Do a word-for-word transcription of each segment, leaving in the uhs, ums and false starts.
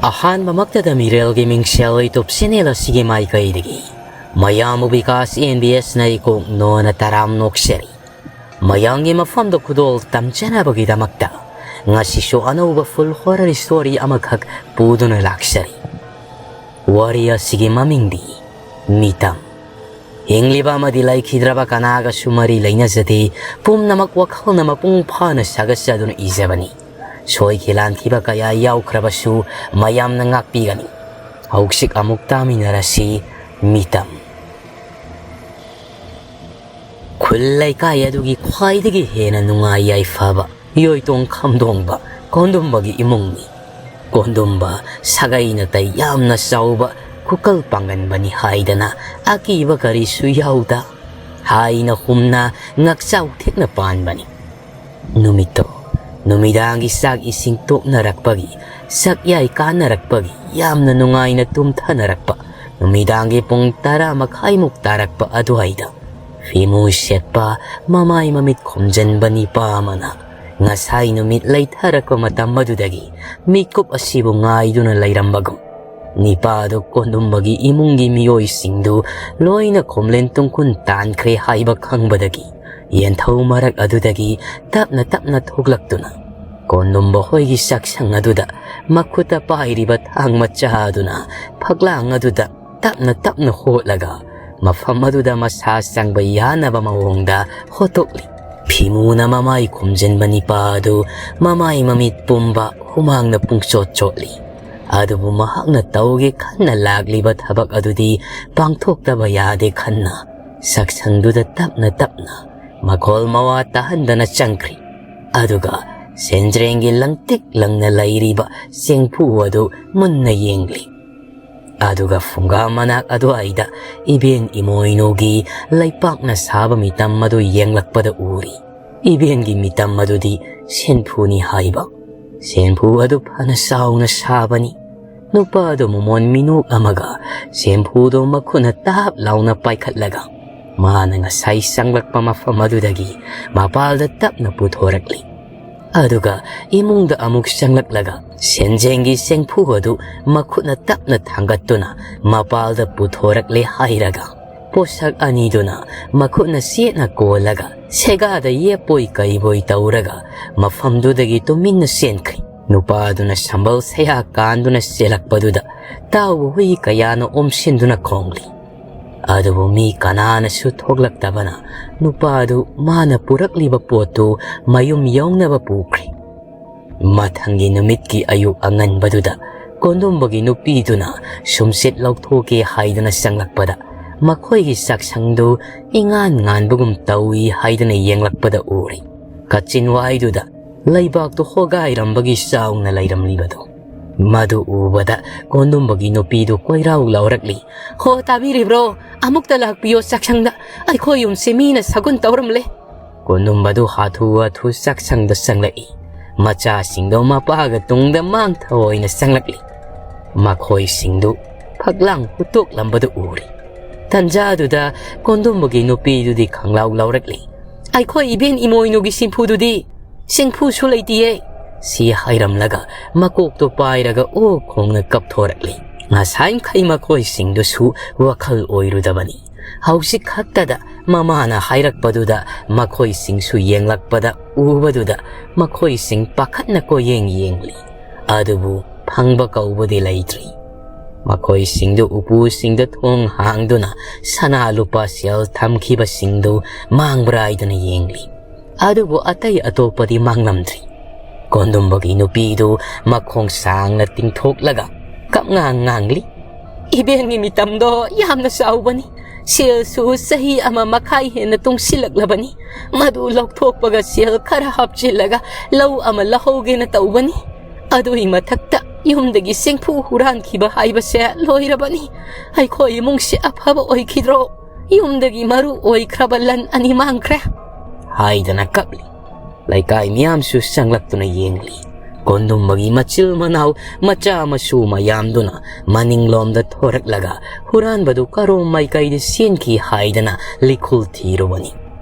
ꯑꯍꯥꯟꯕꯃꯛꯇꯗ ꯃꯤꯔꯦꯜꯒꯤ ꯃꯤꯡꯁꯦꯜ YouTube channel ꯑꯁꯤꯒꯤ ꯃꯥꯏꯀꯩꯗꯒꯤ ꯃꯌꯥꯝꯕꯨ ꯕꯤꯀꯥꯁ ꯑꯦꯟ ꯕꯤ ꯑꯦꯁꯅ ꯏꯀꯣꯛ ꯅꯣꯟꯅ ꯇꯔꯥꯝ ꯅꯣꯛꯆꯔꯤ꯫ ꯃꯌꯥꯝꯒꯤ ꯃꯐꯝꯗ ꯈꯨꯗꯣꯜ ꯇꯝꯖꯅꯕꯒꯤꯗꯃꯛꯇ ꯉꯁꯤꯁꯨ ꯑꯅꯧꯕ full horror story ꯑꯃꯈꯛ ꯄꯨꯗꯨꯅ ꯂꯥꯛꯆꯔꯤ꯫ ꯋꯥꯔꯤ ꯑꯁꯤꯒꯤ ꯃꯃꯤꯡꯗꯤ ꯃꯤꯇꯝ꯫ ꯍꯤꯡꯂꯤꯕ ꯑꯃꯗꯤ ꯂꯩꯈꯤꯗ꯭ꯔꯕ ꯀꯅꯥꯒꯁꯨ ꯃꯔꯤ ꯂꯩꯅꯖꯗꯦ꯫ ꯄꯨꯝꯅꯃꯛ ꯋꯥꯈꯜꯅ ꯃꯄꯨꯡ ꯐꯥꯅ ꯁꯥꯒꯠꯆꯗꯨꯅ ꯏꯖꯕꯅꯤ꯫ ꯁꯣꯏꯈꯤ ꯂꯥꯟꯈꯤꯕ ꯀꯌꯥ ꯌꯥꯎꯈ꯭ꯔꯕꯁꯨ ꯃꯌꯥꯝꯅ ꯉꯥꯛꯄꯤꯒꯅꯤ꯫ ꯍꯧꯖꯤꯛ ꯑꯃꯨꯛ ꯇꯥꯃꯤꯟꯅꯔꯁꯤ ꯃꯤꯇꯝ꯫ ꯈꯨꯜ ꯂꯩꯀꯥꯏ ꯑꯗꯨꯒꯤ ꯈ꯭ꯋꯥꯏꯗꯒꯤ ꯍꯦꯟꯅ ꯅꯨꯡꯉꯥꯏ ꯌꯥꯏꯐꯕ ꯌꯣꯏꯇꯣꯡ ꯈꯝꯗꯣꯡꯕ ꯀꯣꯟꯗꯨꯝꯕꯒꯤ ꯏꯃꯨꯡꯅꯤ꯫ ꯀꯣꯟꯗꯨꯝꯕ ꯁꯥꯒꯩ ꯅꯥꯇꯩ ꯌꯥꯝꯅ ꯆꯥꯎꯕ ꯈꯨꯀꯜ ꯄꯥꯡꯒꯟꯕꯅꯤ ꯍꯥꯏꯗꯅ ꯑꯀꯤꯕ ꯀꯔꯤꯁꯨ ꯌꯥꯎꯗ ꯍꯥꯏꯅ ꯍꯨꯝꯅ ꯉꯛꯆꯥꯎ ꯊꯦꯛꯅ ꯄꯥꯟꯕꯅꯤ꯫ ꯅꯨꯃꯤꯠꯇꯣ ꯅꯨꯃꯤꯗꯥꯡꯒꯤ ꯆꯥꯛ ꯏꯁꯤꯡ ꯇꯣꯛꯅꯔꯛꯄꯒꯤ ꯁꯛꯌꯥꯏ ꯀꯥꯟꯅꯔꯛꯄꯒꯤ ꯌꯥꯝꯅ ꯅꯨꯡꯉꯥꯏꯅ ꯇꯨꯝꯊꯅꯔꯛꯄ ꯅꯨꯃꯤꯗꯥꯡꯒꯤ ꯄꯨꯡ ꯇꯔꯥ ꯃꯈꯥꯏꯃꯨꯛ ꯇꯥꯔꯛꯄ ꯑꯗꯨꯋꯥꯏꯗ ꯐꯤꯃꯨ ꯁꯦꯠꯄ ꯃꯃꯥꯏ ꯃꯃꯤꯠ ꯈꯨꯝꯖꯤꯟꯕ ꯅꯤꯄꯥ ꯑꯃꯅ ꯉꯁꯥꯏ ꯅꯨꯃꯤꯠ ꯂꯩꯊꯔꯛꯄ ꯃꯇꯝ ꯑꯗꯨꯗꯒꯤ ꯃꯤꯀꯨꯞ ꯑꯁꯤꯕꯨ ꯉꯥꯏꯗꯨꯅ ꯂꯩꯔꯝꯕꯒꯨꯝ ꯅꯤꯄꯥꯗꯨ ꯀꯣꯟꯗꯨꯝꯕꯒꯤ ꯏꯃꯨꯡꯒꯤ ꯃꯤꯑꯣꯏꯁꯤꯡꯗꯨ ꯂꯣꯏꯅ ꯈꯣꯝꯂꯦꯟ ꯇꯨꯡꯈꯨꯟ ꯇꯥꯟꯈ꯭ꯔꯦ ꯍꯥꯏꯕ ꯈꯪꯕꯗꯒꯤ ꯌꯦꯟꯊꯧ ꯃꯔꯛ ꯑꯗꯨꯗꯒꯤ ꯇꯞꯅ ꯇꯞꯅ ꯊꯣꯛꯂꯛꯇꯨꯅ ꯀꯣꯟꯗꯨꯝꯕ ꯍꯣꯏꯒꯤ ꯆꯥꯛꯁꯪ ꯑꯗꯨꯗ ꯃꯈꯨꯠꯇ ꯄꯥꯏꯔꯤꯕ ꯊꯥꯡ ꯃꯆꯥ ꯑꯗꯨꯅ ꯐꯛꯂꯥꯡ ꯑꯗꯨꯗ ꯇꯞꯅ ꯇꯞꯅ ꯍꯣꯠꯂꯒ ꯃꯐꯝ ꯑꯗꯨꯗ ꯃꯁꯥ ꯆꯪꯕ ꯌꯥꯅꯕ ꯃꯑꯣꯡꯗ ꯍꯣꯠꯇꯣꯛꯂꯤ꯫ ꯐꯤꯃꯨꯅ ꯃꯃꯥꯏ ꯈꯨꯝꯖꯤꯟꯕ ꯅꯤꯄꯥ ꯑꯗꯨ ꯃꯃꯥꯏ ꯃꯃꯤꯠ ꯄꯨꯝꯕ ꯍꯨꯃꯥꯡꯅ ꯄꯨꯡꯆꯣꯠ ꯆꯣꯠꯂꯤ꯫ ꯑꯗꯨꯕꯨ ꯃꯍꯥꯛꯅ ꯇꯧꯒꯦ ꯈꯟꯅ ꯂꯥꯛꯂꯤꯕ ꯊꯕꯛ ꯑꯗꯨꯗꯤ ꯄꯥꯡꯊꯣꯛꯇꯕ ꯌꯥꯗꯦ ꯈꯟꯅ ꯆꯥꯛꯁꯪꯗꯨꯗ ꯇꯞꯅ ꯇꯞꯅ ꯃꯈꯣꯜ ꯃꯋꯥ ꯇꯥꯍꯟꯗꯅ ꯆꯪꯈ꯭ꯔꯤ꯫ ꯑꯗꯨꯒ ꯁꯦꯟꯖ꯭ꯔꯦꯡꯒꯤ ꯂꯪꯇꯤꯛ ꯂꯪꯅ ꯂꯩꯔꯤꯕ ꯆꯦꯡꯐꯨ ꯑꯗꯨ ꯃꯨꯟꯅ ꯌꯦꯡꯂꯤ꯫ ꯑꯗꯨꯒ ꯐꯨꯡꯒꯥ ꯃꯅꯥꯛ ꯑꯗꯨꯋꯥꯏꯗ ꯏꯕꯦꯟ ꯏꯃꯣꯏꯅꯨꯒꯤ ꯂꯩꯄꯥꯛꯅ ꯁꯥꯕ ꯃꯤꯇꯝ ꯑꯗꯨ ꯌꯦꯡꯂꯛꯄꯗ ꯎꯔꯤ꯫ ꯏꯕꯦꯟꯒꯤ ꯃꯤꯇꯝ ꯑꯗꯨꯗꯤ ꯁꯦꯟꯐꯨꯅꯤ ꯍꯥꯏꯕ꯫ ꯁꯦꯟꯐꯨ ꯑꯗꯨ ꯐꯅ ꯆꯥꯎꯅ ꯁꯥꯕꯅꯤ꯫ ꯅꯨꯄꯥ ꯑꯗꯨ ꯃꯃꯣꯟ ꯃꯤꯅꯣꯛ ꯑꯃꯒ ꯁꯦꯟꯐꯨꯗꯨ ꯃꯈꯨꯠꯅ ꯇꯥꯞ ꯂꯥꯎꯅ ꯄꯥꯏꯈꯠꯂꯒ ꯃꯥꯅ ꯉꯁꯥꯏ ꯆꯪꯂꯛꯄ ꯃꯐꯝ ꯑꯗꯨꯗꯒꯤ ꯃꯄꯥꯜꯗ ꯇꯞꯅ ꯄꯨꯊꯣꯔꯛꯂꯤ꯫ ꯑꯗꯨꯒ ꯏꯃꯨꯡꯗ ꯑꯃꯨꯛ ꯆꯪꯂꯛꯂꯒ ꯁꯦꯟꯖꯦꯡꯒꯤ ꯆꯦꯡꯐꯨ ꯑꯗꯨ ꯃꯈꯨꯠꯅ ꯇꯞꯅ ꯊꯥꯡꯒꯠꯇꯨꯅ ꯃꯄꯥꯜꯗ ꯄꯨꯊꯣꯔꯛꯂꯦ ꯍꯥꯏꯔꯒ, ꯄꯣꯠꯁꯛ ꯑꯅꯤꯗꯨꯅ ꯃꯈꯨꯠꯅ ꯆꯦꯠꯅ ꯀꯣꯜꯂꯒ ꯁꯦꯒꯥꯗ ꯌꯦꯞꯄꯣꯏ ꯀꯩꯕꯣꯏ ꯇꯧꯔꯒ ꯃꯐꯝꯗꯨꯗꯒꯤ ꯇꯨꯃꯤꯟꯅ ꯆꯦꯟꯈ꯭ꯔꯦ꯫ ꯅꯨꯄꯥꯗꯨꯅ ꯁꯝꯕꯜ ꯁꯌꯥ ꯀꯥꯟꯗꯨꯅ ꯆꯦꯜꯂꯛꯄꯗꯨꯗ ꯇꯥꯎꯕ ꯍꯨꯏ ꯀꯌꯥꯅ ꯑꯣꯝꯁꯤꯟꯗꯨꯅ ꯈꯣꯡꯂꯤ꯫ ꯑꯗꯨꯕꯨ ꯃꯤ ꯀꯅꯥꯅꯁꯨ ꯊꯣꯛꯂꯛꯇꯕꯅ ꯅꯨꯄꯥꯗꯨ ꯃꯥꯅ ꯄꯨꯔꯛꯂꯤꯕ ꯄꯣꯠꯇꯨ ꯃꯌꯨꯝ ꯌꯧꯅꯕ ꯄꯨꯈ꯭ꯔꯦ꯫ ꯃꯊꯪꯒꯤ ꯅꯨꯃꯤꯠꯀꯤ ꯑꯌꯨꯛ ꯑꯉꯟꯕꯗꯨꯗ ꯀꯣꯟꯗꯨꯝꯕꯒꯤ ꯅꯨꯄꯤꯗꯨꯅ ꯁꯨꯝꯆꯤꯠ ꯂꯧꯊꯣꯛꯀꯦ ꯍꯥꯏꯗꯨꯅ ꯆꯪꯂꯛꯄꯗ ꯃꯈꯣꯏꯒꯤ ꯆꯥꯛꯁꯪꯗꯨ ꯏꯉꯥꯟ ꯉꯥꯟꯕꯒꯨꯝ ꯇꯧꯏ ꯍꯥꯏꯗꯨꯅ ꯌꯦꯡꯂꯛꯄꯗ ꯎꯔꯦ꯫ ꯀꯥꯆꯤꯟꯋꯥꯏꯗꯨꯗ ꯂꯩꯕꯥꯛꯇꯨ ꯍꯣꯒꯥꯏꯔꯝꯕꯒꯤ ꯆꯥꯎꯅ ꯂꯩꯔꯝꯂꯤꯕꯗꯨ꯫ ꯃꯗꯨ ꯎꯕꯗ ꯀꯣꯟꯗꯨꯝꯕꯒꯤ ꯅꯨꯄꯤꯗꯨ ꯀꯣꯏꯔꯥꯎ ꯂꯥꯎꯔꯛꯂꯤ꯫ "ꯍꯣ, ꯇꯥꯕꯤꯔꯤꯕ꯭ꯔꯣ? ꯑꯃꯨꯛꯇ ꯂꯥꯛꯄꯤꯌꯣ ꯆꯥꯛꯁꯪꯗ꯫ ꯑꯩꯈꯣꯏ ꯌꯨꯝꯁꯦ ꯃꯤꯅ ꯁꯒꯨꯟ ꯇꯧꯔꯝꯂꯦ꯫" ꯀꯣꯟꯗꯨꯝꯕꯗꯨ ꯍꯥꯊꯨ ꯍꯥꯊꯨ ꯆꯥꯛꯁꯪꯗ ꯆꯪꯂꯛꯏ꯫ ꯃꯆꯥꯁꯤꯡꯗꯣ ꯃꯄꯥꯒ ꯇꯨꯡꯗ ꯃꯥꯡ ꯊꯑꯣꯏꯅ ꯆꯪꯂꯛꯂꯤ꯫ ꯃꯈꯣꯏꯁꯤꯡꯗꯨ ꯐꯛꯂꯥꯡ ꯍꯨꯠꯇꯣꯛꯂꯝꯕꯗꯨ ꯎꯔꯤ꯫ ꯇꯟꯖꯥꯗꯨꯗ ꯀꯣꯟꯗꯨꯝꯕꯒꯤ ꯅꯨꯄꯤꯗꯨꯗꯤ ꯈꯪꯂꯥꯎ ꯂꯥꯎꯔꯛꯂꯤ꯫ "ꯑꯩꯈꯣꯏ ꯏꯕꯦꯟ ꯏꯃꯣꯏꯅꯨꯒꯤ ꯁꯤꯝꯐꯨꯗꯨꯗꯤ?" "ꯁꯤꯡꯐꯨꯁꯨ ꯂꯩꯇꯤꯌꯦ꯫" ꯁꯤ ꯍꯥꯏꯔꯝꯂꯒ ꯃꯀꯣꯛꯇꯣ ꯄꯥꯏꯔꯒ ꯑꯣ ꯈꯣꯡꯅ ꯀꯞꯊꯣꯔꯛꯂꯤ꯫ ꯉꯁꯥꯏ ꯃꯈꯩ ꯃꯈꯣꯏꯁꯤꯡꯗꯨꯁꯨ ꯋꯥꯈꯜ ꯑꯣꯏꯔꯨꯗꯕꯅꯤ꯫ ꯍꯧꯖꯤꯛ ꯈꯛꯇꯗ ꯃꯃꯥꯅ ꯍꯥꯏꯔꯛꯄꯗꯨꯗ ꯃꯈꯣꯏꯁꯤꯡꯁꯨ ꯌꯦꯡꯂꯛꯄꯗ ꯎꯕꯗꯨꯗ ꯃꯈꯣꯏꯁꯤꯡ ꯄꯥꯈꯠꯅ ꯀꯣꯌꯦꯡ ꯌꯦꯡꯂꯤ꯫ ꯑꯗꯨꯕꯨ ꯐꯪꯕ ꯀꯧꯕꯗꯤ ꯂꯩꯇ꯭ꯔꯤ꯫ ꯃꯈꯣꯏꯁꯤꯡꯗꯨ ꯎꯄꯨꯁꯤꯡꯗ ꯊꯣꯡ ꯍꯥꯡꯗꯨꯅ ꯁꯅꯥ ꯂꯨꯄꯥ ꯁꯦꯜ ꯊꯝꯈꯤꯕꯁꯤꯡꯗꯨ ꯃꯥꯡꯕ꯭ꯔꯥꯏꯗꯨꯅ ꯌꯦꯡꯂꯤ꯫ ꯑꯗꯨꯕꯨ ꯑꯇꯩ ꯑꯇꯣꯞꯄꯗꯤ ꯃꯥꯡꯂꯝꯗ꯭ꯔꯤ꯫ ꯀꯣꯟꯗꯨꯝꯕꯒꯤ ꯅꯨꯄꯤꯗꯨ ꯃꯈꯣꯡ ꯁꯥꯡꯅ ꯇꯤꯡꯊꯣꯛꯂꯒ ꯀꯞꯉꯥꯡ ꯉꯥꯡꯂꯤ꯫ "ꯏꯕꯦꯟꯒꯤ ꯃꯤꯇꯝꯗꯣ ꯌꯥꯝꯅ ꯆꯥꯎꯕꯅꯤ꯫ ꯁꯦꯜꯁꯨ ꯆꯍꯤ ꯑꯃ ꯃꯈꯥꯏ ꯍꯦꯟꯅ ꯇꯨꯡꯁꯤꯜꯂꯛꯂꯕꯅꯤ꯫ ꯃꯗꯨ ꯂꯧꯊꯣꯛꯄꯒ ꯁꯦꯜ ꯈꯔ ꯍꯥꯞꯆꯤꯜꯂꯒ ꯂꯧ ꯑꯃ ꯂꯧꯍꯧꯒꯦꯅ ꯇꯧꯕꯅꯤ꯫ ꯑꯗꯨꯒꯤ ꯃꯊꯛꯇ ꯌꯨꯝꯗꯒꯤ ꯆꯦꯡꯐꯨ ꯍꯨꯔꯥꯟꯈꯤꯕ ꯍꯥꯏꯕꯁꯦ ꯂꯣꯏꯔꯕꯅꯤ꯫ ꯑꯩꯈꯣꯏ ꯏꯃꯨꯡꯁꯦ ꯑꯐꯕ ꯑꯣꯏꯈꯤꯗ꯭ꯔꯣ? ꯌꯨꯝꯗꯒꯤ ꯃꯔꯨ ꯑꯣꯏꯈ꯭ꯔꯕ ꯂꯟ ꯑꯅꯤ ꯃꯥꯡꯈ꯭ꯔꯦ" ꯍꯥꯏꯗꯅ ꯀꯞꯂꯤ꯫ ꯂꯩꯀꯥꯏ ꯃꯤꯌꯥꯝꯁꯨ ꯆꯪꯂꯛꯇꯨꯅ ꯌꯦꯡꯂꯤ꯫ ꯀꯣꯟꯗꯨꯝꯕꯒꯤ ꯃꯆꯤꯜ ꯃꯅꯥꯎ ꯃꯆꯥ ꯃꯁꯨ ꯃꯌꯥꯝꯗꯨꯅ ꯃꯅꯤꯡꯂꯣꯝꯗ ꯊꯣꯔꯛꯂꯒ ꯍꯨꯔꯥꯟꯕꯗꯨ ꯀꯔꯣꯝ ꯃꯥꯏꯀꯩꯗ ꯆꯦꯟꯈꯤ ꯍꯥꯏꯗꯅ ꯂꯤꯈꯨꯜ ꯊꯤꯔꯨꯕꯅꯤ꯫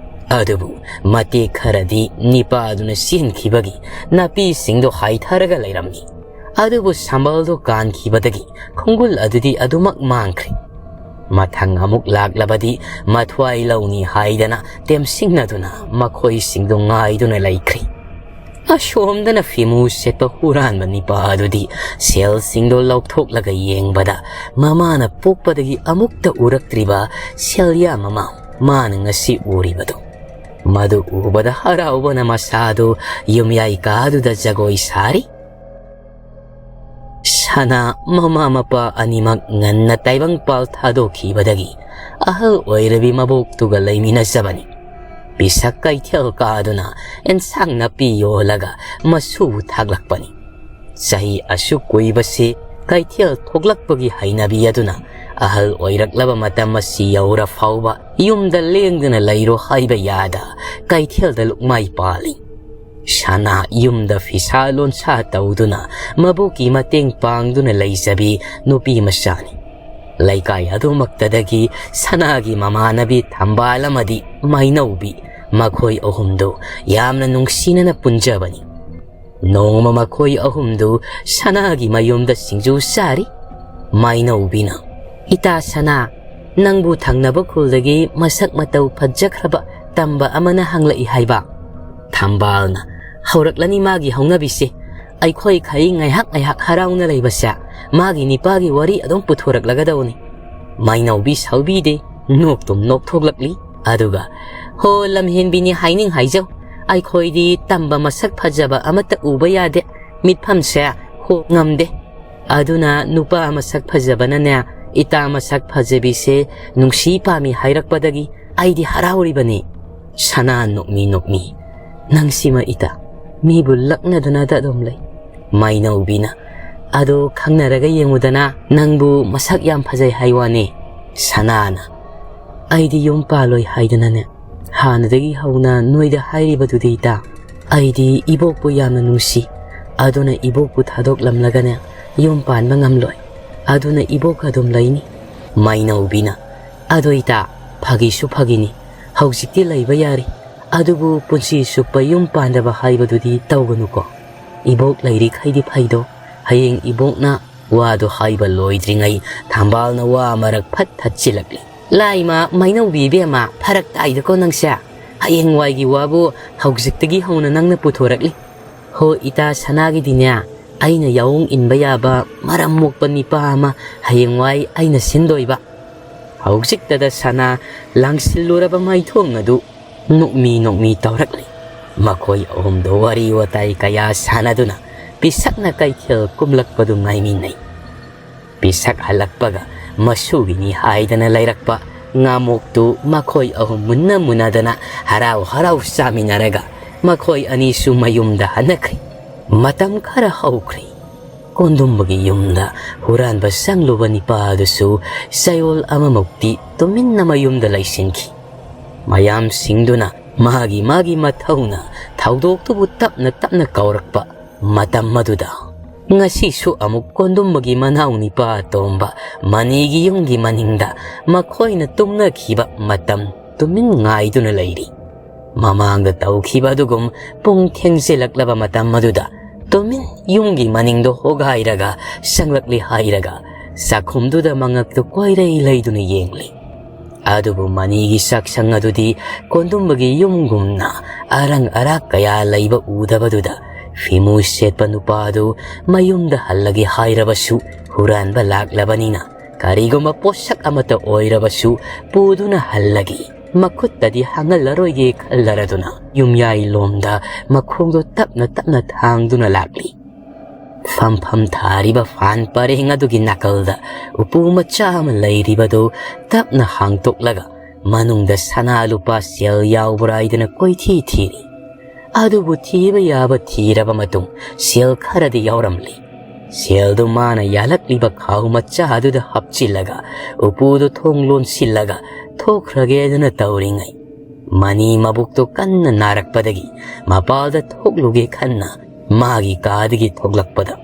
ꯑꯗꯨꯕꯨ ꯃꯇꯦꯛ ꯈꯔꯗꯤ ꯅꯤꯄꯥꯗꯨꯅ ꯆꯦꯟꯈꯤꯕꯒꯤ ꯅꯥꯄꯤꯁꯤꯡꯗꯣ ꯍꯥꯏꯊꯔꯒ ꯂꯩꯔꯝꯃꯤ꯫ ꯑꯗꯨꯕꯨ ꯁꯝꯕꯜꯗꯣ ꯀꯥꯟꯈꯤꯕꯗꯒꯤ ꯈꯣꯡꯒꯨꯜ ꯑꯗꯨꯗꯤ ꯑꯗꯨꯃꯛ ꯃꯥꯡꯈ꯭ꯔꯦ꯫ ꯃꯊꯪ ꯑꯃꯨꯛ ꯂꯥꯛꯂꯕꯗꯤ ꯃꯊ꯭ꯋꯥꯏ ꯂꯧꯅꯤ ꯍꯥꯏꯗꯅ ꯇꯦꯝꯁꯤꯡꯅꯗꯨꯅ ꯃꯈꯣꯏꯁꯤꯡꯗꯨ ꯉꯥꯏꯗꯨꯅ ꯂꯩꯈ꯭ꯔꯤ꯫ ꯑꯁꯣꯝꯗꯅ ꯐꯤꯃꯨ ꯁꯦꯠꯄ ꯍꯨꯔꯥꯟꯕ ꯅꯤꯄꯥ ꯑꯗꯨꯗꯤ ꯁꯦꯜꯁꯤꯡꯗꯣ ꯂꯧꯊꯣꯛꯂꯒ ꯌꯦꯡꯕꯗ ꯃꯃꯥꯅ ꯄꯣꯛꯄꯗꯒꯤ ꯑꯃꯨꯛꯇ ꯎꯔꯛꯇ꯭ꯔꯤꯕ ꯁꯦꯜꯌꯥ ꯃꯃꯥ ꯃꯥꯅ ꯉꯁꯤ ꯎꯔꯤꯕꯗꯨ꯫ ꯃꯗꯨ ꯎꯕꯗ ꯍꯔꯥꯎꯕꯅ ꯃꯁꯥꯗꯨ ꯌꯨꯝꯌꯥꯏ ꯀꯥꯗꯨꯗ ꯖꯒꯣꯏ ꯁꯥꯔꯤ꯫ ꯁꯅꯥ ꯃꯃꯥ ꯃꯄꯥ ꯑꯅꯤꯃꯛ ꯉꯟꯅ ꯇꯥꯏꯕꯪꯄꯥꯜ ꯊꯥꯗꯣꯛꯈꯤꯕꯗꯒꯤ ꯑꯍꯜ ꯑꯣꯏꯔꯕꯤ ꯃꯕꯣꯛꯇꯨꯒ ꯂꯩꯃꯤꯟꯅꯖꯕꯅꯤ꯫ ꯄꯤꯁꯛ ꯀꯩꯊꯦꯜ ꯀꯥꯗꯨꯅ ꯑꯦꯟꯁꯥꯡ ꯅꯥꯄꯤ ꯌꯣꯜꯂꯒ ꯃꯁꯨꯕꯨ ꯊꯥꯛꯂꯛꯄꯅꯤ꯫ ꯆꯍꯤ ꯑꯁꯨꯛ ꯀꯨꯏꯕꯁꯤ ꯀꯩꯊꯦꯜ ꯊꯣꯛꯂꯛꯄꯒꯤ ꯍꯩꯅꯕꯤ ꯑꯗꯨꯅ ꯑꯍꯜ ꯑꯣꯏꯔꯛꯂꯕ ꯃꯇꯝ ꯑꯁꯤ ꯌꯧꯔ ꯐꯥꯎꯕ ꯌꯨꯝꯗ ꯂꯦꯡꯗꯅ ꯂꯩꯔꯣ ꯍꯥꯏꯕ ꯌꯥꯗ ꯀꯩꯊꯦꯜꯗ ꯂꯨꯛꯃꯥꯏ ꯄꯥꯜꯂꯤ꯫ ꯁꯅꯥ ꯌꯨꯝꯗ ꯐꯤꯁꯥ ꯂꯣꯟꯁꯥ ꯇꯧꯗꯨꯅ ꯃꯕꯣꯛꯀꯤ ꯃꯇꯦꯡ ꯄꯥꯡꯗꯨꯅ ꯂꯩꯖꯕꯤ ꯅꯨꯄꯤ ꯃꯆꯥꯅꯤ꯫ ꯂꯩꯀꯥꯏ ꯑꯗꯨꯃꯛꯇꯗꯒꯤ ꯁꯅꯥꯒꯤ ꯃꯃꯥꯟꯅꯕꯤ ꯊꯝꯕꯥꯜ ꯑꯃꯗꯤ ꯃꯩꯅꯧꯕꯤ, ꯃꯈꯣꯏ ꯑꯍꯨꯝꯗꯨ ꯌꯥꯝꯅ ꯅꯨꯡꯁꯤꯅꯅ ꯄꯨꯟꯖꯕꯅꯤ꯫ ꯅꯣꯡꯃ ꯃꯈꯣꯏ ꯑꯍꯨꯝꯗꯨ ꯁꯅꯥꯒꯤ ꯃꯌꯨꯝꯗ ꯁꯤꯡꯖꯨ ꯆꯥꯔꯤ꯫ ꯃꯩꯅꯧꯕꯤꯅ, "ꯏꯇꯥ ꯁꯅꯥ, ꯅꯪꯕꯨ ꯊꯪꯅꯕ ꯈꯨꯜꯗꯒꯤ ꯃꯁꯛ ꯃꯇꯧ ꯐꯖꯈ꯭ꯔꯕ ꯇꯝꯕ ꯑꯃꯅ ꯍꯪꯂꯛꯏ ꯍꯥꯏꯕ?" ꯊꯝꯕꯥꯜꯅ, "ꯍꯧꯔꯛꯂꯅꯤ ꯃꯥꯒꯤ ꯍꯧꯅꯕꯤꯁꯦ꯫ ꯑꯩꯈꯣꯏꯈꯩ ꯉꯥꯏꯍꯥꯛ ꯉꯥꯏꯍꯥꯛ ꯍꯔꯥꯎꯅ ꯂꯩꯕꯁꯦ ꯃꯥꯒꯤ ꯅꯤꯄꯥꯒꯤ ꯋꯥꯔꯤ ꯑꯗꯨꯝ ꯄꯨꯊꯣꯔꯛꯂꯒꯗꯧꯅꯤ꯫" ꯃꯩꯅꯧꯕꯤ ꯁꯥꯎꯕꯤꯗꯦ, ꯅꯣꯛꯇꯨꯝ ꯅꯣꯛꯊꯣꯛꯂꯛꯂꯤ꯫ ꯑꯗꯨꯒ, "ꯍꯣ, ꯂꯝꯍꯦꯟꯕꯤꯅꯤ ꯍꯥꯏꯅꯤꯡ ꯍꯥꯏꯖꯧ꯫ ꯑꯩꯈꯣꯏꯗꯤ ꯇꯝꯕ ꯃꯁꯛ ꯐꯖꯕ ꯑꯃꯠꯇ ꯎꯕ ꯌꯥꯗꯦ꯫ ꯃꯤꯠꯐꯝꯁꯦ ꯍꯣ ꯉꯝꯗꯦ꯫ ꯑꯗꯨꯅ ꯅꯨꯄꯥ ꯃꯁꯛ ꯐꯖꯕꯅꯅꯦ, ꯏꯇꯥ ꯃꯁꯛ ꯐꯖꯕꯤꯁꯦ ꯅꯨꯡꯁꯤ ꯄꯥꯝꯃꯤ ꯍꯥꯏꯔꯛꯄꯗꯒꯤ ꯑꯩꯗꯤ ꯍꯔꯥꯎꯔꯤꯕꯅꯤ꯫" ꯁꯅꯥ ꯅꯣꯛꯃꯤ ꯅꯣꯛꯃꯤ, "ꯅꯪꯁꯤꯃ ꯏꯇꯥ, ꯃꯤꯕꯨ ꯂꯛꯅꯗꯨꯅꯗ ꯑꯗꯨꯝ ꯂꯩ꯫" ꯃꯩꯅꯧꯕꯤꯅ, "ꯑꯗꯣ ꯈꯪꯅꯔꯒ ꯌꯦꯡꯉꯨꯗꯅ, ꯅꯪꯕꯨ ꯃꯁꯛ ꯌꯥꯝ ꯐꯖꯩ ꯍꯥꯏ ꯋꯥꯅꯤ꯫" ꯁꯅꯥꯅ, "ꯑꯩꯗꯤ ꯌꯨꯝ ꯄꯥꯜꯂꯣꯏ ꯍꯥꯏꯗꯅꯅꯦ, ꯍꯥꯟꯅꯗꯒꯤ ꯍꯧꯅ ꯅꯣꯏꯗ ꯍꯥꯏꯔꯤꯕꯗꯨꯗꯤ ꯏꯇꯥ, ꯑꯩꯗꯤ ꯏꯕꯣꯛꯄꯨ ꯌꯥꯝꯅ ꯅꯨꯡꯁꯤ, ꯑꯗꯨꯅ ꯏꯕꯣꯛꯄꯨ ꯊꯥꯗꯣꯛꯂꯝꯂꯒꯅꯦ ꯌꯨꯝ ꯄꯥꯟꯕ ꯉꯝꯂꯣꯏ꯫ ꯑꯗꯨꯅ ꯏꯕꯣꯛꯀ ꯑꯗꯨꯝ ꯂꯩꯅꯤ꯫" ꯃꯩꯅꯧꯕꯤꯅ, "ꯑꯗꯣ ꯏꯇꯥ, ꯐꯥꯒꯤꯁꯨ ꯐꯥꯒꯤꯅꯤ, ꯍꯧꯖꯤꯛꯇꯤ ꯂꯩꯕ ꯌꯥꯔꯤ, ꯑꯗꯨꯕꯨ ꯄꯨꯟꯁꯤ ꯆꯨꯞꯄ ꯌꯨꯝ ꯄꯥꯟꯗꯕ ꯍꯥꯏꯕꯗꯨꯗꯤ ꯇꯧꯒꯅꯨꯀꯣ꯫ ꯏꯕꯣꯛ ꯂꯩꯔꯤꯈꯩꯗꯤ ꯐꯩꯗꯣ, ꯍꯌꯦꯡ ꯏꯕꯣꯛꯅ ꯋꯥꯗꯣ ꯍꯥꯏꯕ ꯂꯣꯏꯗ꯭ꯔꯤꯉꯩ ꯊꯝꯕꯥꯜꯅ ꯋꯥ ꯃꯔꯛ ꯐꯠ ꯊꯠꯆꯤꯜꯂꯛꯂꯤ꯫ "ꯂꯥꯏꯃ, ꯃꯩꯅꯧꯕꯤ ꯏꯕꯦꯝꯃ, ꯐꯔꯛ ꯇꯥꯏꯗꯀꯣ ꯅꯪꯁꯦ꯫ ꯍꯌꯦꯡꯋꯥꯏꯒꯤ ꯋꯥꯕꯨ ꯍꯧꯖꯤꯛꯇꯒꯤ ꯍꯧꯅ ꯅꯪꯅ ꯄꯨꯊꯣꯔꯛꯂꯤ꯫ ꯍꯣ ꯏꯇꯥ ꯁꯅꯥꯒꯤꯗꯤꯅꯦ, ꯑꯩꯅ ꯌꯥꯑꯣꯡ ꯏꯟꯕ ꯌꯥꯕ ꯃꯔꯝ ꯃꯣꯛꯄ ꯅꯤꯄꯥ ꯑꯃ ꯍꯌꯦꯡꯋꯥꯏ ꯑꯩꯅ ꯁꯤꯟꯗꯣꯏꯕ"꯫ ꯍꯧꯖꯤꯛꯇꯗ ꯁꯅꯥ ꯂꯥꯡꯁꯤꯜꯂꯨꯔꯕ ꯃꯥꯏꯊꯣꯡ ꯑꯗꯨ ꯅꯣꯛꯃꯤ ꯅꯣꯛꯃꯤ ꯇꯧꯔꯛꯂꯤ꯫ ꯃꯈꯣꯏ ꯑꯍꯨꯝꯗꯣ ꯋꯥꯔꯤ ꯋꯥꯇꯥꯏ ꯀꯌꯥ ꯁꯥꯟꯅꯗꯨꯅ ꯄꯤꯁꯛꯅ ꯀꯩꯊꯦꯜ ꯀꯨꯝꯂꯛꯄꯗꯨ ꯉꯥꯏꯃꯤꯟꯅꯩ꯫ ꯄꯤꯁꯛ ꯍꯜꯂꯛꯄꯒ ꯃꯁꯨꯒꯤꯅꯤ ꯍꯥꯏꯗꯅ ꯂꯩꯔꯛꯄ ꯉꯥꯃꯣꯛꯇꯨ ꯃꯈꯣꯏ ꯑꯍꯨꯝ ꯃꯨꯟꯅ ꯃꯨꯟꯅꯗꯅ ꯍꯔꯥꯎ ꯍꯔꯥꯎ ꯆꯥꯃꯤꯟꯅꯔꯒ ꯃꯈꯣꯏ ꯑꯅꯤꯁꯨ ꯃꯌꯨꯝꯗ ꯍꯟꯅꯈ꯭ꯔꯦ꯫ ꯃꯇꯝ ꯈꯔ ꯍꯧꯈ꯭ꯔꯦ꯫ ꯀꯣꯟꯗꯨꯝꯕꯒꯤ ꯌꯨꯝꯗ ꯍꯨꯔꯥꯟꯕ ꯆꯪꯂꯨꯕ ꯅꯤꯄꯥ ꯑꯗꯨꯁꯨ ꯆꯌꯣꯜ ꯑꯃꯃꯨꯛꯇꯤ ꯇꯨꯃꯤꯟꯅ ꯃꯌꯨꯝꯗ ꯂꯩꯁꯤꯟꯈꯤ꯫ ꯃꯌꯥꯝꯁꯤꯡꯗꯨꯅ ꯃꯥꯒꯤ ꯃꯥꯒꯤ ꯃꯊꯧꯅ ꯊꯧꯗꯣꯛꯇꯨꯕꯨ ꯇꯞꯅ ꯇꯞꯅ ꯀꯧꯔꯛꯄ ꯃꯇꯝ ꯑꯗꯨꯗ ꯉꯁꯤꯁꯨ ꯑꯃꯨꯛ ꯀꯣꯟꯗꯨꯝꯕꯒꯤ ꯃꯅꯥꯎ ꯅꯤꯄꯥ ꯑꯇꯣꯝꯕ ꯃꯅꯤꯒꯤ ꯌꯨꯝꯒꯤ ꯃꯅꯤꯡꯗ ꯃꯈꯣꯏꯅ ꯇꯨꯝꯅꯈꯤꯕ ꯃꯇꯝ ꯇꯨꯃꯤꯟ ꯉꯥꯏꯗꯨꯅ ꯂꯩꯔꯤ꯫ ꯃꯃꯥꯡꯗ ꯇꯧꯈꯤꯕ ꯑꯗꯨꯒꯨꯝ ꯄꯨꯡ ꯊꯦꯡꯖꯤꯜꯂꯛꯂꯕ ꯃꯇꯝ ꯑꯗꯨꯗ ꯇꯨꯃꯤꯟ ꯌꯨꯝꯒꯤ ꯃꯅꯤꯡꯗ ꯍꯣꯒꯥꯏꯔꯒ ꯆꯪꯂꯛꯂꯤ ꯍꯥꯏꯔꯒ ꯆꯥꯛꯈꯨꯝꯗꯨꯗ ꯃꯉꯛꯇꯨ ꯀꯣꯏꯔꯩ ꯂꯩꯗꯨꯅ ꯌꯦꯡꯂꯤ꯫ ꯑꯗꯨꯕꯨ ꯃꯅꯤꯒꯤ ꯆꯥꯛꯁꯪ ꯑꯗꯨꯗꯤ ꯀꯣꯟꯗꯨꯝꯕꯒꯤ ꯌꯨꯝꯒꯨꯝꯅ ꯑꯔꯪ ꯑꯔꯥꯛ ꯀꯌꯥ ꯂꯩꯕ ꯎꯗꯕꯗꯨꯗ ꯐꯤꯃꯨ ꯁꯦꯠꯄ ꯅꯨꯄꯥ ꯑꯗꯨ ꯃꯌꯨꯝꯗ ꯍꯜꯂꯒꯦ ꯍꯥꯏꯔꯕꯁꯨ ꯍꯨꯔꯥꯟꯕ ꯂꯥꯛꯂꯕꯅꯤꯅ ꯀꯔꯤꯒꯨꯝꯕ ꯄꯣꯠꯁꯛ ꯑꯃꯠꯇ ꯑꯣꯏꯔꯕꯁꯨ ꯄꯨꯗꯨꯅ ꯍꯜꯂꯒꯦ, ꯃꯈꯨꯠꯇꯗꯤ ꯍꯥꯡꯍꯜꯂꯔꯣꯏꯒꯦ ꯈꯜꯂꯔꯗꯨꯅ ꯌꯨꯝꯌꯥꯏ ꯂꯣꯝꯗ ꯃꯈꯣꯡꯗꯣ ꯇꯞꯅ ꯇꯞꯅ ꯊꯥꯡꯗꯨꯅ ꯂꯥꯛꯂꯤ꯫ ꯐꯝꯐꯝ ꯊꯥꯔꯤꯕ ꯐꯥꯟ ꯄꯔꯦꯡ ꯑꯗꯨꯒꯤ ꯅꯥꯀꯜꯗ ꯎꯄꯨ ꯃꯆꯥ ꯑꯃ ꯂꯩꯔꯤꯕꯗꯨ ꯇꯞꯅ ꯍꯥꯡꯇꯣꯛꯂꯒ ꯃꯅꯨꯡꯗ ꯁꯅꯥ ꯂꯨꯄꯥ ꯁꯦꯜ ꯌꯥꯎꯕ꯭ꯔꯥ ꯍꯥꯏꯗꯅ ꯀꯣꯏꯊꯤ ꯊꯤꯔꯤ꯫ ꯑꯗꯨꯕꯨ ꯊꯤꯕ ꯌꯥꯕ ꯊꯤꯔꯕ ꯃꯇꯨꯡ ꯁꯦꯜ ꯈꯔꯗꯤ ꯌꯥꯎꯔꯝꯂꯤ꯫ ꯁꯦꯜꯗꯨ ꯃꯥꯅ ꯌꯥꯜꯂꯛꯂꯤꯕ ꯈꯥꯎ ꯃꯆꯥ ꯑꯗꯨꯗ ꯍꯥꯞꯆꯤꯜꯂꯒ ꯎꯄꯨꯗꯨ ꯊꯣꯡ ꯂꯣꯟꯁꯤꯜꯂꯒ ꯊꯣꯛꯈ꯭ꯔꯒꯦꯗꯅ ꯇꯧꯔꯤꯉꯩ ꯃꯅꯤ ꯃꯕꯨꯛꯇꯨ ꯀꯟꯅ ꯅꯥꯔꯛꯄꯗꯒꯤ ꯃꯄꯥꯜꯗ ꯊꯣꯛꯂꯨꯒꯦ ꯈꯟꯅ ꯃꯥꯒꯤ ꯀꯥꯗꯒꯤ ꯊꯣꯛꯂꯛꯄꯗ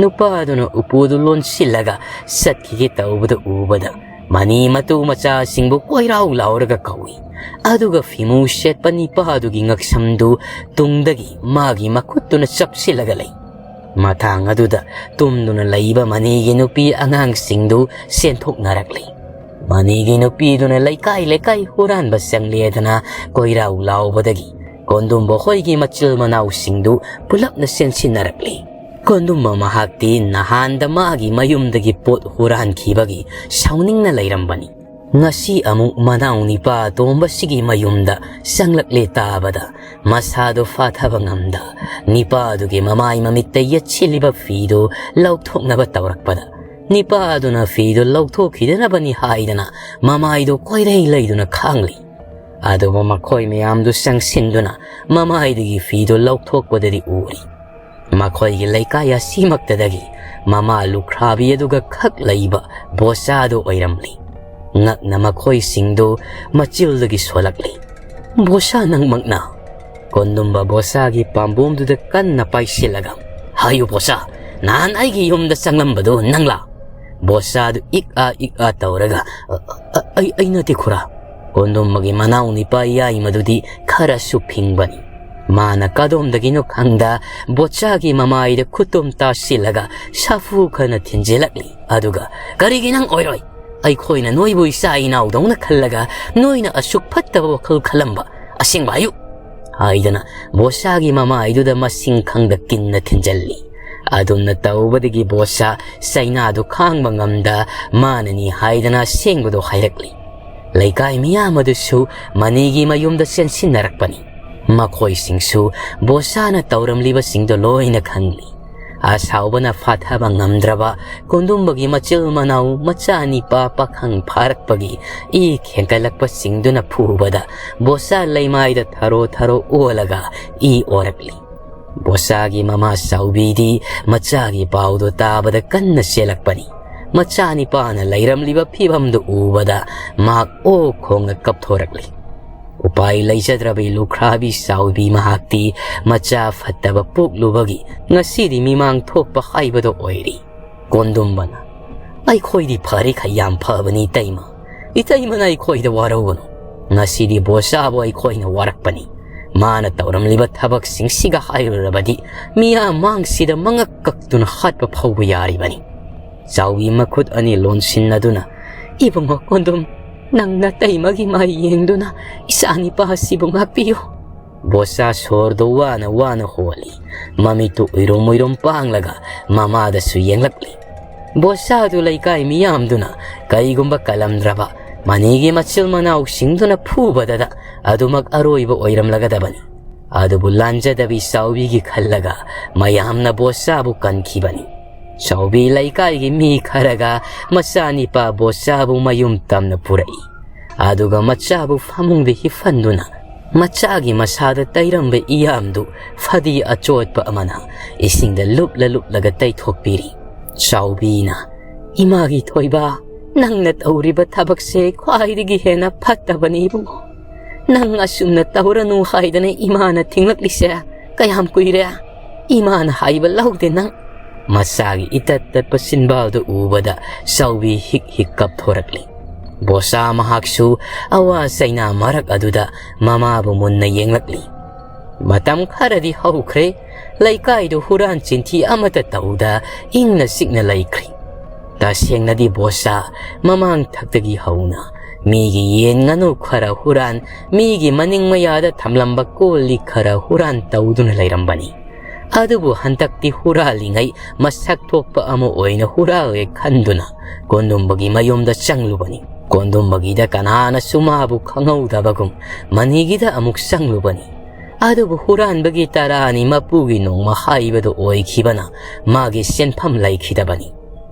ꯅꯨꯄꯥꯗꯨꯅ ꯎꯄꯨꯗꯨ ꯂꯣꯟꯁꯤꯜꯂꯒ ꯆꯠꯈꯤꯒꯦ ꯇꯧꯕꯗꯨ ꯎꯕꯗ ꯃꯅꯤ ꯃꯇꯨ ꯃꯆꯥꯁꯤꯡꯕꯨ ꯀꯣꯏꯔꯥꯎ ꯂꯥꯎꯔꯒ ꯀꯧꯏ꯫ ꯑꯗꯨꯒ ꯐꯤꯃꯨ ꯁꯦꯠꯄ ꯅꯤꯄꯥꯗꯨꯒꯤ ꯉꯛꯁꯝꯗꯨ ꯇꯨꯡꯗꯒꯤ ꯃꯥꯒꯤ ꯃꯈꯨꯠꯇꯨꯅ ꯆꯞꯁꯤꯜꯂꯒ ꯂꯩ꯫ ꯃꯇꯥꯡ ꯑꯗꯨꯗ ꯇꯨꯝꯗꯨꯅ ꯂꯩꯕ ꯃꯅꯤꯒꯤ ꯅꯨꯄꯤ ꯑꯉꯥꯡꯁꯤꯡꯗꯨ ꯆꯦꯟꯊꯣꯛꯅꯔꯛꯂꯤ꯫ ꯃꯅꯤꯒꯤ ꯅꯨꯄꯤꯗꯨꯅ ꯂꯩꯀꯥꯏ ꯂꯩꯀꯥꯏ ꯍꯨꯔꯥꯟꯕ ꯆꯪꯂꯦꯗꯅ ꯀꯣꯏꯔꯥꯎ ꯂꯥꯎꯕꯗꯒꯤ ꯀꯣꯟꯗꯨꯝꯕ ꯍꯣꯏꯒꯤ ꯃꯆꯤꯜ ꯃꯅꯥꯎꯁꯤꯡꯗꯨ ꯄꯨꯂꯞꯅ ꯆꯦꯟꯁꯤꯟꯅꯔꯛꯂꯤ꯫ ꯀꯣꯟꯗꯨꯝꯕ ꯃꯍꯥꯛꯇꯤ ꯅꯍꯥꯟꯗ ꯃꯥꯒꯤ ꯃꯌꯨꯝꯗꯒꯤ ꯄꯣꯠ ꯍꯨꯔꯥꯟꯈꯤꯕꯒꯤ ꯁꯥꯎꯅꯤꯡꯅ ꯂꯩꯔꯝꯕꯅꯤ꯫ ꯉꯁꯤ ꯑꯃꯨꯛ ꯃꯅꯥꯎ ꯅꯤꯄꯥ ꯇꯣꯝꯕꯁꯤꯒꯤ ꯃꯌꯨꯝꯗ ꯆꯪꯂꯛꯂꯦ ꯇꯥꯕꯗ ꯃꯁꯥꯗꯨ ꯐꯥꯊꯕ ꯉꯝꯗ ꯅꯤꯄꯥꯗꯨꯒꯤ ꯃꯃꯥꯏ ꯃꯃꯤꯠꯇ ꯌꯦꯠꯁꯤꯜꯂꯤꯕ ꯐꯤꯗꯨ ꯂꯧꯊꯣꯛꯅꯕ ꯇꯧꯔꯛꯄꯗ ꯅꯤꯄꯥꯗꯨꯅ ꯐꯤꯗꯨ ꯂꯧꯊꯣꯛꯈꯤꯗꯅꯕꯅꯤ ꯍꯥꯏꯗꯅ ꯃꯃꯥꯏꯗꯨ ꯀꯣꯏꯔꯩ ꯂꯩꯗꯨꯅ ꯈꯥꯡꯂꯤ꯫ ꯑꯗꯨꯕꯨ ꯃꯈꯣꯏ ꯃꯌꯥꯝꯗꯨ ꯆꯪꯁꯤꯟꯗꯨꯅ ꯃꯃꯥꯏꯗꯒꯤ ꯐꯤꯗꯨ ꯂꯧꯊꯣꯛꯄꯗꯗꯤ ꯎꯔꯤ꯫ ꯃꯈꯣꯏꯒꯤ ꯂꯩꯀꯥꯏ ꯑꯁꯤꯃꯛꯇꯗꯒꯤ ꯃꯃꯥ ꯂꯨꯈ꯭ꯔꯥꯕꯤ ꯑꯗꯨꯒ ꯈꯛ ꯂꯩꯕ ꯕꯣꯁꯥꯗꯨ ꯑꯣꯏꯔꯝꯂꯤ꯫ ꯉꯛꯅ ꯃꯈꯣꯏꯁꯤꯡꯗꯨ ꯃꯆꯤꯜꯗꯒꯤ ꯁꯣꯜꯂꯛꯂꯤ꯫ "ꯕꯣꯁꯥ, ꯅꯪꯃꯛꯅ?" ꯀꯣꯟꯗꯨꯝꯕ ꯕꯣꯁꯥꯒꯤ ꯄꯥꯝꯕꯣꯝꯗꯨꯗ ꯀꯟꯅ ꯄꯥꯏꯁꯤꯜꯂꯒ, "ꯍꯥꯏꯌꯨ ꯕꯣꯁꯥ, ꯅꯍꯥꯟ ꯑꯩꯒꯤ ꯌꯨꯝꯗ ꯆꯪꯂꯝꯕꯗꯨ ꯅꯪꯂꯥ?" ꯕꯣꯁꯥꯗꯨ ꯏꯛ ꯑꯥ ꯏꯛ ꯑꯥ ꯇꯧꯔꯒ, "ꯑ, ꯑ, ꯑꯩ, ꯑꯩ ꯅꯠꯇꯦ ꯈꯨꯔꯥ꯫" ꯀꯣꯟꯗꯨꯝꯕꯒꯤ ꯃꯅꯥꯎ ꯅꯤꯄꯥ ꯌꯥꯏꯃꯗꯨꯗꯤ ꯈꯔꯁꯨ ꯐꯤꯡꯕꯅꯤ꯫ ꯃꯥꯅ ꯀꯗꯣꯝꯗꯒꯤꯅꯣ ꯈꯪꯗ ꯕꯣꯁꯥꯒꯤ ꯃꯃꯥꯏꯗ ꯈꯨꯇꯨꯝ ꯇꯥꯁꯤꯜꯂꯒ ꯁꯥꯐꯨ ꯈꯅ ꯊꯤꯟꯖꯤꯜꯂꯛꯂꯤ꯫ ꯑꯗꯨꯒ, "ꯀꯔꯤꯒꯤ ꯅꯪ ꯑꯣꯏꯔꯣꯏ? ꯑꯩꯈꯣꯏꯅ ꯅꯣꯏꯕꯨ ꯏꯆꯥ ꯏꯅꯥꯎꯗꯧꯅ ꯈꯜꯂꯒ ꯅꯣꯏꯅ ꯑꯁꯨꯛ ꯐꯠꯇꯕ ꯋꯥꯈꯜ ꯈꯜꯂꯝꯕ ꯑꯁꯦꯡꯕ ꯍꯥꯏꯌꯨ?" ꯍꯥꯏꯗꯅ ꯕꯣꯁꯥꯒꯤ ꯃꯃꯥꯏꯗꯨꯗ ꯃꯁꯤꯡ ꯈꯪꯗ ꯀꯤꯟꯅ ꯊꯤꯟꯖꯜꯂꯤ꯫ ꯑꯗꯨꯝꯅ ꯇꯧꯕꯗꯒꯤ ꯕꯣꯁꯥ ꯆꯩꯅꯥꯗꯨ ꯈꯥꯡꯕ ꯉꯝꯗ ꯃꯥꯅꯅꯤ ꯍꯥꯏꯗꯅ ꯑꯁꯦꯡꯕꯗꯨ ꯍꯥꯏꯔꯛꯂꯤ꯫ ꯂꯩꯀꯥꯏ ꯃꯤꯌꯥꯝ ꯑꯗꯨꯁꯨ ꯃꯅꯤꯒꯤ ꯃꯌꯨꯝꯗ ꯆꯦꯟꯁꯤꯟꯅꯔꯛꯄꯅꯤ꯫ ꯃꯈꯣꯏꯁꯤꯡꯁꯨ ꯕꯣꯁꯥꯅ ꯇꯧꯔꯝꯂꯤꯕꯁꯤꯡꯗꯨ ꯂꯣꯏꯅ ꯈꯪꯂꯤ꯫ ꯑꯁꯥꯎꯕꯅ ꯐꯥꯊꯕ ꯉꯝꯗ꯭ꯔꯕ ꯀꯣꯟꯗꯨꯝꯕꯒꯤ ꯃꯆꯤꯜ ꯃꯅꯥꯎ ꯃꯆꯥ ꯅꯤꯄꯥ ꯄꯥꯈꯪ ꯐꯥꯔꯛꯄꯒꯤ ꯏ ꯈꯦꯡꯒꯠꯂꯛꯄꯁꯤꯡꯗꯨꯅ ꯐꯨꯕꯗ ꯕꯣꯁꯥ ꯂꯩꯃꯥꯏꯗ ꯊꯔꯣ ꯊꯔꯣ ꯑꯣꯜꯂꯒ ꯏ ꯑꯣꯔꯛꯂꯤ꯫ ꯕꯣꯁꯥꯒꯤ ꯃꯃꯥ ꯆꯥꯎꯕꯤꯗꯤ ꯃꯆꯥꯒꯤ ꯄꯥꯎꯗꯨ ꯇꯥꯕꯗ ꯀꯟꯅ ꯆꯦꯜꯂꯛꯄꯅꯤ꯫ ꯃꯆꯥ ꯅꯤꯄꯥꯅ ꯂꯩꯔꯝꯂꯤꯕ ꯐꯤꯕꯝꯗꯨ ꯎꯕꯗ ꯃꯍꯥꯛ ꯑꯣ ꯈꯣꯡꯅ ꯀꯞꯊꯣꯔꯛꯂꯤ꯫ ꯎꯄꯥꯏ ꯂꯩꯖꯗ꯭ꯔꯕꯤ ꯂꯨꯈ꯭ꯔꯥꯕꯤ ꯆꯥꯎꯕꯤ ꯃꯍꯥꯛꯇꯤ ꯃꯆꯥ ꯐꯠꯇꯕ ꯄꯣꯛꯂꯨꯕꯒꯤ ꯉꯁꯤꯗꯤ ꯃꯤꯃꯥꯡ ꯊꯣꯛꯄ ꯍꯥꯏꯕꯗꯨ ꯑꯣꯏꯔꯤ꯫ ꯀꯣꯟꯗꯨꯝꯕꯅ, "ꯑꯩꯈꯣꯏꯗꯤ ꯐꯔꯤꯈꯩ ꯌꯥꯝ ꯐꯕꯅꯤ, ꯏꯇꯩꯃ꯫ ꯏꯇꯩꯃꯅ ꯑꯩꯈꯣꯏꯗ ꯋꯥꯔꯧꯒꯅꯨ꯫ ꯉꯁꯤꯗꯤ ꯕꯣꯁꯥꯕꯨ ꯑꯩꯈꯣꯏꯅ ꯋꯥꯔꯛꯄꯅꯤ꯫ ꯃꯥꯅ ꯇꯧꯔꯝꯂꯤꯕ ꯊꯕꯛꯁꯤꯡꯁꯤꯒ ꯍꯥꯏꯔꯨꯔꯕꯗꯤ ꯃꯤꯌꯥꯝ ꯃꯥꯡꯁꯤꯗ ꯃꯉꯛ ꯀꯛꯇꯨꯅ ꯍꯥꯠꯄ ꯐꯥꯎꯕ ꯌꯥꯔꯤꯕꯅꯤ"꯫ ꯆꯥꯎꯕꯤ ꯃꯈꯨꯠ ꯑꯅꯤ ꯂꯣꯟꯁꯤꯟꯅꯗꯨꯅ, "ꯏꯕꯨꯡꯉꯣ ꯀꯣꯟꯗꯨꯝ, ꯅꯪ ꯅꯇꯩꯃꯒꯤ ꯃꯥꯏ ꯌꯦꯡꯗꯨꯅ ꯏꯆꯥ ꯅꯤꯄꯥ ꯑꯁꯤꯕꯨ ꯉꯥꯛꯄꯤꯌꯨ"꯫ ꯕꯣꯁꯥ ꯁꯣꯔꯗꯨ ꯋꯥꯅ ꯋꯥꯅ ꯍꯣꯜꯂꯤ꯫ ꯃꯃꯤꯠꯇꯨ ꯎꯏꯔꯨꯝ ꯎꯏꯔꯨꯝ ꯄꯥꯡꯂꯒ ꯃꯃꯥꯗꯁꯨ ꯌꯦꯡꯂꯛꯂꯤ꯫ ꯕꯣꯁꯥꯗꯨ ꯂꯩꯀꯥꯏ ꯃꯤꯌꯥꯝꯗꯨꯅ ꯀꯔꯤꯒꯨꯝꯕ ꯀꯜꯂꯝꯗ꯭ꯔꯕ ꯃꯅꯤꯒꯤ ꯃꯆꯤꯜ ꯃꯅꯥꯎꯁꯤꯡꯗꯨꯅ ꯐꯨꯕꯗꯗ ꯑꯗꯨꯃꯛ ꯑꯔꯣꯏꯕ ꯑꯣꯏꯔꯝꯂꯒꯗꯕꯅꯤ꯫ ꯑꯗꯨꯕꯨ ꯂꯥꯟꯖꯗꯕꯤ ꯆꯥꯎꯕꯤꯒꯤ ꯈꯜꯂꯒ ꯃꯌꯥꯝꯅ ꯕꯣꯁꯥꯕꯨ ꯀꯟꯈꯤꯕꯅꯤ꯫ ꯆꯥꯎꯕꯤ ꯂꯩꯀꯥꯏꯒꯤ ꯃꯤ ꯈꯔꯒ ꯃꯆꯥꯅꯤꯄꯥ ꯕꯣꯁꯥꯕꯨ ꯃꯌꯨꯝ ꯇꯝꯅ ꯄꯨꯔꯛꯏ꯫ ꯑꯗꯨꯒ ꯃꯆꯥꯕꯨ ꯐꯃꯨꯡꯗ ꯍꯤꯞꯍꯟꯗꯨꯅ ꯃꯆꯥꯒꯤ ꯃꯁꯥꯗ ꯇꯩꯔꯝꯕ ꯏꯌꯥꯝꯗꯨ ꯐꯗꯤ ꯑꯆꯣꯠꯄ ꯑꯃꯅ ꯏꯁꯤꯡꯗ ꯂꯨꯞꯂ ꯂꯨꯞꯂꯒ ꯇꯩꯊꯣꯛꯄꯤꯔꯤ꯫ ꯆꯥꯎꯕꯤꯅ, "ꯏꯃꯥꯒꯤ ꯊꯣꯏꯕ, ꯅꯪꯅ ꯇꯧꯔꯤꯕ ꯊꯕꯛꯁꯦ ꯈ꯭ꯋꯥꯏꯗꯒꯤ ꯍꯦꯟꯅ ꯐꯠꯇꯕꯅꯤ ꯏꯕꯨꯡꯉꯣ꯫ ꯅꯪ ꯑꯁꯨꯝꯅ ꯇꯧꯔꯅꯨ ꯍꯥꯏꯗꯅ ꯏꯃꯥꯅ ꯊꯤꯡꯂꯛꯂꯤꯁꯦ ꯀꯌꯥꯝ ꯀꯨꯏꯔꯦ? ꯏꯃꯥꯅ ꯍꯥꯏꯕ ꯂꯧꯗꯦ ꯅꯪ"꯫ ꯃꯆꯥꯒꯤ ꯏꯇꯠ ꯇꯠꯄ ꯆꯤꯟꯕꯥꯜꯗꯨ ꯎꯕꯗ ꯆꯥꯎꯕꯤ ꯍꯤꯛ ꯍꯤꯛ ꯀꯞꯊꯣꯔꯛꯂꯤ꯫ ꯕꯣꯁꯥ ꯃꯍꯥꯛꯁꯨ ꯑꯋꯥ ꯆꯩꯅꯥ ꯃꯔꯛ ꯑꯗꯨꯗ ꯃꯃꯥꯕꯨ ꯃꯨꯟꯅ ꯌꯦꯡꯂꯛꯂꯤ꯫ ꯃꯇꯝ ꯈꯔꯗꯤ ꯍꯧꯈ꯭ꯔꯦ꯫ ꯂꯩꯀꯥꯏꯗꯨ ꯍꯨꯔꯥꯟ ꯆꯤꯟꯊꯤ ꯑꯃꯠꯇ ꯇꯧꯗ ꯏꯪꯅ ꯆꯤꯛꯅ ꯂꯩꯈ꯭ꯔꯦ꯫ ꯇꯁꯦꯡꯅꯗꯤ ꯕꯣꯁꯥ ꯃꯃꯥꯡ ꯊꯛꯇꯒꯤ ꯍꯧꯅ ꯃꯤꯒꯤ ꯌꯦꯟ ꯉꯥꯅꯨ ꯈꯔ ꯍꯨꯔꯥꯟ, ꯃꯤꯒꯤ ꯃꯅꯤꯡ ꯃꯌꯥꯗ ꯊꯝꯂꯝꯕ ꯀꯣꯜ ꯂꯤꯛ ꯈꯔ ꯍꯨꯔꯥꯟ ꯇꯧꯗꯨꯅ ꯂꯩꯔꯝꯕꯅꯤ꯫ ꯑꯗꯨꯕꯨ ꯍꯟꯗꯛꯇꯤ ꯍꯨꯔꯥꯜꯂꯤꯉꯩ ꯃꯁꯛ ꯊꯣꯛꯄ ꯑꯃ ꯑꯣꯏꯅ ꯍꯨꯔꯥꯜꯒꯦ ꯈꯟꯗꯨꯅ ꯀꯣꯟꯗꯨꯝꯕꯒꯤ ꯃꯌꯨꯝꯗ ꯆꯪꯂꯨꯕꯅꯤ꯫ ꯀꯣꯟꯗꯨꯝꯕꯒꯤꯗ ꯀꯅꯥꯅꯁꯨ ꯃꯥꯕꯨ ꯈꯪꯍꯧꯗꯕꯒꯨꯝ ꯃꯅꯤꯒꯤꯗ ꯑꯃꯨꯛ ꯆꯪꯂꯨꯕꯅꯤ꯫ ꯑꯗꯨꯕꯨ ꯍꯨꯔꯥꯟꯕꯒꯤ ꯇꯔꯥꯅꯤ ꯃꯄꯨꯒꯤ ꯅꯣꯡꯃ ꯍꯥꯏꯕꯗꯨ ꯑꯣꯏꯈꯤꯕꯅ ꯃꯥꯒꯤ ꯁꯦꯟꯐꯝ ꯂꯩꯈꯤꯗꯕꯅꯤ꯫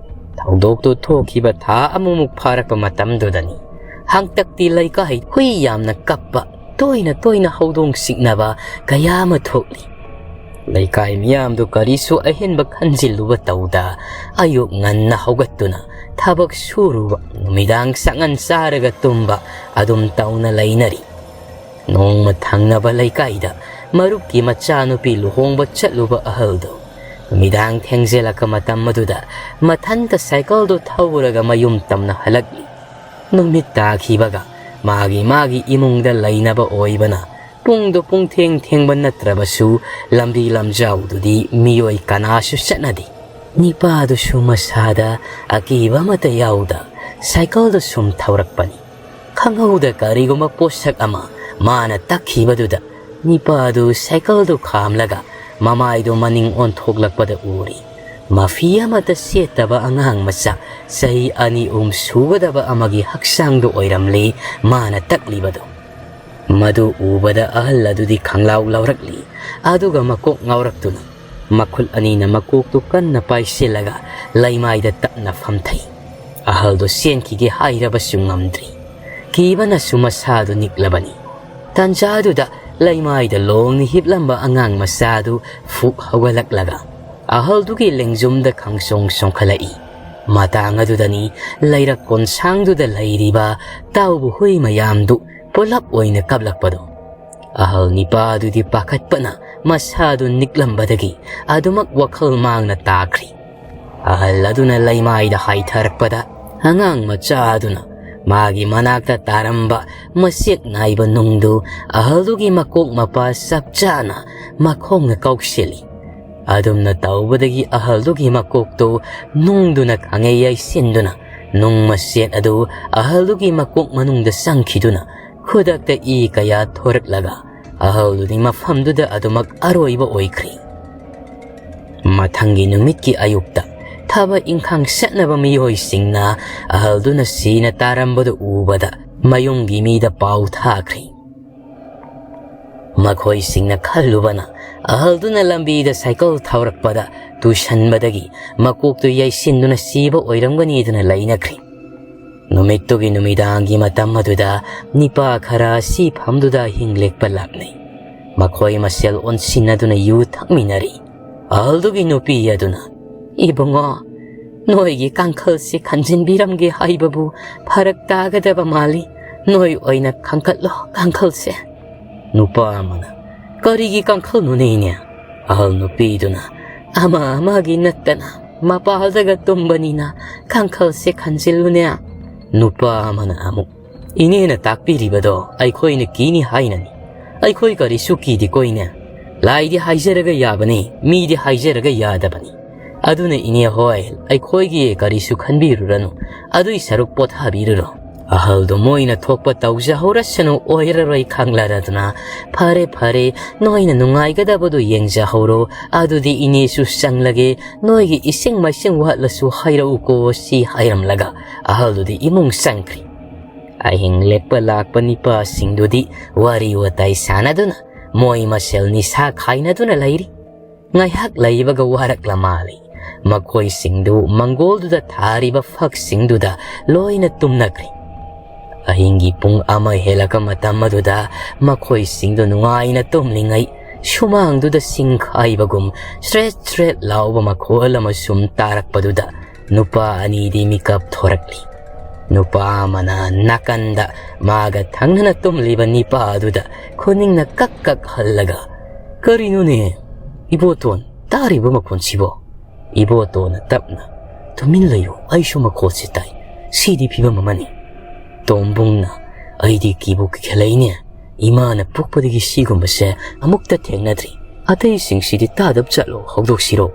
ꯊꯧꯗꯣꯛꯇꯨ ꯊꯣꯛꯈꯤꯕ ꯊꯥ ꯑꯃꯃꯨꯛ ꯐꯥꯔꯛꯄ ꯃꯇꯝꯗꯨꯗꯅꯤ ꯍꯥꯡꯇꯛꯇꯤ ꯂꯩꯀꯥꯏ ꯍꯨꯏ ꯌꯥꯝꯅ ꯀꯞꯄ, ꯇꯣꯏꯅ ꯇꯣꯏꯅ ꯍꯧꯗꯣꯡ ꯆꯤꯛꯅꯕ ꯀꯌꯥ ꯑꯃ ꯊꯣꯛꯂꯤ꯫ ꯂꯩꯀꯥꯏ ꯃꯤꯌꯥꯝꯗꯨ ꯀꯔꯤꯁꯨ ꯑꯍꯦꯟꯕ ꯈꯟꯖꯤꯜꯂꯨꯕ ꯇꯧꯗ ꯑꯌꯨꯛ ꯉꯟꯅ ꯍꯧꯒꯠꯇꯨꯅ ꯊꯕꯛ ꯁꯨꯔꯨꯕ, ꯅꯨꯃꯤꯗꯥꯡ ꯆꯥꯛꯉꯟ ꯆꯥꯔꯒ ꯇꯨꯝꯕ ꯑꯗꯨꯝ ꯇꯧꯅ ꯂꯩꯅꯔꯤ꯫ ꯅꯣꯡꯃ ꯊꯪꯅꯕ ꯂꯩꯀꯥꯏꯗ ꯃꯔꯨꯞꯀꯤ ꯃꯆꯥꯅꯨꯄꯤ ꯂꯨꯍꯣꯡꯕ ꯆꯠꯂꯨꯕ ꯑꯍꯜꯗꯨ ꯅꯨꯃꯤꯗꯥꯡ ꯊꯦꯡꯖꯤꯜꯂꯛꯄ ꯃꯇꯝ ꯑꯗꯨꯗ ꯃꯊꯟꯇ ꯁꯥꯏꯀꯜꯗꯨ ꯊꯧꯔꯒ ꯃꯌꯨꯝ ꯇꯝꯅ ꯍꯜꯂꯛꯂꯤ꯫ ꯅꯨꯃꯤꯠ ꯇꯥꯈꯤꯕꯒ ꯃꯥꯒꯤ ꯃꯥꯒꯤ ꯏꯃꯨꯡꯗ ꯂꯩꯅꯕ ꯑꯣꯏꯕꯅ ꯄꯨꯡꯗꯣ ꯄꯨꯡꯊꯦꯡ ꯊꯦꯡꯕ ꯅꯠꯇ꯭ꯔꯕꯁꯨ ꯂꯝꯕꯤ ꯂꯝꯖꯥꯎꯗꯨꯗꯤ ꯃꯤꯑꯣꯏ ꯀꯅꯥꯁꯨ ꯆꯠꯅꯗꯦ꯫ ꯅꯤꯄꯥꯗꯨꯁꯨ ꯃꯁꯥꯗ ꯑꯀꯤꯕ ꯑꯃꯠꯇ ꯌꯥꯎꯗ ꯁꯥꯏꯀꯜꯗꯨ ꯁꯨꯝ ꯊꯧꯔꯛꯄꯅꯤ꯫ ꯈꯪꯍꯧꯗ ꯀꯔꯤꯒꯨꯝꯕ ꯄꯣꯠꯁꯛ ꯑꯃ ꯃꯥꯅ ꯇꯛꯈꯤꯕꯗꯨꯗ ꯅꯤꯄꯥꯗꯨ ꯁꯥꯏꯀꯜꯗꯨ ꯈꯥꯝꯂꯒ ꯃꯃꯥꯏꯗꯨ ꯃꯅꯤꯡ ꯑꯣꯟꯊꯣꯛꯂꯛꯄꯗ ꯎꯔꯤ꯫ ꯃꯐꯤ ꯑꯃꯠꯇ ꯁꯦꯠꯇꯕ ꯑꯉꯥꯡ ꯃꯆꯥ ꯆꯍꯤ ꯑꯅꯤ ꯑꯍꯨꯝ ꯁꯨꯒꯗꯕ ꯑꯃꯒꯤ ꯍꯛꯆꯥꯡꯗꯨ ꯑꯣꯏꯔꯝꯂꯤ ꯃꯥꯅ ꯇꯛꯂꯤꯕꯗꯨ꯫ ꯃꯗꯨ ꯎꯕꯗ ꯑꯍꯜ ꯑꯗꯨꯗꯤ ꯈꯪꯂꯥꯎ ꯂꯥꯎꯔꯛꯂꯤ꯫ ꯑꯗꯨꯒ ꯃꯀꯣꯛ ꯉꯥꯎꯔꯛꯇꯨꯅ ꯃꯈꯨꯠ ꯑꯅꯤꯅ ꯃꯀꯣꯛꯇꯨ ꯀꯟꯅ ꯄꯥꯏꯁꯤꯜꯂꯒ ꯂꯩꯃꯥꯏꯗ ꯇꯞꯅ ꯐꯝꯊꯩ꯫ ꯑꯍꯜꯗꯨ ꯆꯦꯟꯈꯤꯒꯦ ꯍꯥꯏꯔꯕꯁꯨ ꯉꯝꯗ꯭ꯔꯤ꯫ ꯀꯤꯕꯅꯁꯨ ꯃꯁꯥꯗꯨ ꯅꯤꯛꯂꯕꯅꯤ꯫ ꯇꯥꯟꯖꯥꯗꯨꯗ ꯂꯩꯃꯥꯏꯗ ꯂꯣꯡꯅ ꯍꯤꯞꯂꯝꯕ ꯑꯉꯥꯡ ꯃꯆꯥꯗꯨ ꯐꯨꯛ ꯍꯧꯒꯠꯂꯛꯂꯒ ꯑꯍꯜꯗꯨꯒꯤ ꯂꯦꯡꯖꯨꯝꯗ ꯈꯪꯁꯣꯡ ꯁꯣꯡꯈꯠꯂꯛꯏ꯫ ꯃꯇꯥꯡ ꯑꯗꯨꯗꯅꯤ ꯂꯩꯔꯛ ꯀꯣꯟꯁꯥꯡꯗꯨꯗ ꯂꯩꯔꯤꯕ ꯇꯥꯎꯕ ꯍꯨꯏ ꯃꯌꯥꯝꯗꯨ ꯄꯨꯂꯞ ꯑꯣꯏꯅ ꯀꯞꯂꯛꯄꯗꯣ꯫ ꯑꯍꯜ ꯅꯤꯄꯥ ꯑꯗꯨꯗꯤ ꯄꯥꯈꯠꯄꯅ ꯃꯁꯥꯗꯨ ꯅꯤꯛꯂꯝꯕꯗꯒꯤ ꯑꯗꯨꯃꯛ ꯋꯥꯈꯜ ꯃꯥꯡꯅ ꯇꯥꯈ꯭ꯔꯤ꯫ ꯑꯍꯜ ꯑꯗꯨꯅ ꯂꯩꯃꯥꯏꯗ ꯍꯥꯏꯊꯔꯛꯄꯗ ꯑꯉꯥꯡ ꯃꯆꯥ ꯑꯗꯨꯅ ꯃꯥꯒꯤ ꯃꯅꯥꯛꯇ ꯇꯥꯔꯝꯕ ꯃꯆꯦꯛ ꯅꯥꯏꯕ ꯅꯨꯡꯗꯨ ꯑꯍꯜꯗꯨꯒꯤ ꯃꯀꯣꯛ ꯃꯄꯥ ꯆꯞ ꯆꯥꯅ ꯃꯈꯣꯡꯅ ꯀꯧꯁꯤꯜꯂꯤ꯫ ꯑꯗꯨꯝꯅ ꯇꯧꯕꯗꯒꯤ ꯑꯍꯜꯗꯨꯒꯤ ꯃꯀꯣꯛꯇꯨ ꯅꯨꯡꯗꯨꯅ ꯈꯪꯉꯩ ꯌꯩꯁꯤꯟꯗꯨꯅ ꯅꯨꯡ ꯃꯆꯦꯠ ꯑꯗꯨ ꯑꯍꯜꯗꯨꯒꯤ ꯃꯀꯣꯛ ꯃꯅꯨꯡꯗ ꯆꯪꯈꯤꯗꯨꯅ ꯈꯨꯗꯛꯇ ꯏ ꯀꯌꯥ ꯊꯣꯔꯛꯂꯒ ꯑꯍꯜꯗꯨꯗꯤ ꯃꯐꯝꯗꯨꯗ ꯑꯗꯨꯃꯛ ꯑꯔꯣꯏꯕ ꯑꯣꯏꯈ꯭ꯔꯤ꯫ ꯃꯊꯪꯒꯤ ꯅꯨꯃꯤꯠꯀꯤ ꯑꯌꯨꯛꯇ ꯊꯕꯛ ꯏꯪꯈꯥꯡ ꯆꯠꯅꯕ ꯃꯤꯑꯣꯏꯁꯤꯡꯅ ꯑꯍꯜꯗꯨꯅ ꯁꯤꯅ ꯇꯥꯔꯝꯕꯗꯨ ꯎꯕꯗ ꯃꯌꯨꯝꯒꯤ ꯃꯤꯗ ꯄꯥꯎ ꯊꯥꯈ꯭ꯔꯤ꯫ ꯃꯈꯣꯏꯁꯤꯡꯅ ꯈꯜꯂꯨꯕꯅ ꯑꯍꯜꯗꯨꯅ ꯂꯝꯕꯤꯗ ꯁꯥꯏꯀꯜ ꯊꯧꯔꯛꯄꯗ ꯇꯨꯁꯟꯕꯗꯒꯤ ꯃꯀꯣꯛꯇꯨ ꯌꯩꯁꯤꯟꯗꯨꯅ ꯁꯤꯕ ꯑꯣꯏꯔꯝꯒꯅꯤꯗꯨꯅ ꯂꯩꯅꯈ꯭ꯔꯤ꯫ ꯅꯨꯃꯤꯠꯇꯨꯒꯤ ꯅꯨꯃꯤꯗꯥꯡꯒꯤ ꯃꯇꯝ ꯑꯗꯨꯗ ꯅꯤꯄꯥ ꯈꯔ ꯁꯤꯐꯝꯗꯨꯗ ꯑꯍꯤꯡ ꯂꯦꯛꯄ ꯂꯥꯛꯅꯩ꯫ ꯃꯈꯣꯏ ꯃꯁꯦꯜ ꯑꯣꯟꯁꯤꯟꯅꯗꯨꯅ ꯌꯨ ꯊꯛꯃꯤꯟꯅꯔꯤ꯫ ꯑꯍꯜꯗꯨꯒꯤ ꯅꯨꯄꯤ ꯑꯗꯨꯅ, "ꯏꯕꯨꯡꯉꯣ, ꯅꯣꯏꯒꯤ ꯀꯥꯡꯈꯜꯁꯤ ꯈꯟꯖꯤꯟꯕꯤꯔꯝꯒꯦ ꯍꯥꯏꯕꯕꯨ ꯐꯔꯛ ꯇꯥꯒꯗꯕ ꯃꯥꯜꯂꯤ꯫ ꯅꯣꯏ ꯑꯣꯏꯅ ꯈꯟꯒꯠꯂꯣ ꯀꯥꯡꯈꯜꯁꯦ꯫" ꯅꯨꯄꯥ ꯑꯃꯅ, "ꯀꯔꯤꯒꯤ ꯀꯥꯡꯈꯜꯅꯣꯅꯦ, ꯏꯅꯦ?" ꯑꯍꯜ ꯅꯨꯄꯤꯗꯨꯅ, ꯑꯃ ꯑꯃꯒꯤ ꯅꯠꯇꯅ ꯃꯄꯥꯜꯗꯒ ꯇꯨꯝꯕꯅꯤꯅ ꯀꯥꯡꯈꯜꯁꯦ ꯈꯟꯖꯤꯜꯂꯨꯅꯦ꯫ ꯅꯨꯄꯥ ꯑꯃꯅ ꯑꯃꯨꯛ, "ꯏꯅꯦꯅ ꯇꯥꯛꯄꯤꯔꯤꯕꯗꯣ ꯑꯩꯈꯣꯏꯅ ꯀꯤꯅꯤ ꯍꯥꯏꯅꯅꯤ꯫ ꯑꯩꯈꯣꯏ ꯀꯔꯤꯁꯨ ꯀꯤꯗꯦꯀꯣ ꯏꯅꯦ꯫ ꯂꯥꯏꯗꯤ ꯍꯥꯏꯖꯔꯒ ꯌꯥꯕꯅꯤ, ꯃꯤꯗꯤ ꯍꯥꯏꯖꯔꯒ ꯌꯥꯗꯕꯅꯤ꯫ ꯑꯗꯨꯅ ꯏꯅꯦ ꯍꯣꯏ, ꯑꯩꯈꯣꯏꯒꯤ ꯀꯔꯤꯁꯨ ꯈꯟꯕꯤꯔꯨꯔꯅꯨ꯫ ꯑꯗꯨꯏ ꯁꯔꯨꯛ ꯄꯣꯊꯥꯕꯤꯔꯨꯔꯣ꯫ ꯑꯍꯜꯗꯣ ꯃꯣꯏꯅ ꯊꯣꯛꯄ ꯇꯧꯖꯍꯧꯔꯁꯅꯨ, ꯑꯣꯏꯔꯔꯣꯏ ꯈꯪꯂꯔꯗꯨꯅ, ꯐꯔꯦ ꯐꯔꯦ, ꯅꯣꯏꯅ ꯅꯨꯡꯉꯥꯏꯒꯗꯕꯗꯨ ꯌꯦꯡꯖꯍꯧꯔꯣ꯫ ꯑꯗꯨꯗꯤ ꯏꯅꯦꯁꯨ ꯆꯪꯂꯒꯦ, ꯅꯣꯏꯒꯤ ꯏꯁꯤꯡ ꯃꯥꯏꯁꯤꯡ ꯋꯥꯠꯂꯁꯨ ꯍꯥꯏꯔꯛꯎꯀꯣ", ꯁꯤ ꯍꯥꯏꯔꯝꯂꯒ ꯑꯍꯜꯗꯨꯗꯤ ꯏꯃꯨꯡ ꯆꯪꯈ꯭ꯔꯤ꯫ ꯑꯍꯤꯡ ꯂꯦꯛꯄ ꯂꯥꯛꯄ ꯅꯤꯄꯥꯁꯤꯡꯗꯨꯗꯤ ꯋꯥꯔꯤ ꯋꯥꯇꯥꯏ ꯁꯥꯟꯅꯗꯨꯅ ꯃꯣꯏ ꯃꯁꯦꯜ ꯅꯤꯁꯥ ꯈꯥꯏꯅꯗꯨꯅ ꯂꯩꯔꯤ꯫ ꯉꯥꯏꯍꯥꯛ ꯂꯩꯕꯒ ꯋꯥꯔꯛꯂ ꯃꯥꯜꯂꯤ꯫ ꯃꯈꯣꯏꯁꯤꯡꯗꯨ ꯃꯪꯒꯣꯜꯗꯨꯗ ꯊꯥꯔꯤꯕ ꯐꯛꯁꯤꯡꯗꯨꯗ ꯂꯣꯏꯅ ꯇꯨꯝꯅꯈ꯭ꯔꯦ꯫ ꯑꯍꯤꯡꯒꯤ ꯄꯨꯡ ꯑꯃ ꯍꯦꯜꯂꯛꯄ ꯃꯇꯝ ꯑꯗꯨꯗ ꯃꯈꯣꯏꯁꯤꯡꯗꯨ ꯅꯨꯡꯉꯥꯏꯅ ꯇꯨꯝꯂꯤꯉꯩ, ꯁꯨꯃꯥꯡꯗꯨꯗ ꯁꯤꯡ ꯈꯥꯏꯕꯒꯨꯝ ꯁ꯭ꯔꯦꯠ ꯁ꯭ꯔꯦꯠ ꯂꯥꯎꯕ ꯃꯈꯣꯜ ꯑꯃ ꯁꯨꯝ ꯇꯥꯔꯛꯄꯗꯨꯗ ꯅꯨꯄꯥ ꯑꯅꯤꯗꯤ ꯃꯤꯀꯞ ꯊꯣꯔꯛꯂꯤ꯫ ꯅꯨꯄꯥ ꯑꯃꯅ ꯅꯥꯀꯟꯗ ꯃꯥꯒ ꯊꯪꯅꯅ ꯇꯨꯝꯂꯤꯕ ꯅꯤꯄꯥ ꯑꯗꯨꯗ ꯈꯨꯅꯤꯡꯅ ꯀꯛ ꯀꯛ ꯍꯜꯂꯒ, "ꯀꯔꯤꯅꯣꯅꯦ, ꯏꯕꯣꯇꯣꯟ, ꯇꯥꯔꯤꯕ ꯃꯈꯣꯟꯁꯤꯕꯣ?" ꯏꯕꯣꯇꯣꯟꯅ ꯇꯞꯅ, "ꯇꯨꯃꯤꯟ ꯂꯩꯌꯨ, ꯑꯩꯁꯨ ꯃꯈꯣꯜꯁꯤ ꯇꯥꯏ꯫ ꯁꯤꯗꯤ ꯐꯤꯕꯝ ꯑꯃꯅꯤ꯫" ꯇꯣꯝꯕꯨꯡꯅ, "ꯑꯩꯗꯤ ꯀꯤꯕꯨ ꯀꯤꯈꯠꯂꯛꯏꯅꯦ꯫ ꯏꯃꯥꯅ ꯄꯣꯛꯄꯗꯒꯤ ꯁꯤꯒꯨꯝꯕꯁꯦ ꯑꯃꯨꯛꯇ ꯊꯦꯡꯅꯗ꯭ꯔꯤ꯫ ꯑꯇꯩꯁꯤꯡꯁꯤꯗꯤ ꯇꯥꯗꯕ ꯆꯠꯂꯣ, ꯍꯧꯗꯣꯛꯁꯤꯔꯣ?"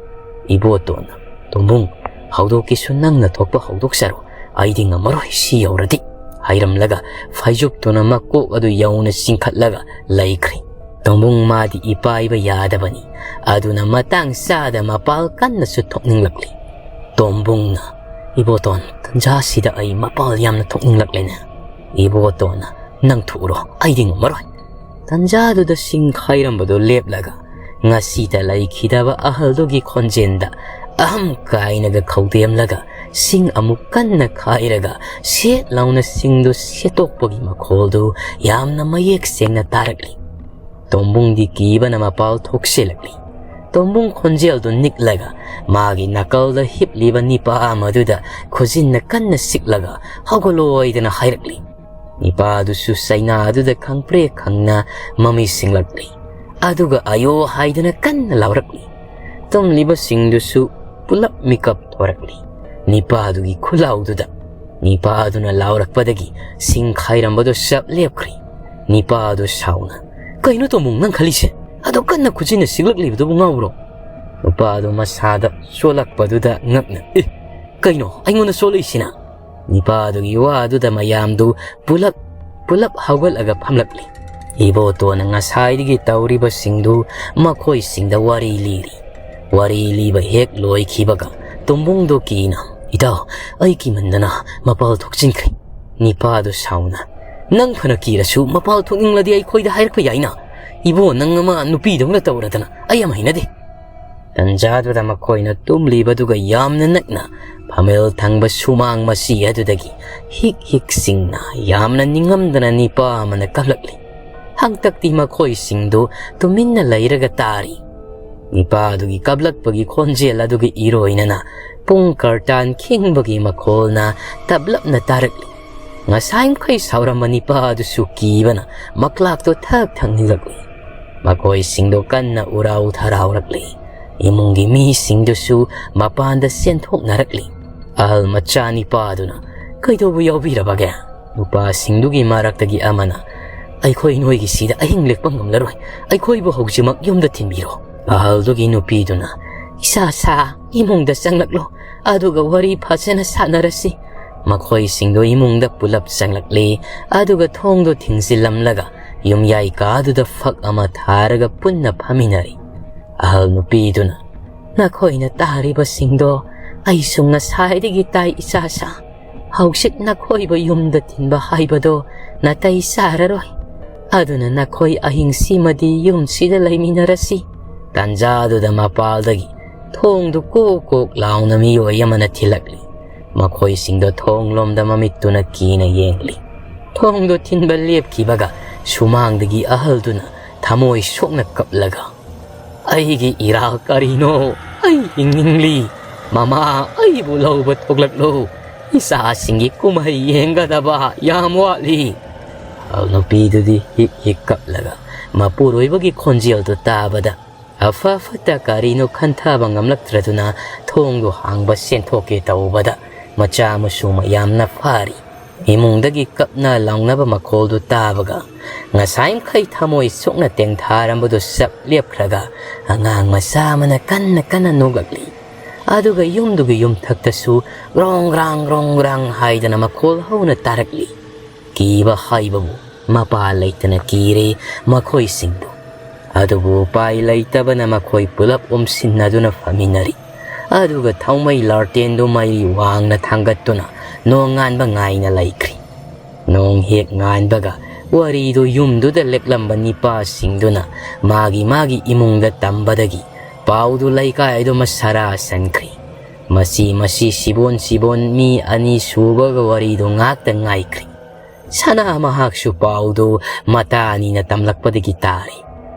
ꯏꯕꯣꯇꯣꯟꯅ, "ꯇꯣꯝꯕꯨꯡ, ꯍꯧꯗꯣꯛꯀꯦꯁꯨ ꯅꯪꯅ ꯊꯣꯛꯄ ꯍꯧꯗꯣꯛꯆꯔꯣ꯫ ꯑꯩꯗꯤ ꯉꯝꯃꯔꯣꯏ ꯁꯤ ꯌꯧꯔꯗꯤ," ꯍꯥꯏꯔꯝꯂꯒ ꯐꯩꯖꯨꯞꯇꯨꯅ ꯃꯀꯣꯛ ꯑꯗꯨ ꯌꯧꯅ ꯆꯤꯡꯈꯠꯂꯒ ꯂꯩꯈ꯭ꯔꯦ꯫ ꯇꯣꯝꯕꯨꯡ ꯃꯥꯗꯤ ꯏꯄꯥꯏꯕ ꯌꯥꯗꯕꯅꯤ꯫ ꯑꯗꯨꯅ ꯃꯇꯥꯡ ꯆꯥꯗ ꯃꯄꯥꯜ ꯀꯟꯅꯁꯨ ꯊꯣꯛꯅꯤꯡꯂꯛꯂꯤ꯫ ꯇꯣꯝꯕꯨꯡꯅ, "ꯏꯕꯣꯇꯣꯟ, ꯇꯟꯖꯥꯁꯤꯗ ꯑꯩ ꯃꯄꯥꯜ ꯌꯥꯝꯅ ꯊꯣꯛꯅꯤꯡꯂꯛꯂꯦꯅꯦ꯫" ꯏꯕꯣꯇꯣꯟꯅ, "ꯅꯪ ꯊꯣꯛꯎꯔꯣ, ꯑꯩꯗꯤ ꯉꯝꯃꯔꯣꯏ꯫" ꯇꯟꯖꯥꯗꯨꯗ ꯁꯤꯡ ꯈꯥꯏꯔꯝꯕꯗꯨ ꯂꯦꯞꯂꯒ ꯉꯁꯤꯗ ꯂꯩꯈꯤꯗꯕ ꯑꯍꯜꯗꯨꯒꯤ ꯈꯣꯟꯖꯦꯜꯗ ꯑꯍꯝ ꯀꯥꯏꯅꯒ ꯈꯧꯗꯦꯝꯂꯒ ꯁꯤꯡ ꯑꯃꯨꯛ ꯀꯟꯅ ꯈꯥꯏꯔꯒ ꯁꯦꯠ ꯂꯥꯎꯅ ꯁꯤꯡꯗꯨ ꯁꯦꯠꯇꯣꯛꯄꯒꯤ ꯃꯈꯣꯜꯗꯨ ꯌꯥꯝꯅ ꯃꯌꯦꯛ ꯁꯦꯡꯅ ꯇꯥꯔꯛꯂꯤ꯫ ꯇꯣꯝꯕꯨꯡꯗꯤ ꯀꯤꯕꯅ ꯃꯄꯥꯜ ꯊꯣꯛꯆꯤꯜꯂꯛꯂꯤ꯫ ꯇꯣꯝꯕꯨꯡ ꯈꯣꯟꯖꯦꯜꯗꯨ ꯅꯤꯛꯂꯒ ꯃꯥꯒꯤ ꯅꯥꯀꯜꯗ ꯍꯤꯞꯂꯤꯕ ꯅꯤꯄꯥ ꯑꯃꯗꯨꯗ ꯈꯨꯖꯤꯟꯅ ꯀꯟꯅ ꯁꯤꯛꯂꯒ ꯍꯧꯒꯠꯂꯣꯏꯗꯅ ꯍꯥꯏꯔꯛꯂꯤ꯫ ꯅꯤꯄꯥꯗꯨꯁꯨ ꯆꯩꯅꯥꯗꯨꯗ ꯈꯪꯄ꯭ꯔꯦꯛ ꯈꯪꯅ ꯃꯃꯩ ꯁꯤꯡꯂꯛꯂꯤ꯫ ꯑꯗꯨꯒ "ꯑꯌꯣ" ꯍꯥꯏꯗꯅ ꯀꯟꯅ ꯂꯥꯎꯔꯛꯂꯤ꯫ ꯇꯨꯝꯂꯤꯕꯁꯤꯡꯗꯨꯁꯨ ꯄꯨꯂꯞ ꯃꯤꯀꯞ ꯊꯣꯔꯛꯂꯤ꯫ ꯅꯤꯄꯥꯗꯨꯒꯤ ꯈꯨꯂꯥꯎꯗꯨꯗ ꯅꯤꯄꯥꯗꯨꯅ ꯂꯥꯎꯔꯛꯄꯗꯒꯤ ꯁꯤꯡ ꯈꯥꯏꯔꯝꯕꯗꯨ ꯆꯞ ꯂꯦꯞꯈ꯭ꯔꯦ꯫ ꯅꯤꯄꯥꯗꯨ ꯁꯥꯎꯅ, "ꯀꯩꯅꯣ ꯇꯣꯝꯕꯨꯡ ꯅꯪ ꯈꯜꯂꯤꯁꯦ? ꯑꯗꯨ ꯀꯟꯅ ꯈꯨꯖꯤꯟꯅ ꯁꯤꯛꯂꯛꯂꯤꯕꯗꯨꯕꯨ ꯉꯥꯎꯕ꯭ꯔꯣ?" ꯅꯨꯄꯥꯗꯨ ꯃꯁꯥꯗ ꯆꯣꯜꯂꯛꯄꯗꯨꯗ ꯉꯛꯅ, "ꯑꯦ, ꯀꯩꯅꯣ ꯑꯩꯉꯣꯟꯗ ꯆꯣꯜꯂꯛꯏꯁꯤꯅ?" ꯅꯤꯄꯥꯗꯨꯒꯤ ꯋꯥꯗꯨꯗ ꯃꯌꯥꯝꯗꯨ ꯄꯨꯂꯞ ꯄꯨꯂꯞ ꯍꯧꯒꯠꯂꯒ ꯐꯝꯂꯛꯂꯤ꯫ ꯏꯕꯣꯇꯣꯟꯅ ꯉꯁꯥꯏꯗꯒꯤ ꯇꯧꯔꯤꯕꯁꯤꯡꯗꯨ ꯃꯈꯣꯏꯁꯤꯡꯗ ꯋꯥꯔꯤ ꯂꯤꯔꯤ꯫ ꯋꯥꯔꯤ ꯂꯤꯕ ꯍꯦꯛ ꯂꯣꯏꯈꯤꯕꯒ ꯇꯣꯝꯕꯨꯡꯗꯣ ꯀꯤꯅ, "ꯏꯇꯥꯎ, ꯑꯩ ꯀꯤꯃꯟꯗꯅ ꯃꯄꯥꯜ ꯊꯣꯛꯆꯤꯟꯈ꯭ꯔꯦ꯫" ꯅꯤꯄꯥꯗꯨ ꯁꯥꯎꯅ, "ꯅꯪ ꯐꯅ ꯀꯤꯔꯁꯨ ꯃꯄꯥꯜ ꯊꯣꯛꯅꯤꯡꯂꯗꯤ ꯑꯩꯈꯣꯏꯗ ꯍꯥꯏꯔꯛꯄ ꯌꯥꯏꯅ꯫ ꯏꯕꯣ, ꯅꯪ ꯑꯃ ꯅꯨꯄꯤꯗꯧꯅ ꯇꯧꯔꯗꯅ ꯑꯩ ꯌꯥꯝ ꯍꯩꯅꯗꯦ꯫" ꯇꯟꯖꯥꯗꯨꯗ ꯃꯈꯣꯏꯅ ꯇꯨꯝꯂꯤꯕꯗꯨꯒ ꯌꯥꯝꯅ ꯅꯛꯅ ꯐꯝꯃꯦꯜ ꯊꯪꯕ ꯁꯨꯃꯥꯡ ꯃꯆꯤ ꯑꯗꯨꯗꯒꯤ ꯍꯤꯛ ꯍꯤꯛ ꯁꯤꯡꯅ ꯌꯥꯝꯅ ꯅꯤꯡꯉꯝꯗꯅ ꯅꯤꯄꯥ ꯑꯃꯅ ꯀꯞꯂꯛꯂꯤ꯫ ꯍꯟꯗꯛꯇꯤ ꯃꯈꯣꯏꯁꯤꯡꯗꯨ ꯇꯨꯃꯤꯟꯅ ꯂꯩꯔꯒ ꯇꯥꯔꯤ꯫ ꯅꯤꯄꯥꯗꯨꯒꯤ ꯀꯞꯂꯛꯄꯒꯤ ꯈꯣꯟꯖꯦꯜ ꯑꯗꯨꯒꯤ ꯏꯔꯣꯏꯅꯅ ꯄꯨꯡ ꯀꯔꯇꯥꯟ ꯈꯤꯡꯕꯒꯤ ꯃꯈꯣꯜꯅ ꯇꯞꯂꯞꯅ ꯇꯥꯔꯛꯂꯤ꯫ ꯉꯁꯥꯏ ꯃꯈꯩ ꯁꯥꯎꯔꯝꯕ ꯅꯤꯄꯥ ꯑꯗꯨꯁꯨ ꯀꯤꯕꯅ ꯃꯀ꯭ꯂꯥꯛꯇꯣ ꯊꯛ ꯊꯛ ꯅꯤꯛꯂꯛꯂꯤ꯫ ꯃꯈꯣꯏꯁꯤꯡꯗꯣ ꯀꯟꯅ ꯎꯔꯥꯎ ꯊꯔꯥꯎꯔꯛꯂꯤ꯫ ꯏꯃꯨꯡꯒꯤ ꯃꯤꯁꯤꯡꯗꯨꯁꯨ ꯃꯄꯥꯟꯗ ꯆꯦꯟꯊꯣꯛꯅꯔꯛꯂꯤ꯫ ꯑꯍꯜ ꯃꯆꯥ ꯅꯤꯄꯥꯗꯨꯅ, "ꯀꯩꯗꯧꯕ ꯌꯥꯎꯕꯤꯔꯕꯒꯦ?" ꯅꯨꯄꯥꯁꯤꯡꯗꯨꯒꯤ ꯃꯔꯛꯇꯒꯤ ꯑꯃꯅ, "ꯑꯩꯈꯣꯏ ꯅꯣꯏꯒꯤꯁꯤꯗ ꯑꯍꯤꯡ ꯂꯦꯛꯄ ꯉꯝꯂꯔꯣꯏ꯫ ꯑꯩꯈꯣꯏꯕꯨ ꯍꯧꯖꯤꯛꯃꯛ ꯌꯨꯝꯗ ꯊꯤꯟꯕꯤꯔꯣ꯫" ꯑꯍꯜꯗꯨꯒꯤ ꯅꯨꯄꯤꯗꯨꯅ, "ꯏꯁꯥ ꯁꯥ, ꯏꯃꯨꯡꯗ ꯆꯪꯂꯛꯂꯣ, ꯑꯗꯨꯒ ꯋꯥꯔꯤ ꯐꯖꯅ ꯁꯥꯟꯅꯔꯁꯤ꯫" ꯃꯈꯣꯏꯁꯤꯡꯗꯣ ꯏꯃꯨꯡꯗ ꯄꯨꯂꯞ ꯆꯪꯂꯛꯂꯤ, ꯑꯗꯨꯒ ꯊꯣꯡꯗꯣ ꯊꯤꯡꯖꯤꯜꯂꯝꯂꯒ ꯌꯨꯝꯌꯥꯏ ꯀꯥꯗꯨꯗ ꯐꯛ ꯑꯃ ꯊꯥꯔꯒ ꯄꯨꯟꯅ ꯐꯝꯃꯤꯟꯅꯔꯤ꯫ ꯑꯍꯜ ꯅꯨꯄꯤꯗꯨꯅ, "ꯅꯈꯣꯏꯅ ꯇꯥꯔꯤꯕꯁꯤꯡꯗꯣ ꯑꯩꯁꯨ ꯉꯁꯥꯏꯗꯒꯤ ꯇꯥꯏ, ꯏꯆꯥ ꯁꯥ꯫ ꯍꯧꯖꯤꯛ ꯅꯈꯣꯏꯕꯨ ꯌꯨꯝꯗ ꯊꯤꯟꯕ ꯍꯥꯏꯕꯗꯣ ꯅꯥꯇꯩ ꯆꯥꯔꯔꯣꯏ꯫ ꯑꯗꯨꯅ ꯅꯈꯣꯏ ꯑꯍꯤꯡꯁꯤꯃꯗꯤ ꯌꯨꯝꯁꯤꯗ ꯂꯩꯃꯤꯟꯅꯔꯁꯤ꯫" ꯇꯥꯟꯖꯥꯗꯨꯗ ꯃꯄꯥꯜꯗꯒꯤ ꯊꯣꯡꯗꯨ ꯀꯣꯛ ꯀꯣꯛ ꯂꯥꯎꯅ ꯃꯤꯑꯣꯏ ꯑꯃꯅ ꯊꯤꯜꯂꯛꯂꯤ꯫ ꯃꯈꯣꯏꯁꯤꯡꯗꯣ ꯊꯣꯡꯂꯣꯝꯗ ꯃꯃꯤꯠꯇꯨꯅ ꯀꯤꯅ ꯌꯦꯡꯂꯤ꯫ ꯊꯣꯡꯗꯣ ꯊꯤꯟꯕ ꯂꯦꯞꯈꯤꯕꯒ ꯁꯨꯃꯥꯡꯗꯒꯤ ꯑꯍꯜꯗꯨꯅ ꯊꯃꯣꯏ ꯁꯣꯛꯅ ꯀꯞꯂꯒ, "ꯑꯩꯒꯤ ꯏꯔꯥ ꯀꯔꯤꯅꯣ? ꯑꯩ ꯍꯤꯡꯅꯤꯡꯂꯤ꯫ ꯃꯃꯥ, ꯑꯩꯕꯨ ꯂꯧꯕ ꯊꯣꯛꯂꯛꯂꯣ꯫ ꯏꯆꯥꯁꯤꯡꯒꯤ ꯀꯨꯝꯍꯩ ꯌꯦꯡꯒꯗꯕ ꯌꯥꯝ ꯋꯥꯠꯂꯤ꯫" ꯑꯍꯜ ꯅꯨꯄꯤꯗꯨꯗꯤ ꯍꯤꯛ ꯍꯤꯛ ꯀꯞꯂꯒ ꯃꯄꯨꯔꯣꯏꯕꯒꯤ ꯈꯣꯟꯖꯦꯜꯗꯨ ꯇꯥꯕꯗ ꯑꯐ ꯐꯠꯇ ꯀꯔꯤꯅꯣ ꯈꯟꯊꯕ ꯉꯝꯂꯛꯇ꯭ꯔꯗꯨꯅ ꯊꯣꯡꯗꯨ ꯍꯥꯡꯕ ꯆꯦꯟꯊꯣꯛꯀꯦ ꯇꯧꯕꯗ ꯃꯆꯥ ꯃꯁꯨ ꯃꯌꯥꯝꯅ ꯐꯥꯔꯤ꯫ ꯏꯃꯨꯡꯗꯒꯤ ꯀꯞꯅ ꯂꯥꯎꯅꯕ ꯃꯈꯣꯜꯗꯨ ꯇꯥꯕꯒ ꯉꯁꯥꯏ ꯃꯈꯩ ꯊꯃꯣꯏ ꯁꯣꯛꯅ ꯇꯦꯡꯊꯥꯔꯝꯕꯗꯨ ꯆꯞ ꯂꯦꯞꯈ꯭ꯔꯒ ꯑꯉꯥꯡ ꯃꯆꯥ ꯑꯃꯅ ꯀꯟꯅ ꯀꯟꯅ ꯅꯣꯛꯂꯛꯂꯤ꯫ ꯑꯗꯨꯒ ꯌꯨꯝꯗꯨꯒꯤ ꯌꯨꯝꯊꯛꯇꯁꯨ ꯒ꯭ꯔꯣꯡ ꯒ꯭ꯔꯥꯡ ꯒ꯭ꯔꯣꯡ ꯒ꯭ꯔꯥꯡ ꯍꯥꯏꯗꯅ ꯃꯈꯣꯜ ꯍꯧꯅ ꯇꯥꯔꯛꯂꯤ꯫ ꯀꯤꯕ ꯍꯥꯏꯕꯕꯨ ꯃꯄꯥ ꯂꯩꯇꯅ ꯀꯤꯔꯦ ꯃꯈꯣꯏꯁꯤꯡꯗꯨ꯫ ꯑꯗꯨꯕꯨ ꯎꯄꯥꯏ ꯂꯩꯇꯕꯅ ꯃꯈꯣꯏ ꯄꯨꯂꯞ ꯑꯣꯝꯁꯤꯟꯅꯗꯨꯅ ꯐꯝꯃꯤꯟꯅꯔꯤ꯫ ꯑꯗꯨꯒ ꯊꯥꯎꯃꯩ ꯂꯥꯔꯇꯦꯟꯗꯨ ꯃꯩ ꯋꯥꯡꯅ ꯊꯥꯡꯒꯠꯇꯨꯅ ꯅꯣꯡꯉꯥꯟꯕ ꯉꯥꯏꯅ ꯂꯩꯈ꯭ꯔꯤ꯫ ꯅꯣꯡ ꯍꯦꯛ ꯉꯥꯟꯕꯒ ꯋꯥꯔꯤꯗꯨ ꯌꯨꯝꯗꯨꯗ ꯂꯦꯛꯂꯝꯕ ꯅꯤꯄꯥꯁꯤꯡꯗꯨꯅ ꯃꯥꯒꯤ ꯃꯥꯒꯤ ꯏꯃꯨꯡꯗ ꯇꯝꯕꯗꯒꯤ ꯄꯥꯎꯗꯨ ꯂꯩꯀꯥꯏꯗꯨꯃ ꯁꯔꯥ ꯁꯟꯈ꯭ꯔꯤ꯫ ꯃꯁꯤ ꯃꯁꯤ ꯁꯤꯕꯣꯟ ꯁꯤꯕꯣꯟ ꯃꯤ ꯑꯅꯤ ꯁꯨꯕꯒ ꯋꯥꯔꯤꯗꯨ ꯉꯥꯛꯇ ꯉꯥꯏꯈ꯭ꯔꯤ꯫ ꯁꯅꯥ ꯃꯍꯥꯛꯁꯨ ꯄꯥꯎꯗꯨ ꯃꯇꯥ ꯑꯅꯤꯅ ꯇꯝꯂꯛꯄꯗꯒꯤ ꯇꯥꯔꯤ꯫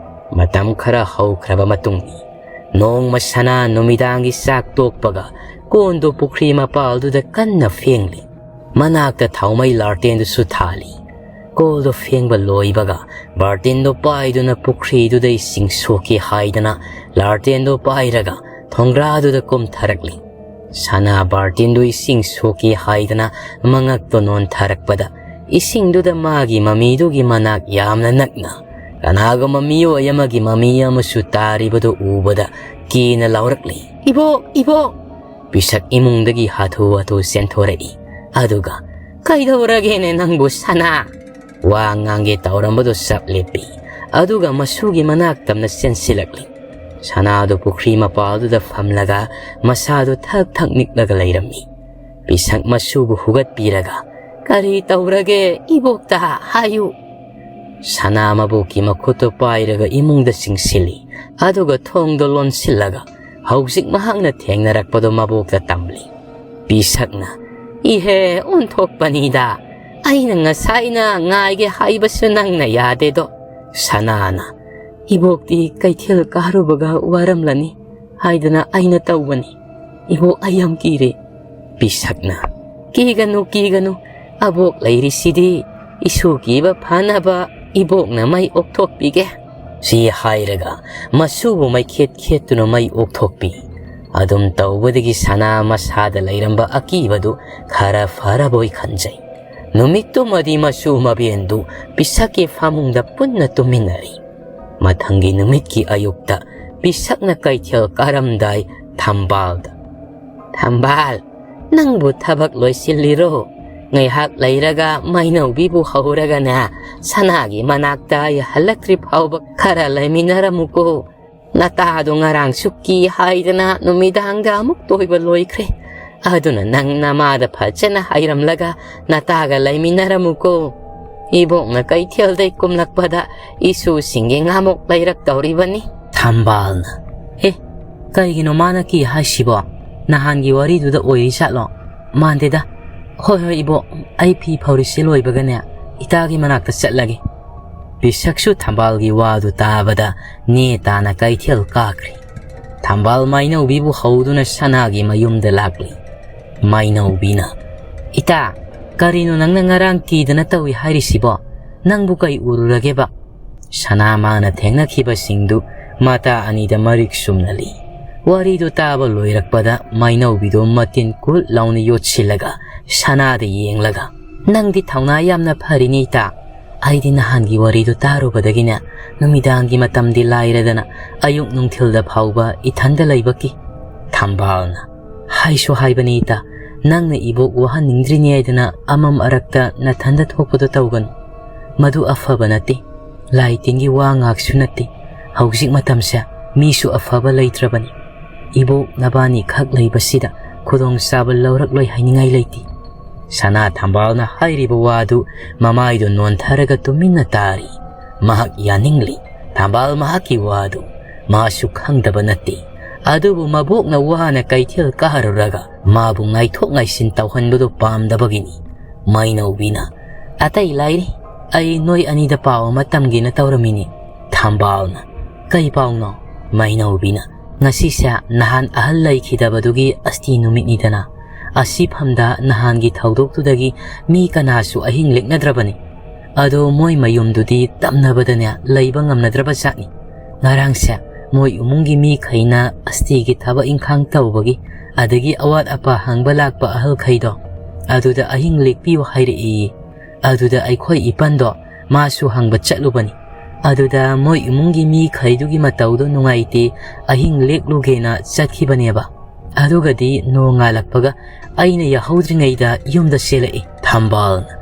ꯃꯇꯝ ꯈꯔ ꯍꯧꯈ꯭ꯔꯕ ꯃꯇꯨꯡꯅꯤ꯫ ꯅꯣꯡꯃ ꯁꯅꯥ ꯅꯨꯃꯤꯗꯥꯡꯒꯤ ꯆꯥꯛ ꯇꯣꯛꯄꯒ ꯀꯣꯟꯗꯨ ꯄꯨꯈ꯭ꯔꯤ ꯃꯄꯥꯜꯗꯨꯗ ꯀꯟꯅ ꯐꯦꯡꯂꯤ꯫ ꯃꯅꯥꯛꯇ ꯊꯥꯎꯃꯩ ꯂꯥꯔꯇꯦꯟꯗꯨꯁꯨ ꯊꯥꯜꯂꯤ꯫ ꯀꯣꯜꯗꯨ ꯐꯦꯡꯕ ꯂꯣꯏꯕꯒ ꯕꯥꯔꯇꯤꯟꯗꯨ ꯄꯥꯏꯗꯨꯅ ꯄꯨꯈ꯭ꯔꯤꯗꯨꯗ ꯏꯁꯤꯡ ꯁꯣꯛꯀꯦ ꯍꯥꯏꯗꯅ ꯂꯥꯔꯇꯦꯟꯗꯨ ꯄꯥꯏꯔꯒ ꯊꯣꯡꯒ꯭ꯔꯥꯗꯨꯗ ꯀꯨꯝꯊꯔꯛꯂꯤ꯫ ꯁꯅꯥ ꯕꯥꯔꯇꯤꯟꯗꯨ ꯏꯁꯤꯡ ꯁꯣꯛꯀꯦ ꯍꯥꯏꯗꯅ ꯃꯉꯛꯇꯨ ꯅꯣꯟꯊꯔꯛꯄꯗ ꯏꯁꯤꯡꯗꯨꯗ ꯃꯥꯒꯤ ꯃꯃꯤꯗꯨꯒꯤ ꯃꯅꯥꯛ ꯌꯥꯝꯅ ꯅꯛꯅ ꯀꯅꯥꯒꯨꯝꯕ ꯃꯤꯑꯣꯏ ꯑꯃꯒꯤ ꯃꯃꯤ ꯑꯃꯁꯨ ꯇꯥꯔꯤꯕꯗꯨ ꯎꯕꯗ ꯀꯤꯅ ꯂꯥꯎꯔꯛꯂꯤ, "ꯏꯕꯣꯛ, ꯏꯕꯣꯛ!" ꯄꯤꯁꯛ ꯏꯃꯨꯡꯗꯒꯤ ꯍꯥꯊꯨ ꯍꯥꯊꯨ ꯆꯦꯟꯊꯣꯔꯛꯏ꯫ ꯑꯗꯨꯒ, "ꯀꯩꯗꯧꯔꯒꯦꯅꯦ ꯅꯪꯕꯨ ꯁꯅꯥ?" ꯋꯥ ꯉꯥꯡꯒꯦ ꯇꯧꯔꯝꯕꯗꯨ ꯆꯞ ꯂꯦꯞꯄꯤ꯫ ꯑꯗꯨꯒ ꯃꯁꯨꯒꯤ ꯃꯅꯥꯛ ꯇꯝꯅ ꯆꯦꯟꯁꯤꯜꯂꯛꯂꯤ꯫ ꯁꯅꯥꯗꯨ ꯄꯨꯈ꯭ꯔꯤ ꯃꯄꯥꯜꯗꯨꯗ ꯐꯝꯂꯒ ꯃꯁꯥꯗꯨ ꯊꯛ ꯊꯛ ꯅꯤꯛꯂꯒ ꯂꯩꯔꯝꯃꯤ꯫ ꯄꯤꯁꯛ ꯃꯁꯨꯕꯨ ꯍꯨꯒꯠꯄꯤꯔꯒ, "ꯀꯔꯤ ꯇꯧꯔꯒꯦ ꯏꯕꯣꯛꯇ ꯍꯥꯏꯌꯨ?" ꯁꯅꯥ ꯃꯕꯣꯛꯀꯤ ꯃꯈꯨꯠꯇꯨ ꯄꯥꯏꯔꯒ ꯏꯃꯨꯡꯗ ꯆꯤꯡꯁꯤꯜꯂꯤ꯫ ꯑꯗꯨꯒ ꯊꯣꯡꯗꯣ ꯂꯣꯟꯁꯤꯜꯂꯒ ꯍꯧꯖꯤꯛ ꯃꯍꯥꯛꯅ ꯊꯦꯡꯅꯔꯛꯄꯗꯣ ꯃꯕꯣꯛꯇ ꯇꯝꯂꯤ꯫ ꯄꯤꯁꯛꯅ, "ꯏꯍꯦ, ꯑꯣꯟꯊꯣꯛꯄꯅꯤꯗ꯫ ꯑꯩꯅ ꯉꯁꯥꯏꯅ ꯉꯥꯏꯒꯦ ꯍꯥꯏꯕꯁꯨ ꯅꯪꯅ ꯌꯥꯗꯦꯗꯣ꯫" ꯁꯅꯥꯅ, "ꯏꯕꯣꯛꯇꯤ ꯀꯩꯊꯦꯜ ꯀꯥꯔꯨꯕꯒ ꯋꯥꯔꯝꯂꯅꯤ ꯍꯥꯏꯗꯅ ꯑꯩꯅ ꯇꯧꯕꯅꯤ꯫ ꯏꯕꯣꯛ, ꯑꯩ ꯌꯥꯝ ꯀꯤꯔꯦ꯫" ꯄꯤꯁꯛꯅ, "ꯀꯤꯒꯅꯨ, ꯀꯤꯒꯅꯨ꯫ ꯑꯕꯣꯛ ꯂꯩꯔꯤꯁꯤꯗꯤ꯫ ꯏꯁꯨ ꯀꯤꯕ ꯐꯅꯕ ꯏꯕꯣꯛꯅ ꯃꯩ ꯑꯣꯛꯊꯣꯛꯄꯤꯒꯦ꯫" ꯁꯤ ꯍꯥꯏꯔꯒ ꯃꯁꯨꯕꯨ ꯃꯩꯈꯦꯠ ꯈꯦꯠꯇꯨꯅ ꯃꯩ ꯑꯣꯛꯊꯣꯛꯄꯤ꯫ ꯑꯗꯨꯝ ꯇꯧꯕꯗꯒꯤ ꯁꯅꯥ ꯃꯁꯥꯗ ꯂꯩꯔꯝꯕ ꯑꯀꯤꯕꯗꯨ ꯈꯔ ꯐꯔꯕꯣꯏ ꯈꯟꯖꯩ꯫ ꯅꯨꯃꯤꯠꯇꯨꯃꯗꯤ ꯃꯁꯨ ꯃꯕꯦꯟꯗꯨ ꯄꯤꯁꯛꯀꯤ ꯐꯃꯨꯡꯗ ꯄꯨꯟꯅ ꯇꯨꯝꯃꯤꯟꯅꯔꯤ꯫ ꯃꯊꯪꯒꯤ ꯅꯨꯃꯤꯠꯀꯤ ꯑꯌꯨꯛꯇ ꯄꯤꯁꯛꯅ ꯀꯩꯊꯦꯜ ꯀꯥꯔꯝꯗꯥꯏ ꯊꯝꯕꯥꯜꯗ, "ꯊꯝꯕꯥꯜ, ꯅꯪꯕꯨ ꯊꯕꯛ ꯂꯣꯏꯁꯤꯜꯂꯤꯔꯣ? ꯉꯥꯏꯍꯥꯛ ꯂꯩꯔꯒ ꯃꯩꯅꯧꯕꯤꯕꯨ ꯍꯧꯔꯒꯅꯦ, ꯁꯅꯥꯒꯤ ꯃꯅꯥꯛꯇ ꯑꯩ ꯍꯜꯂꯛꯇ꯭ꯔꯤ ꯐꯥꯎꯕ ꯈꯔ ꯂꯩꯃꯤꯟꯅꯔꯝꯃꯨꯀꯣ꯫ ꯅꯇꯥꯗꯣ ꯉꯔꯥꯡꯁꯨ ꯀꯤ ꯍꯥꯏꯗꯅ ꯅꯨꯃꯤꯗꯥꯡꯗ ꯑꯃꯨꯛ ꯇꯣꯏꯕ ꯂꯣꯏꯈ꯭ꯔꯦ꯫ ꯑꯗꯨꯅ ꯅꯪ ꯅꯃꯥꯗ ꯐꯖꯅ ꯍꯥꯏꯔꯝꯂꯒ ꯅꯇꯥꯒ ꯂꯩꯃꯤꯟꯅꯔꯝꯃꯨꯀꯣ꯫ ꯏꯕꯣꯛꯅ ꯀꯩꯊꯦꯜꯗꯩ ꯀꯨꯝꯂꯛꯄꯗ ꯏꯁꯨꯁꯤꯡꯒꯤ ꯉꯥꯃꯣꯛ ꯂꯩꯔꯛꯇꯧꯔꯤꯕꯅꯤ꯫" ꯊꯝꯕꯥꯜꯅ, "ꯑꯦ, ꯀꯩꯒꯤꯅꯣ ꯃꯥꯅ ꯀꯤ ꯍꯥꯏꯁꯤꯕꯣ? ꯅꯍꯥꯟꯒꯤ ꯋꯥꯔꯤꯗꯨꯗ ꯑꯣꯏꯔꯤ ꯖꯥꯠꯂꯣ? ꯃꯥꯟꯗꯦꯗ꯫ ꯍꯣꯏ, ꯍꯣꯏ, ꯏꯕꯣꯛ, ꯑꯩ ꯐꯤ ꯐꯧꯔꯤꯁꯦ ꯂꯣꯏꯕꯒꯅꯦ, ꯏꯇꯥꯒꯤ ꯃꯅꯥꯛꯇ ꯆꯠꯂꯒꯦ꯫" ꯄꯤꯁꯛꯁꯨ ꯊꯝꯕꯥꯜꯒꯤ ꯋꯥꯗꯨ ꯇꯥꯕꯗ ꯅꯦ ꯇꯥꯅ ꯀꯩꯊꯦꯜ ꯀꯥꯈ꯭ꯔꯦ꯫ ꯊꯝꯕꯥꯜ ꯃꯩꯅꯧꯕꯤꯕꯨ ꯍꯧꯗꯨꯅ ꯁꯅꯥꯒꯤ ꯃꯌꯨꯝꯗ ꯂꯥꯛꯂꯤ꯫ ꯃꯩꯅꯧꯕꯤꯅ, "ꯏꯇꯥ, ꯀꯔꯤꯅꯣ ꯅꯪꯅ ꯉꯔꯥꯡ ꯀꯤꯗꯅ ꯇꯧꯏ ꯍꯥꯏꯔꯤꯁꯤꯕꯣ? ꯅꯪꯕꯨ ꯀꯩ ꯎꯔꯨꯔꯒꯦꯕ?" ꯁꯅꯥ ꯃꯥꯅ ꯊꯦꯡꯅꯈꯤꯕꯁꯤꯡꯗꯨ ꯃꯇꯥ ꯑꯅꯤꯗ ꯃꯔꯤꯛ ꯆꯨꯝꯅ ꯂꯤ꯫ ꯋꯥꯔꯤꯗꯨ ꯇꯥꯕ ꯂꯣꯏꯔꯛꯄꯗ ꯃꯩꯅꯧꯕꯤꯗꯨ ꯃꯇꯤꯟ ꯀꯨꯠ ꯂꯥꯎꯅ ꯌꯣꯠꯁꯤꯜꯂꯒ ꯁꯅꯥꯗ ꯌꯦꯡꯂꯒ, "ꯅꯪꯗꯤ ꯊꯧꯅꯥ ꯌꯥꯝꯅ ꯐꯔꯤꯅꯦ ꯏꯇꯥ꯫ ꯑꯩꯗꯤ ꯅꯍꯥꯟꯒꯤ ꯋꯥꯔꯤꯗꯨ ꯇꯥꯔꯨꯕꯗꯒꯤꯅꯦ, ꯅꯨꯃꯤꯗꯥꯡꯒꯤ ꯃꯇꯝꯗꯤ ꯂꯥꯏꯔꯗꯅ ꯑꯌꯨꯛ ꯅꯨꯡꯊꯤꯜꯗ ꯐꯥꯎꯕ ꯏꯊꯟꯗ ꯂꯩꯕ ꯀꯤ꯫" ꯊꯝꯕꯥꯜꯅ, "ꯍꯥꯏꯁꯨ ꯍꯥꯏꯕꯅꯤ ꯏꯇꯥ, ꯅꯪꯅ ꯏꯕꯣꯛ ꯋꯥꯍꯟꯅꯤꯡꯗ꯭ꯔꯤꯅꯦ ꯍꯥꯏꯗꯅ ꯑꯃꯝ ꯑꯔꯛꯇ ꯅꯊꯟꯗ ꯊꯣꯛꯄꯗꯣ ꯇꯧꯒꯅꯨ꯫ ꯃꯗꯨ ꯑꯐꯕ ꯅꯠꯇꯦ꯫ ꯂꯥꯏ ꯇꯤꯟꯒꯤ ꯋꯥ ꯉꯥꯛꯁꯨ ꯅꯠꯇꯦ꯫ ꯍꯧꯖꯤꯛ ꯃꯇꯝꯁꯦ ꯃꯤꯁꯨ ꯑꯐꯕ ꯂꯩꯇ꯭ꯔꯕꯅꯤ꯫ ꯏꯕꯣꯛ ꯅꯕꯥꯅꯤ ꯈꯛ ꯂꯩꯕꯁꯤꯗ ꯈꯨꯗꯣꯡꯆꯥꯕ ꯂꯧꯔꯛꯂꯣꯏ ꯍꯥꯏꯅꯤꯡꯉꯥꯏ ꯂꯩꯇꯦ꯫" ꯁꯅꯥ ꯊꯝꯕꯥꯜꯅ ꯍꯥꯏꯔꯤꯕ ꯋꯥꯗꯨ ꯃꯃꯥꯏꯗꯨ ꯅꯣꯟꯊꯔꯒ ꯇꯨꯃꯤꯟꯅ ꯇꯥꯔꯤ꯫ ꯃꯍꯥꯛ ꯌꯥꯅꯤꯡꯂꯤ꯫ ꯊꯝꯕꯥꯜ ꯃꯍꯥꯛꯀꯤ ꯋꯥꯗꯨ ꯃꯥꯁꯨ ꯈꯪꯗꯕ ꯅꯠꯇꯦ꯫ ꯑꯗꯨꯕꯨ ꯃꯕꯣꯛꯅ ꯋꯥꯅ ꯀꯩꯊꯦꯜ ꯀꯥꯔꯨꯔꯒ ꯃꯥꯕꯨ ꯉꯥꯏꯊꯣꯛ ꯉꯥꯏꯁꯤꯟ ꯇꯧꯍꯟꯕꯗꯨ ꯄꯥꯝꯗꯕꯒꯤꯅꯤ꯫ ꯃꯩꯅꯧꯕꯤꯅ, "ꯑꯇꯩ ꯂꯥꯏꯔꯤ, ꯑꯩ ꯅꯣꯏ ꯑꯅꯤꯗ ꯄꯥꯎ ꯑꯃ ꯇꯝꯒꯦꯅ ꯇꯧꯔꯝꯃꯤꯅꯤ꯫" ꯊꯝꯕꯥꯜꯅ, "ꯀꯩ ꯄꯥꯎꯅꯣ?" ꯃꯩꯅꯧꯕꯤꯅ, "ꯉꯁꯤꯁꯦ ꯅꯍꯥꯟ ꯑꯍꯜ ꯂꯩꯈꯤꯗꯕꯗꯨꯒꯤ ꯑꯁꯇꯤ ꯅꯨꯃꯤꯠꯅꯤꯗꯅ꯫ ꯑꯁꯤꯐꯝꯗ ꯅꯍꯥꯟꯒꯤ ꯊꯧꯗꯣꯛꯇꯨꯗꯒꯤ ꯃꯤ ꯀꯅꯥꯁꯨ ꯑꯍꯤꯡ ꯂꯦꯛꯅꯗ꯭ꯔꯕꯅꯤ꯫ ꯑꯗꯣ ꯃꯣꯏ ꯃꯌꯨꯝꯗꯨꯗꯤ ꯇꯝꯅꯕꯗꯅꯦ ꯂꯩꯕ ꯉꯝꯅꯗ꯭ꯔꯕ ꯖꯥꯠꯅꯤ꯫ ꯉꯔꯥꯡꯁꯦ ꯃꯣꯏ ꯏꯃꯨꯡꯒꯤ ꯃꯤꯈꯩꯅ ꯑꯁꯇꯤꯒꯤ ꯊꯕꯛ ꯏꯪꯈꯥꯡ ꯇꯧꯕꯒꯤ, ꯑꯗꯒꯤ ꯑꯋꯥꯠ ꯑꯄꯥ ꯍꯪꯕ ꯂꯥꯛꯄ ꯑꯍꯜꯈꯩꯗꯣ, ꯑꯗꯨꯗ ꯑꯍꯤꯡ ꯂꯦꯛꯄꯤꯌꯨ ꯍꯥꯏꯔꯛꯏ꯫ ꯑꯗꯨꯗ ꯑꯩꯈꯣꯏ ꯏꯄꯟꯗꯣ ꯃꯥꯁꯨ ꯍꯪꯕ ꯆꯠꯂꯨꯕꯅꯤ꯫ ꯑꯗꯨꯗ ꯃꯣꯏ ꯏꯃꯨꯡꯒꯤ ꯃꯤꯈꯩꯗꯨꯒꯤ ꯃꯇꯧꯗꯣ ꯅꯨꯡꯉꯥꯏꯇꯦ, ꯑꯍꯤꯡ ꯂꯦꯛꯂꯨꯒꯦꯅ ꯆꯠꯈꯤꯕꯅꯦꯕ꯫ ꯑꯗꯨꯒꯗꯤ ꯅꯣꯡꯉꯥꯜꯂꯛꯄꯒ ꯑꯩꯅ ꯌꯥꯍꯧꯗ꯭ꯔꯤꯉꯩꯗ ꯌꯨꯝꯗ ꯆꯦꯜꯂꯛꯏ꯫ ꯊꯝꯕꯥꯜꯅ,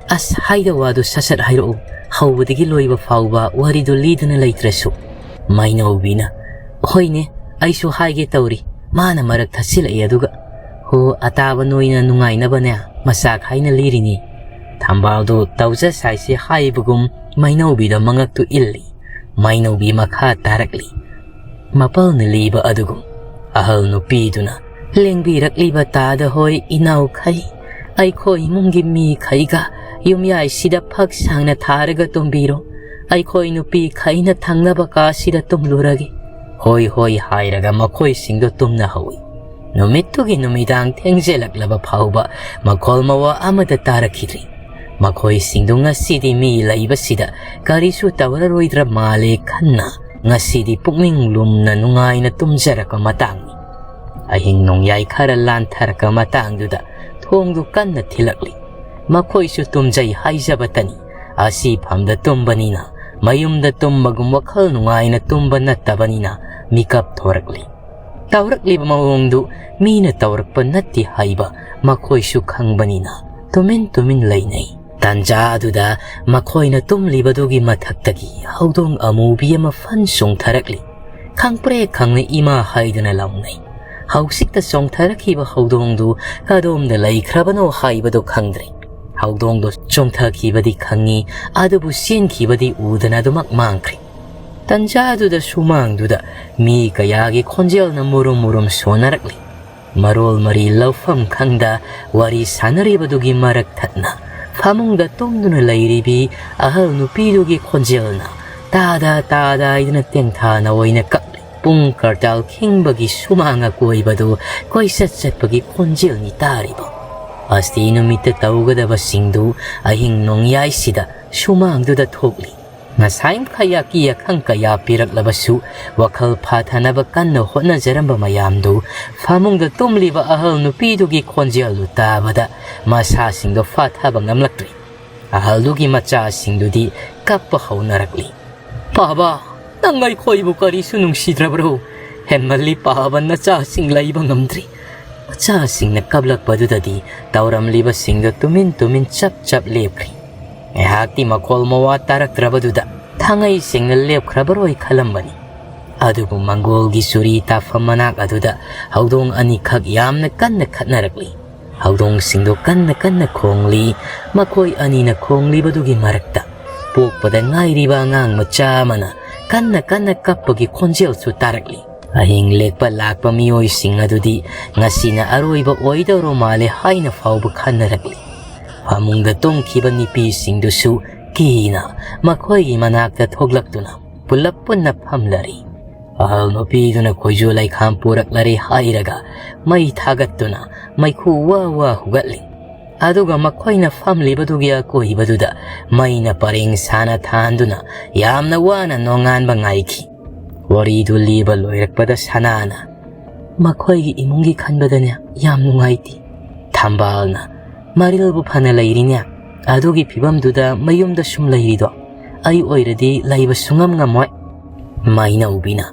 "ꯑꯁ, ꯍꯥꯏꯗ ꯋꯥꯗꯨ ꯁꯠ ꯁꯠ ꯍꯥꯏꯔꯛꯎ, ꯍꯧꯕꯗꯒꯤ ꯂꯣꯏꯕ ꯐꯥꯎꯕ ꯋꯥꯔꯤꯗꯨ ꯂꯤꯗꯨꯅ ꯂꯩꯇ꯭ꯔꯁꯨ꯫" ꯃꯩꯅꯧꯕꯤꯅ, "ꯍꯣꯏꯅꯦ, ꯑꯩꯁꯨ ꯍꯥꯏꯒꯦ ꯇꯧꯔꯤ꯫" ꯃꯥꯅ ꯃꯔꯛ ꯊꯠꯆꯤꯜꯂꯛꯏ ꯑꯗꯨꯒ, "ꯍꯣ, ꯑꯇꯥꯕ ꯅꯣꯏꯅ ꯅꯨꯡꯉꯥꯏꯅꯕꯅꯦ ꯃꯆꯥꯛ ꯍꯥꯏꯅ ꯂꯤꯔꯤꯅꯤ꯫" ꯊꯝꯕꯥꯜꯗꯨ ꯇꯧꯖ ꯁꯥꯏꯁꯦ ꯍꯥꯏꯕꯒꯨꯝ ꯃꯩꯅꯧꯕꯤꯗ ꯃꯉꯛꯇꯨ ꯏꯜꯂꯤ꯫ ꯃꯩꯅꯧꯕꯤ ꯃꯈꯥ ꯇꯥꯔꯛꯂꯤ꯫ ꯃꯄꯜꯅ ꯂꯤꯕ ꯑꯗꯨꯒꯨꯝ ꯑꯍꯜ ꯅꯨꯄꯤꯗꯨꯅ, "ꯂꯦꯡꯕꯤꯔꯛꯂꯤꯕ ꯇꯥꯗ ꯍꯣꯏ ꯏꯅꯥꯎꯈꯩ, ꯑꯩꯈꯣꯏ ꯏꯃꯨꯡꯒꯤ ꯃꯤꯈꯩꯒ ꯌꯨꯝꯌꯥꯏꯁꯤꯗ ꯐꯛ ꯁꯥꯡꯅ ꯊꯥꯔꯒ ꯇꯨꯝꯕꯤꯔꯣ꯫ ꯑꯩꯈꯣꯏ ꯅꯨꯄꯤꯈꯩꯅ ꯊꯪꯅꯕ ꯀꯥꯁꯤꯗ ꯇꯨꯝꯂꯨꯔꯒꯦ꯫" ꯍꯣꯏ ꯍꯣꯏ ꯍꯥꯏꯔꯒ ꯃꯈꯣꯏꯁꯤꯡꯗꯣ ꯇꯨꯝꯅꯍꯧꯏ꯫ ꯅꯨꯃꯤꯠꯇꯨꯒꯤ ꯅꯨꯃꯤꯗꯥꯡ ꯊꯦꯡꯖꯤꯜꯂꯛꯂꯕ ꯐꯥꯎꯕ ꯃꯈꯣꯜ ꯃꯋꯥ ꯑꯃꯠꯇ ꯇꯥꯔꯛꯈꯤꯗ꯭ꯔꯦ꯫ ꯃꯈꯣꯏꯁꯤꯡꯗꯨ ꯉꯁꯤꯗꯤ ꯃꯤ ꯂꯩꯕꯁꯤꯗ ꯀꯔꯤꯁꯨ ꯇꯧꯔꯔꯣꯏꯗ꯭ꯔ ꯃꯥꯜꯂꯦ ꯈꯟꯅ ꯉꯁꯤꯗꯤ ꯄꯨꯛꯅꯤꯡ ꯂꯨꯝꯅ ꯅꯨꯡꯉꯥꯏꯅ ꯇꯨꯝꯖꯔꯛꯄ ꯃꯇꯥꯡꯅꯤ꯫ ꯑꯍꯤꯡ ꯅꯣꯡꯌꯥꯏ ꯈꯔ ꯂꯥꯟꯊꯔꯛꯄ ꯃꯇꯥꯡꯗꯨꯗ ꯊꯣꯡꯗꯨ ꯀꯟꯅ ꯊꯤꯜꯂꯛꯂꯤ꯫ ꯃꯈꯣꯏꯁꯨ ꯇꯨꯝꯖꯩ ꯍꯥꯏꯖꯕꯇꯅꯤ꯫ ꯑꯁꯤ ꯐꯝꯗ ꯇꯨꯝꯕꯅꯤꯅ, ꯃꯌꯨꯝꯗ ꯇꯨꯝꯕꯒꯨꯝ ꯋꯥꯈꯜ ꯅꯨꯡꯉꯥꯏꯅ ꯇꯨꯝꯕ ꯅꯠꯇꯕꯅꯤꯅ ꯃꯤꯀꯞ ꯊꯣꯔꯛꯂꯤ꯫ ꯇꯧꯔꯛꯂꯤꯕ ꯃꯑꯣꯡꯗꯨ ꯃꯤꯅ ꯇꯧꯔꯛꯄ ꯅꯠꯇꯦ ꯍꯥꯏꯕ ꯃꯈꯣꯏꯁꯨ ꯈꯪꯕꯅꯤꯅ ꯇꯨꯃꯤꯟ ꯇꯨꯃꯤꯟ ꯂꯩꯅꯩ꯫ ꯇꯥꯟꯖꯥ ꯑꯗꯨꯗ ꯃꯈꯣꯏꯅ ꯇꯨꯝꯂꯤꯕꯗꯨꯒꯤ ꯃꯊꯛꯇꯒꯤ ꯍꯧꯗꯣꯡ ꯑꯃꯨꯕꯤ ꯑꯃ ꯐꯟ ꯆꯣꯡꯊꯔꯛꯂꯤ꯫ ꯈꯪꯄ꯭ꯔꯦꯛ ꯈꯪꯅ ꯏꯃꯥ ꯍꯥꯏꯗꯨꯅ ꯂꯥꯎꯅꯩ꯫ ꯍꯧꯖꯤꯛꯇ ꯆꯣꯡꯊꯔꯛꯈꯤꯕ ꯍꯧꯗꯣꯡꯗꯨ ꯀꯗꯣꯝꯗ ꯂꯩꯈ꯭ꯔꯕꯅꯣ ꯍꯥꯏꯕꯗꯨ ꯈꯪꯗ꯭ꯔꯦ꯫ ꯍꯧꯗꯣꯡꯗꯣ ꯆꯣꯡꯊꯈꯤꯕꯗꯤ ꯈꯪꯉꯤ, ꯑꯗꯨꯕꯨ ꯆꯦꯟꯈꯤꯕꯗꯤ ꯎꯗꯅ ꯑꯗꯨꯃꯛ ꯃꯥꯡꯈ꯭ꯔꯦ꯫ ꯇꯟꯖꯥꯗꯨꯗ ꯁꯨꯃꯥꯡꯗꯨꯗ ꯃꯤ ꯀꯌꯥꯒꯤ ꯈꯣꯟꯖꯦꯜꯅ ꯃꯨꯔꯨꯝ ꯃꯨꯔꯨꯝ ꯁꯣꯟꯅꯔꯛꯂꯤ꯫ ꯃꯔꯣꯜ ꯃꯔꯤ ꯂꯧꯐꯝ ꯈꯪꯗ ꯋꯥꯔꯤ ꯁꯥꯟꯅꯔꯤꯕꯗꯨꯒꯤ ꯃꯔꯛ ꯊꯠꯅ ꯐꯃꯨꯡꯗ ꯇꯨꯝꯗꯨꯅ ꯂꯩꯔꯤꯕꯤ ꯑꯍꯜ ꯅꯨꯄꯤꯗꯨꯒꯤ ꯈꯣꯟꯖꯦꯜꯅ ꯇꯥꯗ ꯇꯥꯗ ꯍꯥꯏꯗꯨꯅ ꯇꯦꯡꯊꯥꯅ ꯑꯣꯏꯅ ꯀꯞꯂꯤ꯫ ꯄꯨꯡ ꯀꯔꯇꯥꯜ ꯈꯤꯡꯕꯒꯤ ꯁꯨꯃꯥꯡ ꯑꯀꯣꯏꯕꯗꯨ ꯀꯣꯏꯆꯠ ꯆꯠꯄꯒꯤ ꯈꯣꯟꯖꯦꯜꯅꯤ ꯇꯥꯔꯤꯕ꯫ ꯁꯁꯇꯤ ꯅꯨꯃꯤꯠꯇ ꯇꯧꯒꯗꯕꯁꯤꯡꯗꯨ ꯑꯍꯤꯡ ꯅꯣꯡꯌꯥꯏꯁꯤꯗ ꯁꯨꯃꯥꯡꯗꯨꯗ ꯊꯣꯛꯂꯤ꯫ ꯉꯁꯥꯏ ꯃꯈꯩ ꯑꯀꯤ ꯑꯈꯪ ꯀꯌꯥ ꯄꯤꯔꯛꯂꯕꯁꯨ, ꯋꯥꯈꯜ ꯐꯥꯊꯅꯕ ꯀꯟꯅ ꯍꯣꯠꯅꯖꯔꯝꯕ ꯃꯌꯥꯝꯗꯨ ꯐꯃꯨꯡꯗ ꯇꯨꯝꯂꯤꯕ ꯑꯍꯜ ꯅꯨꯄꯤꯗꯨꯒꯤ ꯈꯣꯟꯖꯦꯜꯗꯨ ꯇꯥꯕꯗ ꯃꯁꯥꯁꯤꯡꯗꯣ ꯐꯥꯊꯕ ꯉꯝꯂꯛꯇ꯭ꯔꯦ꯫ ꯑꯍꯜꯗꯨꯒꯤ ꯃꯆꯥꯁꯤꯡꯗꯨꯗꯤ ꯀꯞꯄ ꯍꯧꯅꯔꯛꯂꯤ꯫ "ꯄꯥꯕ, ꯅꯪ ꯑꯩꯈꯣꯏꯕꯨ ꯀꯔꯤꯁꯨ ꯅꯨꯡꯁꯤꯗ꯭ꯔꯕ꯭ꯔꯣ? ꯍꯦꯟꯃꯜꯂꯤ ꯄꯥꯕ, ꯅꯆꯥꯁꯤꯡ ꯂꯩꯕ ꯉꯝꯗ꯭ꯔꯤ꯫" ꯃꯆꯥꯁꯤꯡꯅ ꯀꯞꯂꯛꯄꯗꯨꯗꯗꯤ ꯇꯧꯔꯝꯂꯤꯕꯁꯤꯡꯗꯨ ꯇꯨꯃꯤꯟ ꯇꯨꯃꯤꯟ ꯆꯞ ꯆꯞ ꯂꯦꯞꯈ꯭ꯔꯤ꯫ ꯉꯥꯏꯍꯥꯛꯇꯤ ꯃꯈꯣꯜ ꯃꯋꯥ ꯇꯥꯔꯛꯇ꯭ꯔꯕꯗꯨꯗ ꯊꯥꯡꯉꯩ ꯁꯦꯡꯅ ꯂꯦꯞꯈ꯭ꯔꯕꯔꯣꯏ ꯈꯜꯂꯝꯕꯅꯤ꯫ ꯑꯗꯨꯕꯨ ꯃꯪꯒꯣꯜꯒꯤ ꯆꯨꯔꯤ ꯇꯥꯐꯝ ꯃꯅꯥꯛ ꯑꯗꯨꯗ ꯍꯧꯗꯣꯡ ꯑꯅꯤꯈꯛ ꯌꯥꯝꯅ ꯀꯟꯅ ꯈꯠꯅꯔꯛꯂꯤ꯫ ꯍꯧꯗꯣꯡꯁꯤꯡꯗꯨ ꯀꯟꯅ ꯀꯟꯅ ꯈꯣꯡꯂꯤ꯫ ꯃꯈꯣꯏ ꯑꯅꯤꯅ ꯈꯣꯡꯂꯤꯕꯗꯨꯒꯤ ꯃꯔꯛꯇ ꯄꯣꯛꯄꯗ ꯉꯥꯏꯔꯤꯕ ꯑꯉꯥꯡ ꯃꯆꯥ ꯑꯃꯅ ꯀꯟꯅ ꯀꯟꯅ ꯀꯞꯄꯒꯤ ꯈꯣꯟꯖꯦꯜꯁꯨ ꯇꯥꯔꯛꯂꯤ꯫ ꯑꯍꯤꯡ ꯂꯦꯛꯄ ꯂꯥꯛꯄ ꯃꯤꯑꯣꯏꯁꯤꯡ ꯑꯗꯨꯗꯤ ꯉꯁꯤꯅ ꯑꯔꯣꯏꯕ ꯑꯣꯏꯗꯧꯔꯣ ꯃꯥꯜꯂꯦ ꯍꯥꯏꯅ ꯐꯥꯎꯕ ꯈꯟꯅꯔꯛꯂꯤ꯫ ꯐꯃꯨꯡꯗ ꯇꯨꯝꯈꯤꯕ ꯅꯨꯄꯤꯁꯤꯡꯗꯨꯁꯨ ꯀꯤꯅ ꯃꯈꯣꯏꯒꯤ ꯃꯅꯥꯛꯇ ꯊꯣꯛꯂꯛꯇꯨꯅ ꯄꯨꯂꯞ ꯄꯨꯟꯅ ꯐꯝꯂꯔꯤ꯫ ꯑꯍꯜ ꯅꯨꯄꯤꯗꯨꯅ ꯈꯣꯏꯖꯨ ꯂꯩꯈꯥꯝ ꯄꯨꯔꯛꯂꯔꯦ ꯍꯥꯏꯔꯒ ꯃꯩ ꯊꯥꯒꯠꯇꯨꯅ ꯃꯩꯈꯨ ꯋꯥ ꯋꯥ ꯍꯨꯒꯠꯂꯤ꯫ ꯑꯗꯨꯒ ꯃꯈꯣꯏꯅ ꯐꯝꯂꯤꯕꯗꯨꯒꯤ ꯑꯀꯣꯏꯕꯗꯨꯗ ꯃꯩꯅ ꯄꯔꯦꯡ ꯁꯥꯅ ꯊꯥꯟꯗꯨꯅ ꯌꯥꯝꯅ ꯋꯥꯅ ꯅꯣꯡꯉꯥꯟꯕ ꯉꯥꯏꯈꯤ꯫ ꯋꯥꯔꯤꯗꯨ ꯂꯤꯕ ꯂꯣꯏꯔꯛꯄꯗ ꯁꯅꯥꯅ, "ꯃꯈꯣꯏꯒꯤ ꯏꯃꯨꯡꯒꯤ ꯈꯟꯕꯗꯅꯦ ꯌꯥꯝ ꯅꯨꯡꯉꯥꯏꯇꯦ꯫" ꯊꯝꯕꯥꯜꯅ, "ꯃꯔꯤꯜꯕꯨ ꯐꯅ ꯂꯩꯔꯤꯅꯦ, ꯑꯗꯨꯒꯤ ꯐꯤꯕꯝꯗꯨꯗ ꯃꯌꯨꯝꯗ ꯁꯨꯝ ꯂꯩꯔꯤꯗꯣ꯫ ꯑꯩ ꯑꯣꯏꯔꯗꯤ ꯂꯩꯕ ꯁꯨꯡꯉꯝ ꯉꯝꯃꯣꯏ꯫" ꯃꯩꯅꯧꯕꯤꯅ,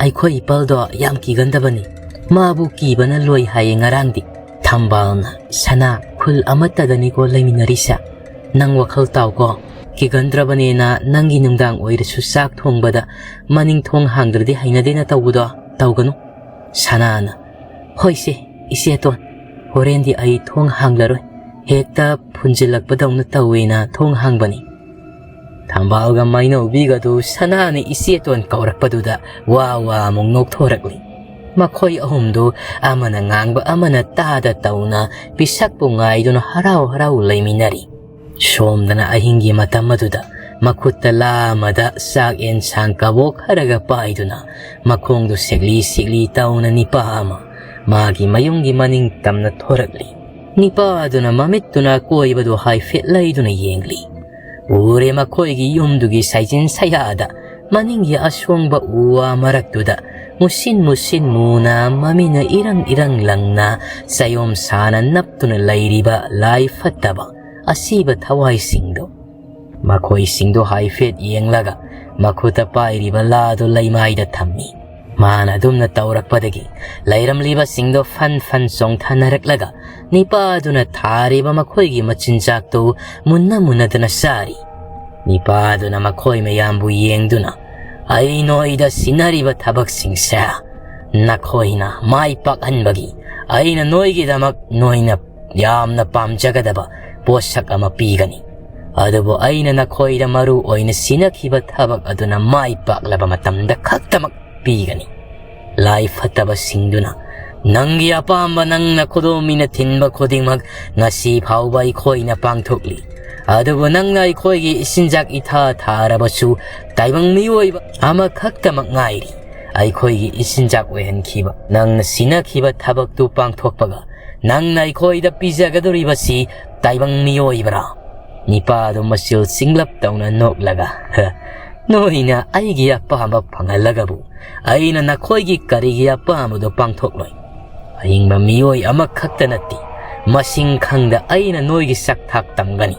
"ꯑꯩꯈꯣꯏ ꯏꯄꯜꯗꯣ ꯌꯥꯝ ꯀꯤꯒꯟꯗꯕꯅꯤ꯫ ꯃꯥꯕꯨ ꯀꯤꯕꯅ ꯂꯣꯏ ꯍꯥꯏꯌꯦ ꯉꯔꯥꯡꯗꯤ꯫" ꯊꯝꯕꯥꯜꯅ, "ꯁꯅꯥ, ꯈꯨꯜ ꯑꯃꯠꯇꯗꯅꯤꯀꯣ ꯂꯩꯃꯤꯟꯅꯔꯤꯁꯦ꯫ ꯅꯪ ꯋꯥꯈꯜ ꯇꯥꯎꯀꯣ꯫ ꯀꯤꯒꯟꯗ꯭ꯔꯕꯅꯦꯅ ꯅꯪꯒꯤ ꯅꯨꯡꯗꯥꯡ ꯑꯣꯏꯔꯁꯨ ꯆꯥꯛ ꯊꯣꯡꯕꯗ ꯃꯅꯤꯡ ꯊꯣꯡ ꯍꯥꯡꯗ꯭ꯔꯗꯤ ꯍꯩꯅꯗꯦꯅ ꯇꯧꯕꯗꯣ ꯇꯧꯒꯅꯨ꯫" ꯁꯅꯥꯅ, "ꯍꯣꯏꯁꯦ, ꯏꯆꯦꯇꯣꯟ, ꯍꯣꯔꯦꯟꯗꯤ ꯑꯩ ꯊꯣꯡ ꯍꯥꯡꯂꯔꯣꯏ꯫ ꯍꯦꯛꯇ ꯐꯨꯟꯖꯤꯜꯂꯛꯄꯗꯧꯅ ꯇꯧꯋꯦꯅ ꯊꯣꯡ ꯍꯥꯡꯕꯅꯤ꯫" ꯊꯝꯕꯥꯜꯒ ꯃꯩꯅꯧꯕꯤꯒꯗꯨ ꯁꯅꯥꯅ ꯏꯆꯦꯇꯣꯟ ꯀꯧꯔꯛꯄꯗꯨꯗ ꯋꯥ ꯋꯥ ꯑꯃꯨꯛ ꯅꯣꯛꯊꯣꯔꯛꯂꯤ꯫ ꯃꯈꯣꯏ ꯑꯍꯨꯝꯗꯨ ꯑꯃꯅ ꯉꯥꯡꯕ ꯑꯃꯅ ꯇꯥꯗ ꯇꯧꯅ ꯄꯤꯁꯛꯄꯨ ꯉꯥꯏꯗꯨꯅ ꯍꯔꯥꯎ ꯍꯔꯥꯎ ꯂꯩꯃꯤꯟꯅꯔꯤ꯫ ꯁꯣꯝꯗꯅ ꯑꯍꯤꯡꯒꯤ ꯃꯇꯝ ꯑꯗꯨꯗ ꯃꯈꯨꯠꯇ ꯂꯥ ꯑꯃꯗ ꯆꯥꯛ ꯑꯦꯟꯁꯥꯡ ꯀꯕꯣꯛ ꯈꯔꯒ ꯄꯥꯏꯗꯨꯅ ꯃꯈꯣꯡꯗꯨ ꯁꯦꯛꯂꯤ ꯁꯦꯛꯂꯤ ꯇꯧꯅ ꯅꯤꯄꯥ ꯑꯃ ꯃꯥꯒꯤ ꯃꯌꯨꯝꯒꯤ ꯃꯅꯤꯡ ꯇꯝꯅ ꯊꯣꯔꯛꯂꯤ꯫ ꯅꯤꯄꯥꯗꯨꯅ ꯃꯃꯤꯠꯇꯨꯅ ꯑꯀꯣꯏꯕꯗꯨ ꯍꯥꯏꯐꯦꯠ ꯂꯩꯗꯨꯅ ꯌꯦꯡꯂꯤ꯫ ꯎꯔꯦ, ꯃꯈꯣꯏꯒꯤ ꯌꯨꯝꯗꯨꯒꯤ ꯁꯥꯏꯖꯤꯟ ꯁꯌꯥꯗ ꯃꯅꯤꯡꯒꯤ ꯑꯁꯣꯡꯕ ꯎ ꯋꯥ ꯃꯔꯛꯇꯨꯗ ꯃꯨꯁꯤꯟ ꯃꯨꯁꯤꯟ ꯃꯨꯅ ꯃꯃꯤꯅ ꯏꯔꯪ ꯏꯔꯪ ꯂꯪꯅ ꯆꯌꯣꯝ ꯁꯥꯅ ꯅꯞꯇꯨꯅ ꯂꯩꯔꯤꯕ ꯂꯥꯏ ꯐꯠꯇꯕ ꯑꯁꯤꯕ ꯊꯋꯥꯏꯁꯤꯡꯗꯣ꯫ ꯃꯈꯣꯏꯁꯤꯡꯗꯣ ꯍꯥꯏꯐꯦꯠ ꯌꯦꯡꯂꯒ ꯃꯈꯨꯠꯇ ꯄꯥꯏꯔꯤꯕ ꯂꯥꯗꯨ ꯂꯩꯃꯥꯏꯗ ꯊꯝꯃꯤ꯫ ꯃꯥꯅ ꯑꯗꯨꯝꯅ ꯇꯧꯔꯛꯄꯗꯒꯤ ꯂꯩꯔꯝꯂꯤꯕꯁꯤꯡꯗꯣ ꯐꯟ ꯐꯟ ꯆꯣꯡꯊꯅꯔꯛꯂꯒ ꯅꯤꯄꯥꯗꯨꯅ ꯊꯥꯔꯤꯕ ꯃꯈꯣꯏꯒꯤ ꯃꯆꯤꯟꯖꯥꯛꯇꯨ ꯃꯨꯟꯅ ꯃꯨꯟꯅꯗꯅ ꯆꯥꯔꯤ꯫ ꯅꯤꯄꯥꯗꯨꯅ ꯃꯈꯣꯏ ꯃꯌꯥꯝꯕꯨ ꯌꯦꯡꯗꯨꯅ, "ꯑꯩ ꯅꯣꯏꯗ ꯁꯤꯟꯅꯔꯤꯕ ꯊꯕꯛꯁꯤꯡꯁꯦ ꯅꯈꯣꯏꯅ ꯃꯥꯏ ꯄꯥꯛꯍꯟꯕꯒꯤ ꯑꯩꯅ ꯅꯣꯏꯒꯤꯗꯃꯛ ꯅꯣꯏꯅ ꯌꯥꯝꯅ ꯄꯥꯝꯖꯒꯗꯕ ꯄꯣꯠꯁꯛ ꯑꯃ ꯄꯤꯒꯅꯤ꯫ ꯑꯗꯨꯕꯨ ꯑꯩꯅ ꯅꯈꯣꯏꯗ ꯃꯔꯨ ꯑꯣꯏꯅ ꯁꯤꯟꯅꯈꯤꯕ ꯊꯕꯛ ꯑꯗꯨꯅ ꯃꯥꯏ ꯄꯥꯛꯂꯕ ꯃꯇꯝꯗ ꯈꯛꯇꯃꯛ ꯄꯤꯒꯅꯤ꯫" ꯂꯥꯏ ꯐꯠꯇꯕꯁꯤꯡꯗꯨꯅ, "ꯅꯪꯒꯤ ꯑꯄꯥꯝꯕ, ꯅꯪꯅ ꯈꯨꯗꯣꯝꯕꯤꯅ ꯊꯤꯟꯕ ꯈꯨꯗꯤꯡꯃꯛ ꯉꯁꯤ ꯐꯥꯎꯕ ꯑꯩꯈꯣꯏꯅ ꯄꯥꯡꯊꯣꯛꯂꯤ꯫ ꯑꯗꯨꯕꯨ ꯅꯪꯅ ꯑꯩꯈꯣꯏꯒꯤ ꯏꯆꯤꯟꯖꯥꯛ ꯏꯊꯥ ꯊꯥꯔꯕꯁꯨ ꯇꯥꯏꯕꯪ ꯃꯤꯑꯣꯏꯕ ꯑꯃꯈꯛꯇꯃꯛ ꯉꯥꯏꯔꯤ ꯑꯩꯈꯣꯏꯒꯤ ꯏꯆꯤꯟꯖꯥꯛ ꯑꯣꯏꯍꯟꯈꯤꯕ꯫ ꯅꯪꯅ ꯁꯤꯟꯅꯈꯤꯕ ꯊꯕꯛꯇꯨ ꯄꯥꯡꯊꯣꯛꯄꯒ ꯅꯪꯅ ꯑꯩꯈꯣꯏꯗ ꯄꯤꯖꯒꯗꯧꯔꯤꯕꯁꯤ ꯇꯥꯏꯕꯪ ꯃꯤꯑꯣꯏꯕꯔꯥ?" ꯅꯤꯄꯥꯗꯨ ꯃꯆꯤꯜ ꯆꯤꯡꯂꯞ ꯇꯧꯅ ꯅꯣꯛꯂꯒ, "ꯅꯣꯏꯅ ꯑꯩꯒꯤ ꯑꯄꯥꯝꯕ ꯐꯪꯍꯜꯂꯒꯕꯨ ꯑꯩꯅ ꯅꯈꯣꯏꯒꯤ ꯀꯔꯤꯒꯤ ꯑꯄꯥꯝꯕꯗꯨ ꯄꯥꯡꯊꯣꯛꯂꯣꯏ? ꯑꯍꯤꯡꯕ ꯃꯤꯑꯣꯏ ꯑꯃꯈꯛꯇ ꯅꯠꯇꯦ, ꯃꯁꯤꯡ ꯈꯪꯗ ꯑꯩꯅ ꯅꯣꯏꯒꯤ ꯆꯥꯛꯊꯥꯛ ꯇꯝꯒꯅꯤ꯫"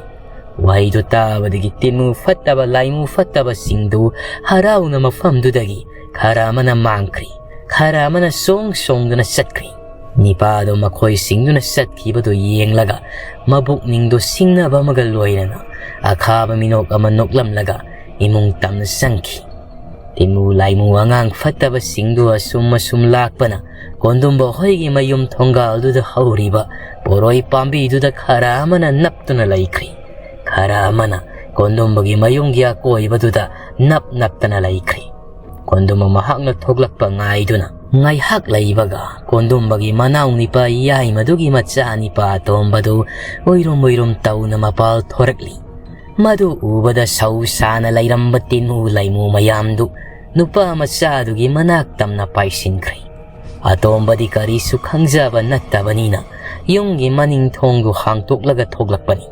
ꯋꯥꯍꯩꯗꯨ ꯇꯥꯕꯗꯒꯤ ꯇꯤꯟꯃꯨ ꯐꯠꯇꯕ, ꯂꯥꯏꯃꯨ ꯐꯠꯇꯕꯁꯤꯡꯗꯨ ꯍꯔꯥꯎꯅ ꯃꯐꯝꯗꯨꯗꯒꯤ ꯈꯔ ꯑꯃꯅ ꯃꯥꯡꯈ꯭ꯔꯤ, ꯈꯔ ꯑꯃꯅ ꯁꯣꯡ ꯁꯣꯡꯗꯨꯅ ꯆꯠꯈ꯭ꯔꯤ꯫ ꯅꯤꯄꯥꯗꯣ ꯃꯈꯣꯏꯁꯤꯡꯗꯨꯅ ꯆꯠꯈꯤꯕꯗꯨ ꯌꯦꯡꯂꯒ ꯃꯕꯨꯛꯅꯤꯡꯗꯣ ꯁꯤꯡꯅꯕ ꯑꯃꯒ ꯂꯣꯏꯅꯅ ꯑꯈꯥꯕ ꯃꯤꯅꯣꯛ ꯑꯃ ꯅꯣꯛꯂꯝꯂꯒ ꯏꯃꯨꯡ ꯇꯝꯅ ꯆꯪꯈꯤ꯫ ꯇꯤꯟꯃꯨ ꯂꯥꯏꯃꯨ ꯑꯉꯥꯡ ꯐꯠꯇꯕꯁꯤꯡꯗꯨ ꯑꯁꯨꯝ ꯑꯁꯨꯝ ꯂꯥꯛꯄꯅ ꯀꯣꯟꯗꯨꯝꯕ ꯍꯣꯏꯒꯤ ꯃꯌꯨꯝ ꯊꯣꯡꯒꯥꯜꯗꯨꯗ ꯍꯧꯔꯤꯕ ꯄꯣꯔꯣꯏ ꯄꯥꯝꯕꯤꯗꯨꯗ ꯈꯔ ꯑꯃꯅ ꯅꯞꯇꯨꯅ ꯂꯩꯈ꯭ꯔꯤ꯫ ꯈꯔ ꯑꯃꯅ ꯀꯣꯟꯗꯨꯝꯕꯒꯤ ꯃꯌꯨꯝꯒꯤ ꯑꯀꯣꯏꯕꯗꯨꯗ ꯅꯞ ꯅꯞꯇꯅ ꯂꯩꯈ꯭ꯔꯤ꯫ ꯀꯣꯟꯗꯨꯝꯕ ꯃꯍꯥꯛꯅ ꯊꯣꯛꯂꯛꯄ ꯉꯥꯏꯗꯨꯅ ꯉꯥꯏꯍꯥꯛ ꯂꯩꯕꯒ ꯀꯣꯟꯗꯨꯝꯕꯒꯤ ꯃꯅꯥꯎ ꯅꯤꯄꯥ ꯌꯥꯏꯃꯗꯨꯒꯤ ꯃꯆꯥ ꯅꯤꯄꯥ ꯑꯇꯣꯝꯕꯗꯨ ꯎꯏꯔꯨꯝ ꯎꯏꯔꯨꯝ ꯇꯧꯅ ꯃꯄꯥꯜ ꯊꯣꯔꯛꯂꯤ꯫ ꯃꯗꯨ ꯎꯕꯗ ꯁꯧ ꯁꯥꯅ ꯂꯩꯔꯝꯕ ꯇꯤꯟꯃꯨ ꯂꯩꯃꯨ ꯃꯌꯥꯝꯗꯨ ꯅꯨꯄꯥ ꯃꯆꯥꯗꯨꯒꯤ ꯃꯅꯥꯛ ꯇꯝꯅ ꯄꯥꯏꯁꯤꯟꯈ꯭ꯔꯦ꯫ ꯑꯇꯣꯝꯕꯗꯤ ꯀꯔꯤꯁꯨ ꯈꯪꯖꯕ ꯅꯠꯇꯕꯅꯤꯅ ꯌꯨꯝꯒꯤ ꯃꯅꯤꯡ ꯊꯣꯡꯗꯨ ꯍꯥꯡꯇꯣꯛꯂꯒ ꯊꯣꯛꯂꯛꯄꯅꯤ꯫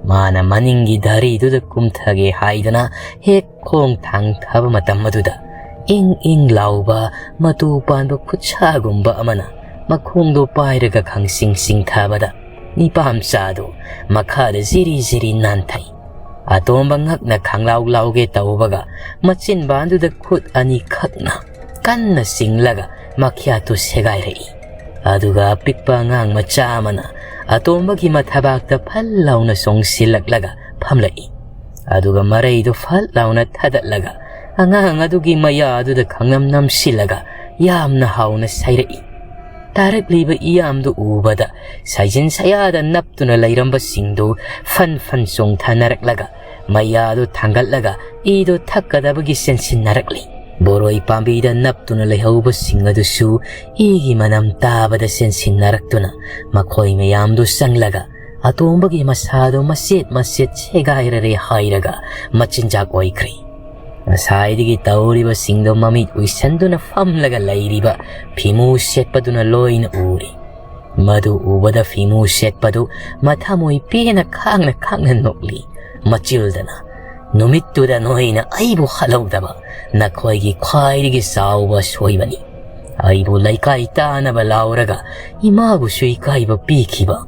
ꯃꯥꯅ ꯃꯅꯤꯡꯒꯤ ꯙꯔꯤꯗꯨꯗ ꯀꯨꯝꯊꯒꯦ ꯍꯥꯏꯗꯨꯅ ꯍꯦꯛ ꯈꯣꯡ ꯊꯥꯡꯊꯕ ꯃꯇꯝ ꯑꯗꯨꯗ ꯏꯪ ꯏꯪ ꯂꯥꯎꯕ ꯃꯇꯨ ꯄꯥꯟꯕ ꯈꯨꯠꯁꯥꯒꯨꯝꯕ ꯑꯃꯅ ꯃꯈꯣꯡꯗꯣ ꯄꯥꯏꯔꯒ ꯈꯪꯁꯤꯡ ꯁꯤꯡꯊꯕꯗ ꯅꯤꯄꯥꯝꯆꯥꯗꯨ ꯃꯈꯥꯗ ꯖꯤꯔꯤ ꯖꯤꯔꯤ ꯅꯥꯟꯊꯩ꯫ ꯑꯇꯣꯝꯕ ꯉꯛꯅ ꯈꯪꯂꯥꯎ ꯂꯥꯎꯒꯦ ꯇꯧꯕꯒ ꯃꯆꯤꯟꯕꯥꯟꯗꯨꯗ ꯈꯨꯠ ꯑꯅꯤꯈꯛꯅ ꯀꯟꯅ ꯆꯤꯡꯂꯒ ꯃꯈ꯭ꯌꯥꯠꯇꯨ ꯁꯦꯒꯥꯏꯔꯛꯏ꯫ ꯑꯗꯨꯒ ꯑꯄꯤꯛꯄ ꯑꯉꯥꯡ ꯃꯆꯥ ꯑꯃꯅ ꯑꯇꯣꯝꯕꯒꯤ ꯃꯊꯕꯥꯛꯇ ꯐꯜ ꯂꯥꯎꯅ ꯆꯣꯡꯁꯤꯜꯂꯛꯂꯒ ꯐꯝꯂꯛꯏ꯫ ꯑꯗꯨꯒ ꯃꯔꯩꯗꯨ ꯐꯠ ꯂꯥꯎꯅ ꯊꯗꯠꯂꯒ ꯑꯉꯥꯡ ꯑꯗꯨꯒꯤ ꯃꯌꯥ ꯑꯗꯨꯗ ꯈꯪꯅꯝ ꯅꯝꯁꯤꯜꯂꯒ ꯌꯥꯝꯅ ꯍꯥꯎꯅ ꯁꯥꯏꯔꯛꯏ꯫ ꯇꯥꯔꯛꯂꯤꯕ ꯏꯌꯥꯝꯗꯨ ꯎꯕꯗ ꯁꯥꯏꯖꯤꯟ ꯁꯌꯥꯗ ꯅꯞꯇꯨꯅ ꯂꯩꯔꯝꯕꯁꯤꯡꯗꯨ ꯐꯟ ꯐꯟ ꯆꯣꯡꯊꯅꯔꯛꯂꯒ ꯃꯌꯥꯗꯨ ꯊꯥꯡꯒꯠꯂꯒ ꯏꯗꯨ ꯊꯛꯀꯗꯕꯒꯤ ꯆꯦꯟꯁꯤꯟꯅꯔꯛꯂꯤ꯫ ꯕꯣꯔꯣꯏ ꯄꯥꯝꯕꯤꯗ ꯅꯞꯇꯨꯅ ꯂꯩꯍꯧꯕꯁꯤꯡ ꯑꯗꯨꯁꯨ ꯏꯒꯤ ꯃꯅꯝ ꯇꯥꯕꯗ ꯆꯦꯟꯁꯤꯟꯅꯔꯛꯇꯨꯅ ꯃꯈꯣꯏ ꯃꯌꯥꯝꯗꯨ ꯆꯪꯂꯒ ꯑꯇꯣꯝꯕꯒꯤ ꯃꯁꯥꯗꯨ ꯃꯆꯦꯠ ꯃꯆꯦꯠ ꯁꯦꯒꯥꯏꯔꯔꯦ ꯍꯥꯏꯔꯒ ꯃꯆꯤꯟꯖꯥꯛ ꯑꯣꯏꯈ꯭ꯔꯦ꯫ ꯉꯁꯥꯏꯗꯒꯤ ꯇꯧꯔꯤꯕꯁꯤꯡꯗꯣ ꯃꯃꯤꯠ ꯎꯏꯁꯟꯗꯨꯅ ꯐꯝꯂꯒ ꯂꯩꯔꯤꯕ ꯐꯤꯃꯨ ꯁꯦꯠꯄꯗꯨꯅ ꯂꯣꯏꯅ ꯎꯔꯦ꯫ ꯃꯗꯨ ꯎꯕꯗ ꯐꯤꯃꯨ ꯁꯦꯠꯄꯗꯨ ꯃꯊꯃꯣꯏ ꯄꯦꯟꯅ ꯈꯥꯡꯅ ꯈꯥꯡꯅ ꯅꯣꯛꯂꯤ꯫ ꯃꯆꯤꯜꯗꯅ, "ꯅꯨꯃꯤꯠꯇꯨꯗ ꯅꯣꯏꯅ ꯑꯩꯕꯨ ꯍꯜꯍꯧꯗꯕ ꯅꯈꯣꯏꯒꯤ ꯈ꯭ꯋꯥꯏꯗꯒꯤ ꯆꯥꯎꯕ ꯑꯁꯣꯏꯕꯅꯤ꯫ ꯑꯩꯕꯨ ꯂꯩꯀꯥꯏ ꯇꯥꯅꯕ ꯂꯥꯎꯔꯒ ꯏꯃꯥꯕꯨꯁꯨ ꯏꯀꯥꯏꯕ ꯄꯤꯈꯤꯕ,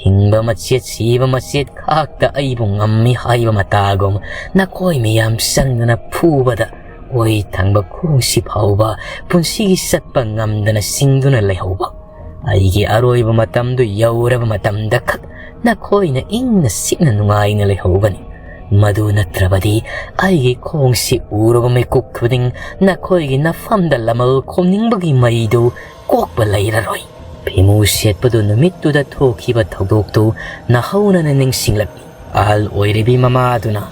ꯍꯤꯡꯕ ꯃꯆꯦꯠ ꯁꯤꯕ ꯃꯆꯦꯠ ꯈꯥꯛꯇ ꯑꯩꯕꯨ ꯉꯝꯃꯤ ꯍꯥꯏꯕ ꯃꯇꯥꯒꯨꯝ ꯅꯈꯣꯏ ꯃꯌꯥꯝ ꯆꯪꯗꯨꯅ ꯐꯨꯕꯗ ꯑꯣꯏ ꯊꯪꯕ ꯈꯣꯡꯁꯤ ꯐꯥꯎꯕ ꯄꯨꯟꯁꯤꯒꯤ ꯆꯠꯄ ꯉꯝꯗꯅ ꯁꯤꯡꯗꯨꯅ ꯂꯩꯍꯧꯕ꯫ ꯑꯩꯒꯤ ꯑꯔꯣꯏꯕ ꯃꯇꯝꯗꯨ ꯌꯧꯔꯕ ꯃꯇꯝꯗ ꯈꯛ ꯅꯈꯣꯏꯅ ꯏꯪꯅ ꯆꯤꯛꯅ ꯅꯨꯡꯉꯥꯏꯅ ꯂꯩꯍꯧꯒꯅꯤ꯫ ꯃꯗꯨ ꯅꯠꯇ꯭ꯔꯕꯗꯤ ꯑꯩꯒꯤ ꯈꯣꯡꯁꯤ ꯎꯔꯕ ꯃꯤꯀꯨꯞ ꯈꯨꯗꯤꯡ ꯅꯈꯣꯏꯒꯤ ꯅꯐꯝꯗ ꯂꯃꯜ ꯈꯣꯝꯅꯤꯡꯕꯒꯤ ꯃꯩꯗꯨ ꯀꯣꯛꯄ ꯂꯩꯔꯔꯣꯏ꯫ ꯐꯤꯃꯨ ꯁꯦꯠꯄꯗꯨ ꯅꯨꯃꯤꯠꯇꯨꯗ ꯊꯣꯛꯈꯤꯕ ꯊꯧꯗꯣꯛꯇꯨ ꯅꯍꯧꯅꯅ ꯅꯤꯡꯁꯤꯡꯂꯛꯂꯤ꯫ ꯑꯍꯜ ꯑꯣꯏꯔꯤꯕꯤ ꯃꯃꯥꯗꯨꯅ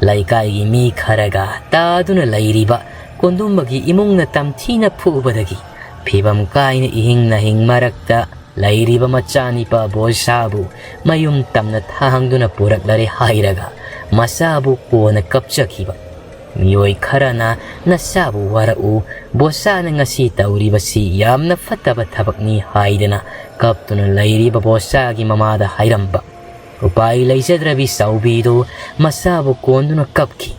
ꯂꯩꯀꯥꯏꯒꯤ ꯃꯤ ꯈꯔꯒ ꯇꯥꯗꯨꯅ ꯂꯩꯔꯤꯕ ꯀꯣꯟꯗꯨꯝꯕꯒꯤ ꯏꯃꯨꯡꯅ ꯇꯝꯊꯤꯅ ꯐꯨꯕꯗꯒꯤ ꯐꯤꯕꯝ ꯀꯥꯏꯅ ꯏꯍꯤꯡ ꯅꯥꯍꯤꯡ ꯃꯔꯛꯇ ꯂꯩꯔꯤꯕ ꯃꯆꯥꯅꯤꯄꯥ ꯕꯣꯏꯁꯥꯕꯨ ꯃꯌꯨꯝ ꯇꯝꯅ ꯊꯥꯡꯗꯨꯅ ꯄꯨꯔꯛꯂꯔꯦ ꯍꯥꯏꯔꯒ ꯃꯆꯥꯕꯨ ꯀꯣꯟꯅ ꯀꯞꯆꯈꯤꯕ꯫ ꯃꯤꯑꯣꯏ ꯈꯔꯅ "ꯅꯆꯥꯕꯨ ꯋꯥꯔꯛꯎ, ꯕꯣꯆꯥꯅ ꯉꯁꯤ ꯇꯧꯔꯤꯕꯁꯤ ꯌꯥꯝꯅ ꯐꯠꯇꯕ ꯊꯕꯛꯅꯤ" ꯍꯥꯏꯗꯅ ꯀꯞꯇꯨꯅ ꯂꯩꯔꯤꯕ ꯕꯣꯆꯥꯒꯤ ꯃꯃꯥꯗ ꯍꯥꯏꯔꯝꯕ꯫ ꯎꯄꯥꯏ ꯂꯩꯖꯗ꯭ꯔꯕꯤ ꯆꯥꯎꯕꯤꯗꯨ ꯃꯆꯥꯕꯨ ꯀꯣꯟꯗꯨꯅ ꯀꯞꯈꯤ꯫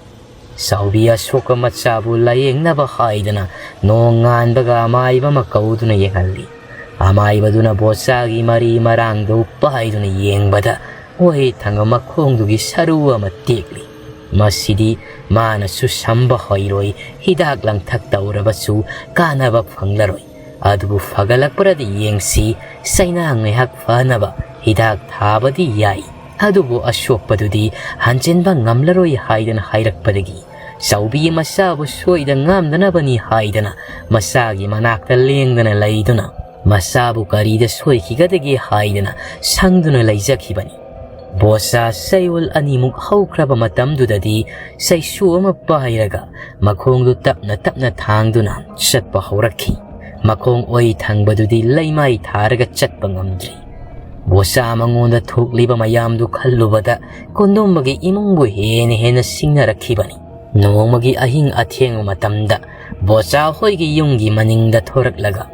ꯆꯥꯎꯕꯤ ꯑꯁꯣꯛꯄ ꯃꯆꯥꯕꯨ ꯂꯥꯌꯦꯡꯅꯕ ꯍꯥꯏꯗꯅ ꯅꯣꯡꯉꯥꯟꯕꯒ ꯑꯃꯥꯏꯕ ꯑꯃ ꯀꯧꯗꯨꯅ ꯌꯦꯡꯍꯜꯂꯤ꯫ ꯑꯃꯥꯏꯕꯗꯨꯅ ꯕꯣꯆꯥꯒꯤ ꯃꯔꯤ ꯃꯔꯥꯡꯗꯨ ꯄꯥꯏꯗꯨꯅ ꯌꯦꯡꯕꯗ ꯑꯣꯏ ꯊꯪꯕ ꯃꯈꯣꯡꯗꯨꯒꯤ ꯁꯔꯨ ꯑꯃ ꯇꯦꯛꯂꯤ꯫ ꯃꯁꯤꯗꯤ ꯃꯥꯅꯁꯨ ꯁꯝꯕ ꯍꯩꯔꯣꯏ, ꯍꯤꯗꯥꯛ ꯂꯥꯡꯊꯛ ꯇꯧꯔꯕꯁꯨ ꯀꯥꯟꯅꯕ ꯐꯪꯂꯔꯣꯏ꯫ ꯑꯗꯨꯕꯨ ꯐꯒꯠꯂꯛꯄ꯭ꯔꯗꯤ ꯌꯦꯡꯁꯤ, ꯆꯩꯅꯥ ꯉꯥꯏꯍꯥꯛ ꯐꯅꯕ ꯍꯤꯗꯥꯛ ꯊꯥꯕꯗꯤ ꯌꯥꯏ꯫ ꯑꯗꯨꯕꯨ ꯑꯁꯣꯛꯄꯗꯨꯗꯤ ꯍꯟꯖꯤꯟꯕ ꯉꯝꯂꯔꯣꯏ ꯍꯥꯏꯗꯅ ꯍꯥꯏꯔꯛꯄꯗꯒꯤ ꯆꯥꯎꯕꯤ ꯃꯆꯥꯕꯨ ꯁꯣꯏꯗ ꯉꯥꯝꯗꯅꯕꯅꯤ ꯍꯥꯏꯗꯅ ꯃꯆꯥꯒꯤ ꯃꯅꯥꯛꯇ ꯂꯦꯡꯗꯅ ꯂꯩꯗꯨꯅ ꯃꯆꯥꯕꯨ ꯀꯔꯤꯗ ꯁꯣꯏꯈꯤꯒꯗꯒꯦ ꯍꯥꯏꯗꯅ ꯁꯪꯗꯨꯅ ꯂꯩꯖꯈꯤꯕꯅꯤ꯫ ꯕꯣꯆꯥ ꯆꯌꯣꯜ ꯑꯅꯤꯃꯨꯛ ꯍꯧꯈ꯭ꯔꯕ ꯃꯇꯝꯗꯨꯗꯗꯤ ꯆꯩꯁꯨ ꯑꯃ ꯄꯥꯏꯔꯒ ꯃꯈꯣꯡꯗꯨ ꯇꯞꯅ ꯇꯞꯅ ꯊꯥꯡꯗꯨꯅ ꯆꯠꯄ ꯍꯧꯔꯛꯈꯤ꯫ ꯃꯈꯣꯡ ꯑꯣꯏ ꯊꯪꯕꯗꯨꯗꯤ ꯂꯩꯃꯥꯏ ꯊꯥꯔꯒ ꯆꯠꯄ ꯉꯝꯗ꯭ꯔꯤ꯫ ꯕꯣꯆꯥ ꯃꯉꯣꯟꯗ ꯊꯣꯛꯂꯤꯕ ꯃꯌꯥꯝꯗꯨ ꯈꯜꯂꯨꯕꯗ ꯀꯣꯟꯗꯨꯝꯕꯒꯤ ꯏꯃꯨꯡꯕꯨ ꯍꯦꯟꯅ ꯍꯦꯟꯅ ꯁꯤꯡꯅꯔꯛꯈꯤꯕꯅꯤ꯫ ꯅꯣꯡꯃꯒꯤ ꯑꯍꯤꯡ ꯑꯊꯦꯡꯕ ꯃꯇꯝꯗ ꯕꯣꯆꯥ ꯍꯣꯏꯒꯤ ꯌꯨꯝꯒꯤ ꯃꯅꯤꯡꯗ ꯊꯣꯔꯛꯂꯒ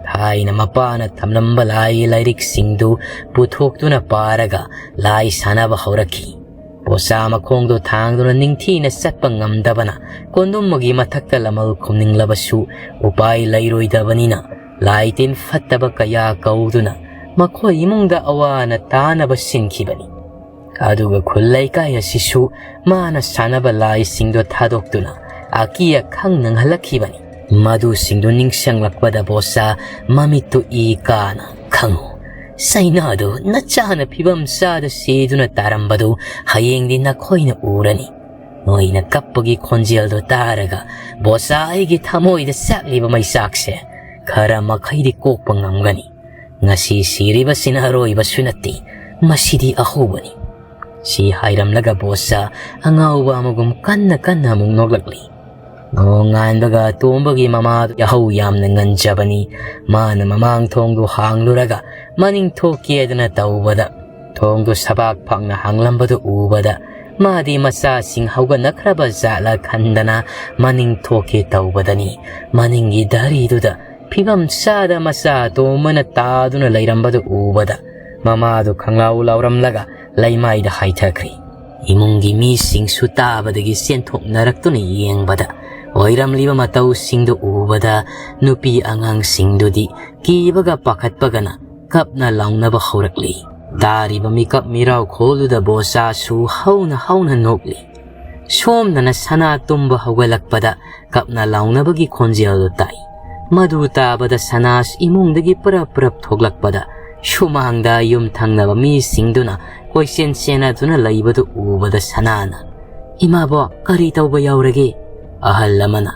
ꯊꯥꯏꯅ ꯃꯄꯥꯅ ꯊꯝꯂꯝꯕ ꯂꯥꯏꯒꯤ ꯂꯥꯏꯔꯤꯛꯁꯤꯡꯗꯨ ꯄꯨꯊꯣꯛꯇꯨꯅ ꯄꯥꯔꯒ ꯂꯥꯏ ꯁꯥꯟꯅꯕ ꯍꯧꯔꯛꯈꯤ꯫ ꯕꯣꯆꯥ ꯃꯈꯣꯡꯗꯨ ꯊꯥꯡꯗꯨꯅ ꯅꯤꯡꯊꯤꯅ ꯆꯠꯄ ꯉꯝꯗꯕꯅ ꯀꯣꯟꯗꯨꯝꯕꯒꯤ ꯃꯊꯛꯇ ꯂꯃꯜ ꯈꯨꯝꯅꯤꯡꯂꯕꯁꯨ ꯎꯄꯥꯏ ꯂꯩꯔꯣꯏꯗꯕꯅꯤꯅ ꯂꯥꯏ ꯇꯤꯟ ꯐꯠꯇꯕ ꯀꯌꯥ ꯀꯧꯗꯨꯅ ꯃꯈꯣꯏ ꯏꯃꯨꯡꯗ ꯑꯋꯥ ꯑꯅꯥ ꯇꯥꯅꯕ ꯁꯤꯟꯈꯤꯕꯅꯤ꯫ ꯑꯗꯨꯒ ꯈꯨꯜ ꯂꯩꯀꯥꯏ ꯑꯁꯤꯁꯨ ꯃꯥꯅ ꯁꯥꯟꯅꯕ ꯂꯥꯏꯁꯤꯡꯗꯣ ꯊꯥꯗꯣꯛꯇꯨꯅ ꯑꯀꯤ ꯑꯈꯪ ꯅꯪꯍꯜꯂꯛꯈꯤꯕꯅꯤ꯫ ꯃꯗꯨꯁꯤꯡꯗꯨ ꯅꯤꯡꯁꯤꯡꯂꯛꯄꯗ ꯕꯣꯆꯥ ꯃꯃꯤꯠꯇꯨ ꯏ ꯀꯥꯅ, "ꯈꯪꯉꯨ, ꯆꯩꯅꯥꯗꯨ ꯅꯆꯥꯅ ꯐꯤꯕꯝ ꯆꯥꯗ ꯁꯤꯗꯨꯅ ꯇꯥꯔꯝꯕꯗꯨ ꯍꯌꯦꯡꯗꯤ ꯅꯈꯣꯏꯅ ꯎꯔꯅꯤ꯫ ꯅꯣꯏꯅ ꯀꯞꯄꯒꯤ ꯈꯣꯟꯖꯦꯜꯗꯨ ꯇꯥꯔꯒ ꯕꯣꯆꯥ ꯑꯩꯒꯤ ꯊꯃꯣꯏꯗ ꯆꯥꯛꯂꯤꯕ ꯃꯩꯆꯥꯛꯁꯦ ꯈꯔ ꯃꯈꯩꯗꯤ ꯀꯣꯛꯄ ꯉꯝꯒꯅꯤ꯫ ꯉꯁꯤ ꯁꯤꯔꯤꯕꯁꯤꯅ ꯑꯔꯣꯏꯕꯁꯨ ꯅꯠꯇꯦ, ꯃꯁꯤꯗꯤ ꯑꯍꯧꯕꯅꯤ"꯫ ꯁꯤ ꯍꯥꯏꯔꯝꯂꯒ ꯕꯣꯆꯥ ꯑꯉꯥꯎꯕ ꯑꯃꯒꯨꯝ ꯀꯟꯅ ꯀꯟꯅ ꯑꯃꯨꯛ ꯅꯣꯛꯂꯛꯂꯤ꯫ ꯅꯣꯡꯉꯥꯟꯕꯒ ꯇꯣꯝꯕꯒꯤ ꯃꯃꯥ ꯌꯥꯍꯧ ꯌꯥꯝꯅ ꯉꯟꯖꯕꯅꯤ꯫ ꯃꯥꯅ ꯃꯃꯥꯡ ꯊꯣꯡꯗꯨ ꯍꯥꯡꯂꯨꯔꯒ ꯃꯅꯤꯡ ꯊꯣꯛꯀꯦꯗꯅ ꯇꯧꯕꯗ ꯊꯣꯡꯗꯨ ꯁꯕꯥꯛ ꯐꯪꯅ ꯍꯥꯡꯂꯝꯕꯗꯨ ꯎꯕꯗ ꯃꯥꯗꯤ ꯃꯆꯥꯁꯤꯡ ꯍꯧꯒꯠꯅꯈ꯭ꯔꯕ ꯖꯥꯠꯂ ꯈꯟꯗꯅ ꯃꯅꯤꯡ ꯊꯣꯛꯀꯦ ꯇꯧꯕꯗꯅꯤ, ꯃꯅꯤꯡꯒꯤ ꯗꯥꯔꯤꯗꯨꯗ ꯐꯤꯕꯝ ꯆꯥꯗ ꯃꯆꯥ ꯑꯇꯣꯝꯕꯅ ꯇꯥꯗꯨꯅ ꯂꯩꯔꯝꯕꯗꯨ ꯎꯕꯗ ꯃꯃꯥꯗꯨ ꯈꯪꯂꯥꯎ ꯂꯥꯎꯔꯝꯂꯒ ꯂꯩꯃꯥꯏꯗ ꯍꯥꯏꯊꯈ꯭ꯔꯤ꯫ ꯏꯃꯨꯡꯒꯤ ꯃꯤꯁꯤꯡꯁꯨ ꯇꯥꯕꯗꯒꯤ ꯆꯦꯟꯊꯣꯛꯅꯔꯛꯇꯨꯅ ꯌꯦꯡꯕꯗ ꯑꯣꯏꯔꯝꯂꯤꯕ ꯃꯇꯧꯁꯤꯡꯗꯨ ꯎꯕꯗ ꯅꯨꯄꯤ ꯑꯉꯥꯡꯁꯤꯡꯗꯨꯗꯤ ꯀꯤꯕꯒ ꯄꯥꯈꯠꯄꯒꯅ ꯀꯞꯅ ꯂꯥꯎꯅꯕ ꯍꯧꯔꯛꯂꯤ꯫ ꯇꯥꯔꯤꯕ ꯃꯤꯀꯞ ꯃꯤꯔꯥꯎꯈꯣꯜꯗꯨꯗ ꯕꯣꯆꯥꯁꯨ ꯍꯧꯅ ꯍꯧꯅ ꯅꯣꯛꯂꯤ꯫ ꯁꯣꯝꯗꯅ ꯁꯅꯥ ꯇꯨꯝꯕ ꯍꯧꯒꯠꯂꯛꯄꯗ ꯀꯞꯅ ꯂꯥꯎꯅꯕꯒꯤ ꯈꯣꯟꯖꯦꯜꯗꯨ ꯇꯥꯏ꯫ ꯃꯗꯨ ꯇꯥꯕꯗ ꯁꯅꯥꯁꯨ ꯏꯃꯨꯡꯗꯒꯤ ꯄꯔꯞ ꯄꯔꯞ ꯊꯣꯛꯂꯛꯄꯗ ꯁꯨꯃꯥꯡꯗ ꯌꯨꯝ ꯊꯪꯅꯕ ꯃꯤꯁꯤꯡꯗꯨꯅ ꯀꯣꯏꯆꯦꯟ ꯆꯦꯟꯅꯗꯨꯅ ꯂꯩꯕꯗꯨ ꯎꯕꯗ ꯁꯅꯥꯅ, "ꯏꯃꯥꯕꯣ, ꯀꯔꯤ ꯇꯧꯕ ꯌꯥꯎꯔꯒꯦ?" ꯑꯍꯜ ꯑꯃꯅ,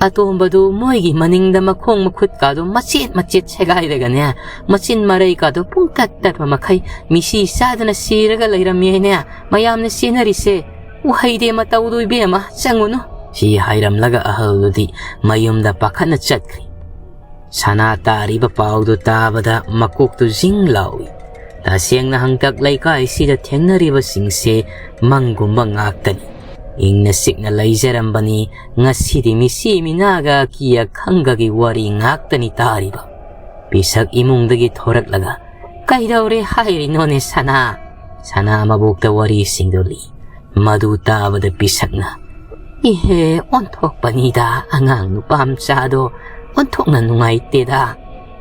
"ꯑꯇꯣꯝꯕꯗꯨ ꯃꯣꯏꯒꯤ ꯃꯅꯤꯡꯗ ꯃꯈꯣꯡ ꯃꯈꯨꯠꯀꯥꯗꯨ ꯃꯆꯦꯠ ꯃꯆꯦꯠ ꯁꯦꯒꯥꯏꯔꯒꯅꯦ, ꯃꯆꯤꯟ ꯃꯔꯩꯀꯥꯗꯨ ꯄꯨꯡꯇꯠ ꯇꯠꯄ ꯃꯈꯩ ꯃꯤꯁꯤ ꯆꯥꯗꯅ ꯁꯤꯔꯒ ꯂꯩꯔꯝꯃꯦꯅꯦ, ꯃꯌꯥꯝꯅ ꯆꯦꯟꯅꯔꯤꯁꯦ꯫ ꯎꯍꯩꯗꯦ ꯃꯇꯧꯗꯨ ꯏꯕꯦꯝꯃ, ꯆꯪꯉꯨꯅꯨ"꯫ ꯁꯤ ꯍꯥꯏꯔꯝꯂꯒ ꯑꯍꯜꯗꯨꯗꯤ ꯃꯌꯨꯝꯗ ꯄꯥꯈꯠꯅ ꯆꯠꯈ꯭ꯔꯤ꯫ ꯁꯅꯥ ꯇꯥꯔꯤꯕ ꯄꯥꯎꯗꯨ ꯇꯥꯕꯗ ꯃꯀꯣꯛꯇꯨ ꯖꯤꯡ ꯂꯥꯎꯏ꯫ ꯇꯁꯦꯡꯅ ꯍꯪꯇꯛ ꯂꯩꯀꯥꯏꯁꯤꯗ ꯊꯦꯡꯅꯔꯤꯕꯁꯤꯡꯁꯦ ꯃꯪꯒꯨꯝꯕ ꯉꯥꯛꯇꯅꯤ꯫ ꯏꯪꯅ ꯆꯤꯛꯅ ꯂꯩꯖꯔꯝꯕꯅꯤ, ꯉꯁꯤꯗꯤ ꯃꯤꯆꯤ ꯃꯤꯅꯥꯒ ꯑꯀꯤ ꯑꯈꯪꯒꯒꯤ ꯋꯥꯔꯤ ꯉꯥꯛꯇꯅꯤ ꯇꯥꯔꯤꯕ꯫ ꯄꯤꯁꯛ ꯏꯃꯨꯡꯗꯒꯤ ꯊꯣꯔꯛꯂꯒ, "ꯀꯩꯗꯧꯔꯦ ꯍꯥꯏꯔꯤꯅꯣꯅꯦ ꯁꯅꯥ?" ꯁꯅꯥ ꯃꯕꯣꯛꯇ ꯋꯥꯔꯤꯁꯤꯡꯗꯨ ꯂꯤ꯫ ꯃꯗꯨ ꯇꯥꯕꯗ ꯄꯤꯁꯛꯅ, "ꯏꯍꯦ, ꯑꯣꯟꯊꯣꯛꯄꯅꯤꯗ, ꯑꯉꯥꯡ ꯅꯨꯄꯥ ꯃꯆꯥꯗꯣ ꯑꯣꯟꯊꯣꯛꯅ ꯅꯨꯡꯉꯥꯏꯇꯦꯗ꯫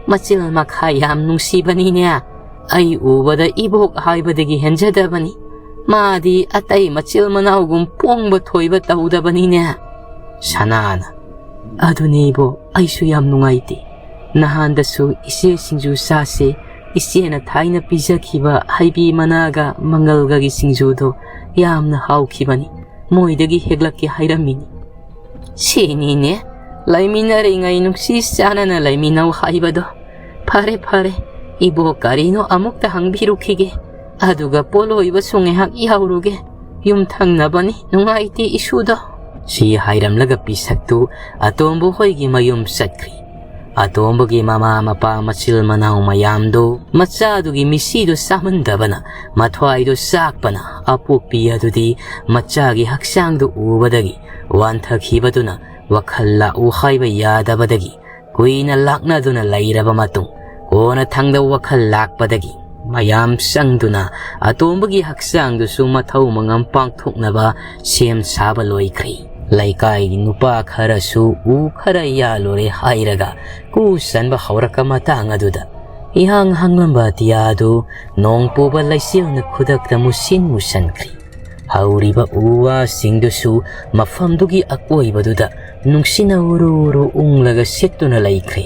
ꯃꯆꯤꯜ ꯃꯈꯥ ꯌꯥꯝ ꯅꯨꯡꯁꯤꯕꯅꯤꯅꯦ꯫ ꯑꯩ ꯎꯕꯗ ꯏꯕꯣꯛ ꯍꯥꯏꯕꯗꯒꯤ ꯍꯦꯟꯖꯗꯕꯅꯤ꯫ ꯃꯥꯗꯤ ꯑꯇꯩ ꯃꯆꯤꯜ ꯃꯅꯥꯎꯒꯨꯝ ꯄꯣꯡꯕ ꯊꯣꯏꯕ ꯇꯧꯗꯕꯅꯤꯅꯦ"꯫ ꯁꯅꯥꯅ, "ꯑꯗꯨꯅꯦ ꯏꯕꯣꯛ, ꯑꯩꯁꯨ ꯌꯥꯝ ꯅꯨꯡꯉꯥꯏꯇꯦ꯫ ꯅꯍꯥꯟꯗꯁꯨ ꯏꯆꯦ ꯁꯤꯡꯖꯨ ꯆꯥꯁꯦ, ꯏꯆꯦꯅ ꯊꯥꯏꯅ ꯄꯤꯖꯈꯤꯕ ꯍꯩꯕꯤ ꯃꯅꯥꯒ ꯃꯪꯒꯜꯒꯒꯤ ꯁꯤꯡꯖꯨꯗꯣ ꯌꯥꯝꯅ ꯍꯥꯎꯈꯤꯕꯅꯤ꯫ ꯃꯣꯏꯗꯒꯤ ꯍꯦꯛꯂꯛꯀꯦ ꯍꯥꯏꯔꯝꯃꯤꯅꯤ"꯫ "ꯁꯤꯅꯤꯅꯦ, ꯂꯩꯃꯤꯟꯅꯔꯤꯉꯩ ꯅꯨꯡꯁꯤ ꯆꯥꯟꯅꯅ ꯂꯩꯃꯤꯟꯅꯧ ꯍꯥꯏꯕꯗꯣ꯫ ꯐꯔꯦ, ꯐꯔꯦ, ꯏꯕꯣꯛ ꯀꯔꯤꯅꯣ ꯑꯃꯨꯛꯇ ꯍꯪꯕꯤꯔꯨꯈꯤꯒꯦ꯫ ꯑꯗꯨꯒ ꯄꯣꯠꯂꯣꯏꯕꯁꯨ ꯉꯥꯏꯍꯥꯛ ꯌꯥꯎꯔꯨꯒꯦ꯫ ꯌꯨꯝ ꯊꯪꯅꯕꯅꯤ, ꯅꯨꯡꯉꯥꯏꯇꯦ ꯏꯁꯨꯗꯣ"꯫ ꯁꯤ ꯍꯥꯏꯔꯝꯂꯒ ꯄꯤꯁꯛꯇꯨ ꯑꯇꯣꯝꯕ ꯍꯣꯏꯒꯤ ꯃꯌꯨꯝ ꯆꯠꯈ꯭ꯔꯤ꯫ ꯑꯇꯣꯝꯕꯒꯤ ꯃꯃꯥ ꯃꯄꯥ ꯃꯆꯤꯜ ꯃꯅꯥꯎ ꯃꯌꯥꯝꯗꯨ ꯃꯆꯥꯗꯨꯒꯤ ꯃꯤꯁꯤꯗꯨ ꯆꯥꯃꯟꯗꯕꯅ ꯃꯊ꯭ꯋꯥꯏꯗꯨ ꯆꯥꯛꯄꯅ ꯑꯄꯣꯛꯄꯤ ꯑꯗꯨꯗꯤ ꯃꯆꯥꯒꯤ ꯍꯛꯆꯥꯡꯗꯨ ꯎꯕꯗꯒꯤ ꯋꯥꯟꯊꯈꯤꯕꯗꯨꯅ ꯋꯥꯈꯜ ꯂꯥꯛꯎ ꯍꯥꯏꯕ ꯌꯥꯗꯕꯗꯒꯤ ꯀꯨꯏꯅ ꯂꯥꯛꯅꯗꯨꯅ ꯂꯩꯔꯕ ꯃꯇꯨꯡ ꯀꯣꯟꯅꯊꯪꯗ ꯋꯥꯈꯜ ꯂꯥꯛꯄꯗꯒꯤ ꯃꯌꯥꯝ ꯆꯪꯗꯨꯅ ꯑꯇꯣꯝꯕꯒꯤ ꯍꯛꯆꯥꯡꯗꯨꯁꯨ ꯃꯊꯧ ꯃꯉꯝ ꯄꯥꯡꯊꯣꯛꯅꯕ ꯁꯦꯝ ꯁꯥꯕ ꯂꯣꯏꯈ꯭ꯔꯦ꯫ ꯂꯩꯀꯥꯏꯒꯤ ꯅꯨꯄꯥ ꯈꯔꯁꯨ ꯎ ꯈꯔ ꯌꯥꯜꯂꯨꯔꯦ ꯍꯥꯏꯔꯒ ꯀꯨ ꯆꯟꯕ ꯍꯧꯔꯛꯄ ꯃꯇꯥꯡ ꯑꯗꯨꯗ ꯏꯍꯥꯡ ꯍꯥꯡꯂꯝꯕ ꯑꯇꯤꯌꯥꯗꯨ ꯅꯣꯡ ꯄꯨꯕ ꯂꯩꯆꯤꯜꯅ ꯈꯨꯗꯛꯇ ꯃꯨꯁꯤꯟ ꯃꯨꯁꯟꯈ꯭ꯔꯦ꯫ ꯍꯧꯔꯤꯕ ꯎ ꯋꯥꯁꯤꯡꯗꯨꯁꯨ ꯃꯐꯝꯗꯨꯒꯤ ꯑꯀꯣꯏꯕꯗꯨꯗ ꯅꯨꯡꯁꯤꯠꯅ ꯎꯔꯨ ꯎꯔꯨ ꯎꯪꯂꯒ ꯁꯤꯠꯇꯨꯅ ꯂꯩꯈ꯭ꯔꯦ꯫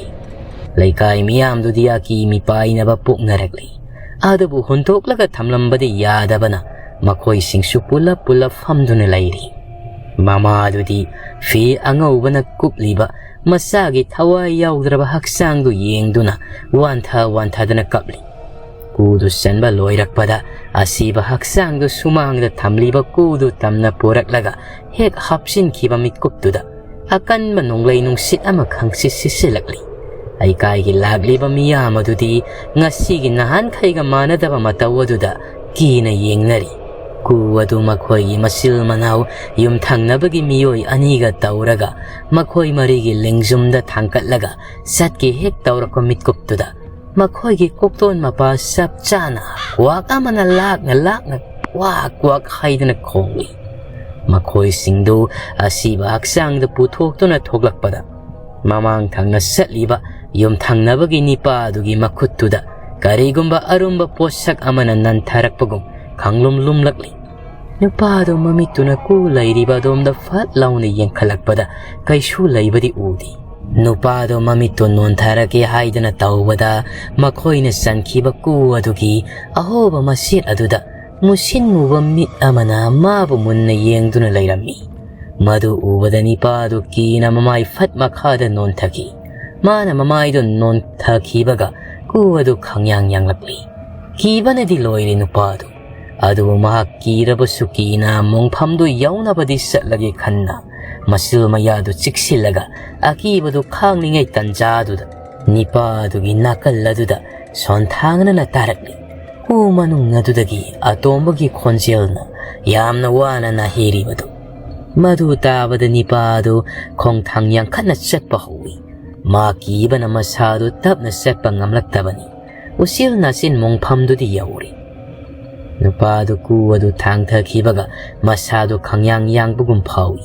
ꯂꯩꯀꯥꯏ ꯃꯤꯌꯥꯝꯗꯨꯗꯤ ꯑꯀꯤ ꯃꯤꯄꯥꯏꯅꯕ ꯄꯣꯛꯅꯔꯛꯂꯤ꯫ ꯑꯗꯨꯕꯨ ꯍꯨꯟꯗꯣꯛꯂꯒ ꯊꯝꯂꯝꯕꯗꯤ ꯌꯥꯗꯕꯅ ꯃꯈꯣꯏꯁꯤꯡꯁꯨ ꯄꯨꯂꯞ ꯄꯨꯂꯞ ꯐꯝꯗꯨꯅ ꯂꯩꯔꯤ꯫ ꯃꯃꯥꯗꯨꯗꯤ ꯐꯤ ꯑꯉꯧꯕꯅ ꯀꯨꯞꯂꯤꯕ ꯃꯆꯥꯒꯤ ꯊꯋꯥꯏ ꯌꯥꯎꯗ꯭ꯔꯕ ꯍꯛꯆꯥꯡꯗꯨ ꯌꯦꯡꯗꯨꯅ ꯋꯥꯟꯊ ꯋꯥꯟꯊꯗꯅ ꯀꯞꯂꯤ꯫ ꯀꯨꯗꯨ ꯆꯟꯕ ꯂꯣꯏꯔꯛꯄꯗ ꯑꯁꯤꯕ ꯍꯛꯆꯥꯡꯗꯨ ꯁꯨꯃꯥꯡꯗ ꯊꯝꯂꯤꯕ ꯀꯨꯗꯨ ꯇꯝꯅ ꯄꯨꯔꯛꯂꯒ ꯍꯦꯛ ꯍꯥꯞꯆꯤꯟꯈꯤꯕ ꯃꯤꯠꯀꯨꯞꯇꯨꯗ ꯑꯀꯟꯕ ꯅꯣꯡꯂꯩ ꯅꯨꯡꯁꯤꯠ ꯑꯃ ꯈꯪꯁꯤꯠ ꯁꯤꯠꯆꯤꯜꯂꯛꯂꯤ꯫ ꯂꯩꯀꯥꯏꯒꯤ ꯂꯥꯛꯂꯤꯕ ꯃꯤꯌꯥꯝ ꯑꯗꯨꯗꯤ ꯉꯁꯤꯒꯤ ꯅꯍꯥꯟꯈꯩꯒ ꯃꯥꯟꯅꯗꯕ ꯃꯇꯧ ꯑꯗꯨꯗ ꯀꯤꯅ ꯌꯦꯡꯅꯔꯤ꯫ ꯀꯨ ꯑꯗꯨ ꯃꯈꯣꯏꯒꯤ ꯃꯆꯤꯜ ꯃꯅꯥꯎ ꯌꯨꯝꯊꯪꯅꯕꯒꯤ ꯃꯤꯑꯣꯏ ꯑꯅꯤꯒ ꯇꯧꯔꯒ ꯃꯈꯣꯏ ꯃꯔꯤꯒꯤ ꯂꯦꯡꯖꯨꯝꯗ ꯊꯥꯡꯀꯠꯂꯒ ꯆꯠꯀꯦ ꯍꯦꯛ ꯇꯧꯔꯛꯄ ꯃꯤꯠꯀꯨꯞꯇꯨꯗ ꯃꯈꯣꯏꯒꯤ ꯀꯣꯛꯇꯣꯟ ꯃꯄꯥ ꯆꯞ ꯆꯥꯅ ꯀ꯭ꯋꯥꯛ ꯑꯃꯅ ꯂꯥꯛꯅ ꯂꯥꯛꯅ ꯀ꯭ꯋꯥꯛ ꯀ꯭ꯋꯥꯛ ꯍꯥꯏꯗꯨꯅ ꯈꯣꯡꯂꯤ꯫ ꯃꯈꯣꯏꯁꯤꯡꯗꯨ ꯑꯁꯤꯕ ꯍꯛꯆꯥꯡꯗ ꯄꯨꯊꯣꯛꯇꯨꯅ ꯊꯣꯛꯂꯛꯄꯗ ꯃꯃꯥꯡ ꯊꯪꯅ ꯆꯠꯂꯤꯕ ꯌꯨꯝꯊꯪꯅꯕꯒꯤ ꯅꯤꯄꯥ ꯑꯗꯨꯒꯤ ꯃꯈꯨꯠꯇꯨꯗ ꯀꯔꯤꯒꯨꯝꯕ ꯑꯔꯨꯝꯕ ꯄꯣꯠꯁꯛ ꯑꯃꯅ ꯅꯟꯊꯔꯛꯄꯒꯨꯝ ꯈꯪꯂꯨꯝ ꯂꯨꯝꯂꯛꯂꯤ꯫ ꯅꯨꯄꯥꯗꯨ ꯃꯃꯤꯠꯇꯨꯅ ꯀꯨ ꯂꯩꯔꯤꯕ ꯑꯗꯣꯝꯗ ꯐꯠ ꯂꯥꯎꯅ ꯌꯦꯡꯈꯠꯂꯛꯄꯗ ꯀꯩꯁꯨ ꯂꯩꯕꯗꯤ ꯎꯗꯦ꯫ ꯅꯨꯄꯥꯗꯣ ꯃꯃꯤꯠꯇꯨ ꯅꯣꯟꯊꯔꯒꯦ ꯍꯥꯏꯗꯅ ꯇꯧꯕꯗ ꯃꯈꯣꯏꯅ ꯆꯟꯈꯤꯕ ꯀꯨ ꯑꯗꯨꯒꯤ ꯑꯍꯣꯕ ꯃꯆꯦꯠ ꯑꯗꯨꯗ ꯃꯨꯁꯤꯟ ꯃꯨꯕ ꯃꯤꯠ ꯑꯃꯅ ꯃꯥꯕꯨ ꯃꯨꯟꯅ ꯌꯦꯡꯗꯨꯅ ꯂꯩꯔꯝꯃꯤ꯫ ꯃꯗꯨ ꯎꯕꯗ ꯅꯤꯄꯥꯗꯨ ꯀꯤꯅ ꯃꯃꯥꯏ ꯐꯠ ꯃꯈꯥꯗ ꯅꯣꯟꯊꯈꯤ꯫ ꯃꯥꯅ ꯃꯃꯥꯏꯗꯨ ꯅꯣꯟꯊꯈꯤꯕꯒ ꯀꯨ ꯑꯗꯨ ꯈꯪꯌꯥꯡ ꯌꯥꯡꯂꯛꯂꯤ꯫ ꯀꯤꯕꯅꯗꯤ ꯂꯣꯏꯔꯦ ꯅꯨꯄꯥꯗꯨ꯫ ꯑꯗꯨꯕꯨ ꯃꯍꯥꯛ ꯀꯤꯔꯕꯁꯨ ꯀꯤꯅ ꯃꯣꯡꯐꯝꯗꯨ ꯌꯧꯅꯕꯗꯤ ꯆꯠꯂꯒꯦ ꯈꯟꯅ ꯃꯆꯤꯜ ꯃꯌꯥꯗꯨ ꯆꯤꯛꯁꯤꯜꯂꯒ ꯑꯀꯤꯕꯗꯨ ꯈꯥꯡꯂꯤꯉꯩ ꯇꯟꯖꯥꯗꯨꯗ ꯅꯤꯄꯥꯗꯨꯒꯤ ꯅꯥꯀꯜ ꯑꯗꯨꯗ ꯁꯣꯟꯊꯥꯡꯅꯅ ꯇꯥꯔꯛꯂꯤ꯫ ꯎ ꯃꯅꯨꯡ ꯑꯗꯨꯗꯒꯤ ꯑꯇꯣꯝꯕꯒꯤ ꯈꯣꯟꯖꯦꯜꯅ ꯌꯥꯝꯅ ꯋꯥꯅ ꯅꯥꯍꯩꯔꯤꯕꯗꯨ꯫ ꯃꯗꯨ ꯇꯥꯕꯗ ꯅꯤꯄꯥꯗꯨ ꯈꯣꯡꯊꯥꯡ ꯌꯥꯡꯈꯠꯅ ꯆꯠꯄ ꯍꯧꯏ꯫ ꯃꯥ ꯀꯤꯕꯅ ꯃꯁꯥꯗꯨ ꯇꯞꯅ ꯆꯠꯄ ꯉꯝꯂꯛꯇꯕꯅꯤ꯫ ꯎꯆꯤꯜ ꯅꯥꯆꯤꯟ ꯃꯣꯡꯐꯝꯗꯨꯗꯤ ꯌꯧꯔꯦ꯫ ꯅꯨꯄꯥꯗꯨ ꯀꯨ ꯑꯗꯨ ꯊꯥꯡꯊꯈꯤꯕꯒ ꯃꯁꯥꯗꯨ ꯈꯪꯌꯥꯡ ꯌꯥꯡꯕꯒꯨꯝ ꯐꯥꯎꯏ꯫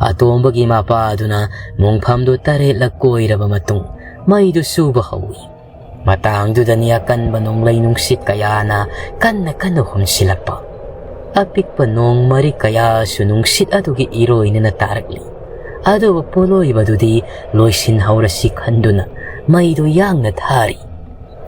ꯑꯇꯣꯝꯕꯒꯤ ꯃꯄꯥꯗꯨꯅ ꯃꯣꯡꯐꯝꯗꯨ ꯇꯔꯦꯠꯂꯛ ꯀꯣꯏꯔꯕ ꯃꯇꯨꯡ ꯃꯩꯗꯨ ꯁꯨꯕ ꯍꯧꯏ꯫ ꯃꯇꯥꯡꯗꯨꯗꯅꯤ ꯑꯀꯟꯕ ꯅꯣꯡꯂꯩ ꯅꯨꯡꯁꯤꯠ ꯀꯌꯥꯅ ꯀꯟꯅ ꯀꯟꯅ ꯍꯨꯝꯁꯤꯜꯂꯛꯄ꯫ ꯑꯄꯤꯛꯄ ꯅꯣꯡ ꯃꯔꯤꯛ ꯀꯌꯥꯁꯨ ꯅꯨꯡꯁꯤꯠ ꯑꯗꯨꯒꯤ ꯏꯔꯣꯏꯅꯅ ꯇꯥꯔꯛꯂꯤ꯫ ꯑꯗꯨꯕꯨ ꯄꯣꯠꯂꯣꯏꯕꯗꯨꯗꯤ ꯂꯣꯏꯁꯤꯟꯍꯧꯔꯁꯤ ꯈꯟꯗꯨꯅ ꯃꯩꯗꯨ ꯌꯥꯡꯅ ꯊꯥꯔꯤ꯫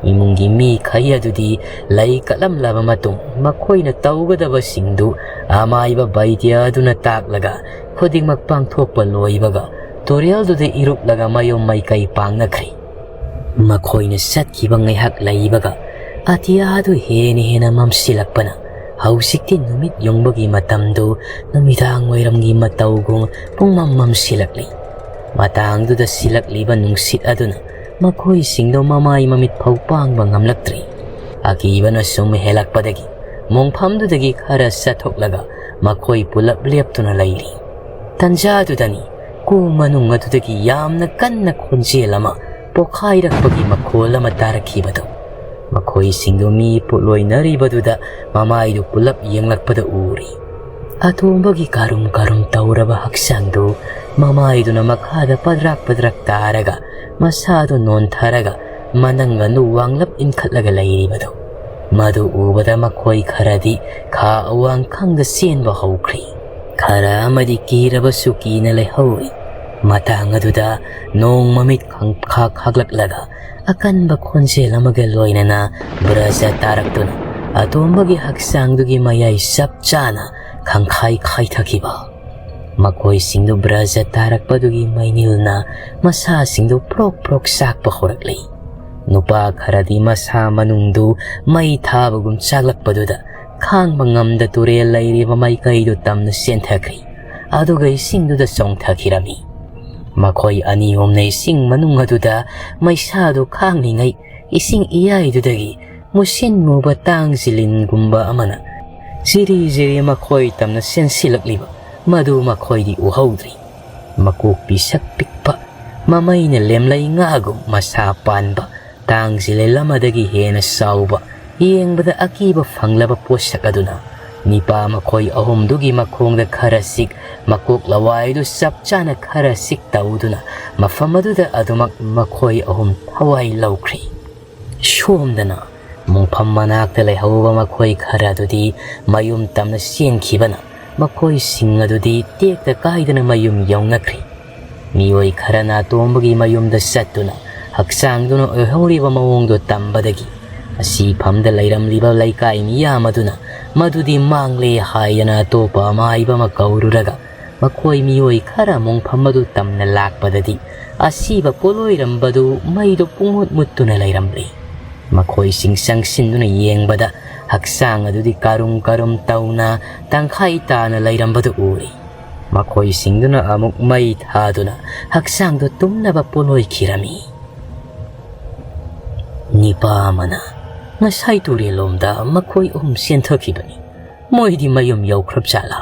ꯏꯃꯨꯡꯒꯤ ꯃꯤꯈꯩ ꯑꯗꯨꯗꯤ ꯂꯩ ꯀꯠꯂꯝꯂꯕ ꯃꯇꯨꯡ ꯃꯈꯣꯏꯅ ꯇꯧꯒꯗꯕꯁꯤꯡꯗꯨ ꯑꯃꯥꯏꯕ ꯕꯩꯗ꯭ꯌ ꯑꯗꯨꯅ ꯇꯥꯛꯂꯒ ꯈꯨꯗꯤꯡꯃꯛ ꯄꯥꯡꯊꯣꯛꯄ ꯂꯣꯏꯕꯒ ꯇꯨꯔꯦꯜꯗꯨꯗ ꯏꯔꯨꯞꯂꯒ ꯃꯌꯨꯝ ꯃꯩꯀꯩ ꯄꯥꯡꯅꯈ꯭ꯔꯦ꯫ ꯃꯈꯣꯏꯅ ꯆꯠꯈꯤꯕ ꯉꯥꯏꯍꯥꯛ ꯂꯩꯕꯒ ꯑꯇꯤꯌꯥꯗꯨ ꯍꯦꯟꯅ ꯍꯦꯟꯅ ꯃꯝꯁꯤꯜꯂꯛꯄꯅ ꯍꯧꯖꯤꯛꯇꯤ ꯅꯨꯃꯤꯠ ꯌꯨꯡꯕꯒꯤ ꯃꯇꯝꯗꯨ ꯅꯨꯃꯤꯗꯥꯡ ꯋꯥꯏꯔꯝꯒꯤ ꯃꯇꯧꯒꯨꯝ ꯄꯨꯡꯃꯝ ꯃꯝꯁꯤꯜꯂꯛꯂꯤ꯫ ꯃꯇꯥꯡꯗꯨꯗ ꯁꯤꯜꯂꯛꯂꯤꯕ ꯅꯨꯡꯁꯤꯠ ꯑꯗꯨꯅ ꯃꯈꯣꯏꯁꯤꯡꯗꯨ ꯃꯃꯥꯏ ꯃꯃꯤꯠ ꯐꯥꯎ ꯄꯥꯡꯕ ꯉꯝꯂꯛꯇ꯭ꯔꯤ꯫ ꯑꯀꯤꯕꯅ ꯁꯨꯝ ꯍꯦꯜꯂꯛꯄꯗꯒꯤ ꯃꯣꯡꯐꯝꯗꯨꯗꯒꯤ ꯈꯔ ꯆꯠꯊꯣꯛꯂꯒ ꯃꯈꯣꯏ ꯄꯨꯂꯞ ꯂꯦꯞꯇꯨꯅ ꯂꯩꯔꯤ꯫ ꯇꯟꯖꯥꯗꯨꯗꯅꯤ ꯀꯨ ꯃꯅꯨꯡ ꯑꯗꯨꯗꯒꯤ ꯌꯥꯝꯅ ꯀꯟꯅ ꯈꯣꯟꯖꯦꯜ ꯑꯃ ꯄꯣꯈꯥꯏꯔꯛꯄꯒꯤ ꯃꯈꯣꯜ ꯑꯃ ꯇꯥꯔꯛꯈꯤꯕꯗꯨ꯫ ꯃꯈꯣꯏꯁꯤꯡꯗꯨ ꯃꯤ ꯄꯣꯠꯂꯣꯏꯅꯔꯤꯕꯗꯨꯗ ꯃꯃꯥꯏꯗꯨ ꯄꯨꯂꯞ ꯌꯦꯡꯂꯛꯄꯗ ꯎꯔꯤ꯫ ꯑꯇꯣꯝꯕꯒꯤ ꯀꯥꯔꯨꯝ ꯀꯥꯔꯨꯝ ꯇꯧꯔꯕ ꯍꯛꯆꯥꯡꯗꯨ ꯃꯃꯥꯏꯗꯨꯅ ꯃꯈꯥꯗ ꯄꯗ꯭ꯔꯥꯛ ꯄꯗ꯭ꯔꯥꯛ ꯇꯥꯔꯒ ꯃꯁꯥꯗꯨ ꯅꯣꯟꯊꯔꯒ ꯃꯅꯪꯒꯟꯗꯨ ꯋꯥꯡꯂꯞ ꯏꯟꯈꯠꯂꯒ ꯂꯩꯔꯤꯕꯗꯨ꯫ ꯃꯗꯨ ꯎꯕꯗ ꯃꯈꯣꯏ ꯈꯔꯗꯤ ꯈꯥ ꯑꯋꯥꯡ ꯈꯪꯗ ꯆꯦꯟꯕ ꯍꯧꯈ꯭ꯔꯤ꯫ ꯈꯔ ꯑꯃꯗꯤ ꯀꯤꯔꯕꯁꯨ ꯀꯤꯅ ꯂꯩꯍꯧꯔꯤ꯫ ꯃꯇꯥꯡ ꯑꯗꯨꯗ ꯅꯣꯡ ꯃꯃꯤꯠ ꯈꯪꯈꯥ ꯈꯥꯛꯂꯛꯂꯒ ꯑꯀꯟꯕ ꯈꯣꯟꯖꯦꯜ ꯑꯃꯒ ꯂꯣꯏꯅꯅ ꯕ꯭ꯔꯖ ꯇꯥꯔꯛꯇꯨꯅ ꯑꯇꯣꯝꯕꯒꯤ ꯍꯛꯆꯥꯡꯗꯨꯒꯤ ꯃꯌꯥꯏ ꯆꯞ ꯆꯥꯅ ꯈꯪꯈꯥꯏ ꯈꯥꯏꯊꯈꯤꯕ꯫ ꯃꯈꯣꯏꯁꯤꯡꯗꯨ ꯕ꯭ꯔꯖ ꯇꯥꯔꯛꯄꯗꯨꯒꯤ ꯃꯩꯅꯤꯜꯅ ꯃꯁꯥꯁꯤꯡꯗꯨ ꯄ꯭ꯔꯣꯛ ꯄ꯭ꯔꯣꯛ ꯆꯥꯛꯄ ꯍꯧꯔꯛꯂꯤ꯫ ꯅꯨꯄꯥ ꯈꯔꯗꯤ ꯃꯁꯥ ꯃꯅꯨꯡꯗꯨ ꯃꯩ ꯊꯥꯕꯒꯨꯝ ꯆꯥꯛꯂꯛꯄꯗꯨꯗ ꯈꯥꯡꯕ ꯉꯝꯗ ꯇꯨꯔꯦꯜ ꯂꯩꯔꯤꯕ ꯃꯥꯏꯀꯩꯗꯨ ꯇꯝꯅ ꯆꯦꯟꯊꯈ꯭ꯔꯤ꯫ ꯑꯗꯨꯒ ꯏꯁꯤꯡꯗꯨꯗ ꯆꯣꯡꯊꯈꯤꯔꯝꯃꯤ꯫ ꯃꯈꯣꯏ ꯑꯅꯤ ꯑꯍꯨꯝꯅ ꯏꯁꯤꯡ ꯃꯅꯨꯡ ꯑꯗꯨꯗ ꯃꯩꯁꯥꯗꯨ ꯈꯥꯡꯂꯤꯉꯩ, ꯏꯁꯤꯡ ꯏꯌꯥꯏꯗꯨꯗꯒꯤ ꯃꯨꯁꯤꯟ ꯃꯨꯕ ꯇꯥꯡ ꯖꯤꯂꯤꯟꯒꯨꯝꯕ ꯑꯃꯅ ꯖꯤꯔꯤ ꯖꯤꯔꯤ ꯃꯈꯣꯏ ꯇꯝꯅ ꯆꯦꯟꯁꯤꯜꯂꯛꯂꯤꯕ ꯃꯗꯨ ꯃꯈꯣꯏꯗꯤ ꯎꯍꯧꯗ꯭ꯔꯤ꯫ ꯃꯀꯣꯛ ꯄꯤꯁꯛ ꯄꯤꯛꯄ, ꯃꯃꯩꯅ ꯂꯦꯝꯂꯩ ꯉꯥꯒꯨꯝ ꯃꯁꯥ ꯄꯥꯟꯕ ꯇꯥꯡ ꯖꯤꯂꯤꯟ ꯑꯃꯗꯒꯤ ꯍꯦꯟꯅ ꯆꯥꯎꯕ, ꯌꯦꯡꯕꯗ ꯑꯀꯤꯕ ꯐꯪꯂꯕ ꯄꯣꯠꯁꯛ ꯑꯗꯨꯅ ꯅꯤꯄꯥ ꯃꯈꯣꯏ ꯑꯍꯨꯝꯗꯨꯒꯤ ꯃꯈꯣꯡꯗ ꯈꯔ ꯆꯤꯛ, ꯃꯀꯣꯛ ꯂꯋꯥꯏꯗꯨ ꯆꯞ ꯆꯥꯅ ꯈꯔ ꯆꯤꯛ ꯇꯧꯗꯨꯅ ꯃꯐꯝ ꯑꯗꯨꯗ ꯑꯗꯨꯃꯛ ꯃꯈꯣꯏ ꯑꯍꯨꯝ ꯊꯋꯥꯏ ꯂꯧꯈ꯭ꯔꯤ꯫ ꯁꯣꯝꯗꯅ ꯃꯣꯡꯐꯝ ꯃꯅꯥꯛꯇ ꯂꯩꯍꯧꯕ ꯃꯈꯣꯏ ꯈꯔ ꯑꯗꯨꯗꯤ ꯃꯌꯨꯝ ꯇꯝꯅ ꯆꯦꯟꯈꯤꯕꯅ ꯃꯈꯣꯏꯁꯤꯡ ꯑꯗꯨꯗꯤ ꯇꯦꯛꯇ ꯀꯥꯏꯗꯅ ꯃꯌꯨꯝ ꯌꯧꯅꯈ꯭ꯔꯤ꯫ ꯃꯤꯑꯣꯏ ꯈꯔꯅ ꯑꯇꯣꯝꯕꯒꯤ ꯃꯌꯨꯝꯗ ꯆꯠꯇꯨꯅ ꯍꯛꯆꯥꯡꯗꯨꯅ ꯑꯣꯏꯍꯧꯔꯤꯕ ꯃꯑꯣꯡꯗꯨ ꯇꯝꯕꯗꯒꯤ ꯑꯁꯤꯐꯝꯗ ꯂꯩꯔꯝꯂꯤꯕ ꯂꯩꯀꯥꯏ ꯃꯤꯌꯥꯝ ꯑꯗꯨꯅ ꯃꯗꯨꯗꯤ ꯃꯥꯡꯂꯦ ꯍꯥꯏꯗꯅ ꯑꯇꯣꯞꯄ ꯑꯃꯥꯏꯕ ꯑꯃ ꯀꯧꯔꯨꯔꯒ ꯃꯈꯣꯏ ꯃꯤꯑꯣꯏ ꯈꯔ ꯃꯣꯡꯐꯝ ꯑꯗꯨ ꯇꯝꯅ ꯂꯥꯛꯄꯗꯗꯤ ꯑꯁꯤꯕ ꯄꯣꯠꯂꯣꯏꯔꯝꯕꯗꯨ ꯃꯩꯗꯨ ꯄꯨꯡꯃꯨꯠ ꯃꯨꯠꯇꯨꯅ ꯂꯩꯔꯝꯂꯤ꯫ ꯃꯈꯣꯏꯁꯤꯡ ꯆꯪꯁꯤꯟꯗꯨꯅ ꯌꯦꯡꯕꯗ ꯍꯛꯆꯥꯡ ꯑꯗꯨꯗꯤ ꯀꯔꯨꯝ ꯀꯔꯨꯝ ꯇꯧꯅ ꯇꯪꯈꯥꯏ ꯇꯥꯅ ꯂꯩꯔꯝꯕꯗꯨ ꯎꯔꯤ꯫ ꯃꯈꯣꯏꯁꯤꯡꯗꯨꯅ ꯑꯃꯨꯛ ꯃꯩ ꯊꯥꯗꯨꯅ ꯍꯛꯆꯥꯡꯗꯨ ꯇꯨꯝꯅꯕ ꯄꯣꯠꯂꯣꯏꯈꯤꯔꯝꯃꯤ꯫ ꯅꯤꯄꯥ ꯑꯃꯅ ꯉꯁꯥꯏ ꯇꯨꯔꯦꯜꯂꯣꯝꯗ ꯃꯈꯣꯏ ꯑꯍꯨꯝ ꯆꯦꯟꯊꯈꯤꯕꯅꯤ꯫ ꯃꯣꯏꯗꯤ ꯃꯌꯨꯝ ꯌꯧꯈ꯭ꯔꯕ ꯖꯥꯠꯂꯥ?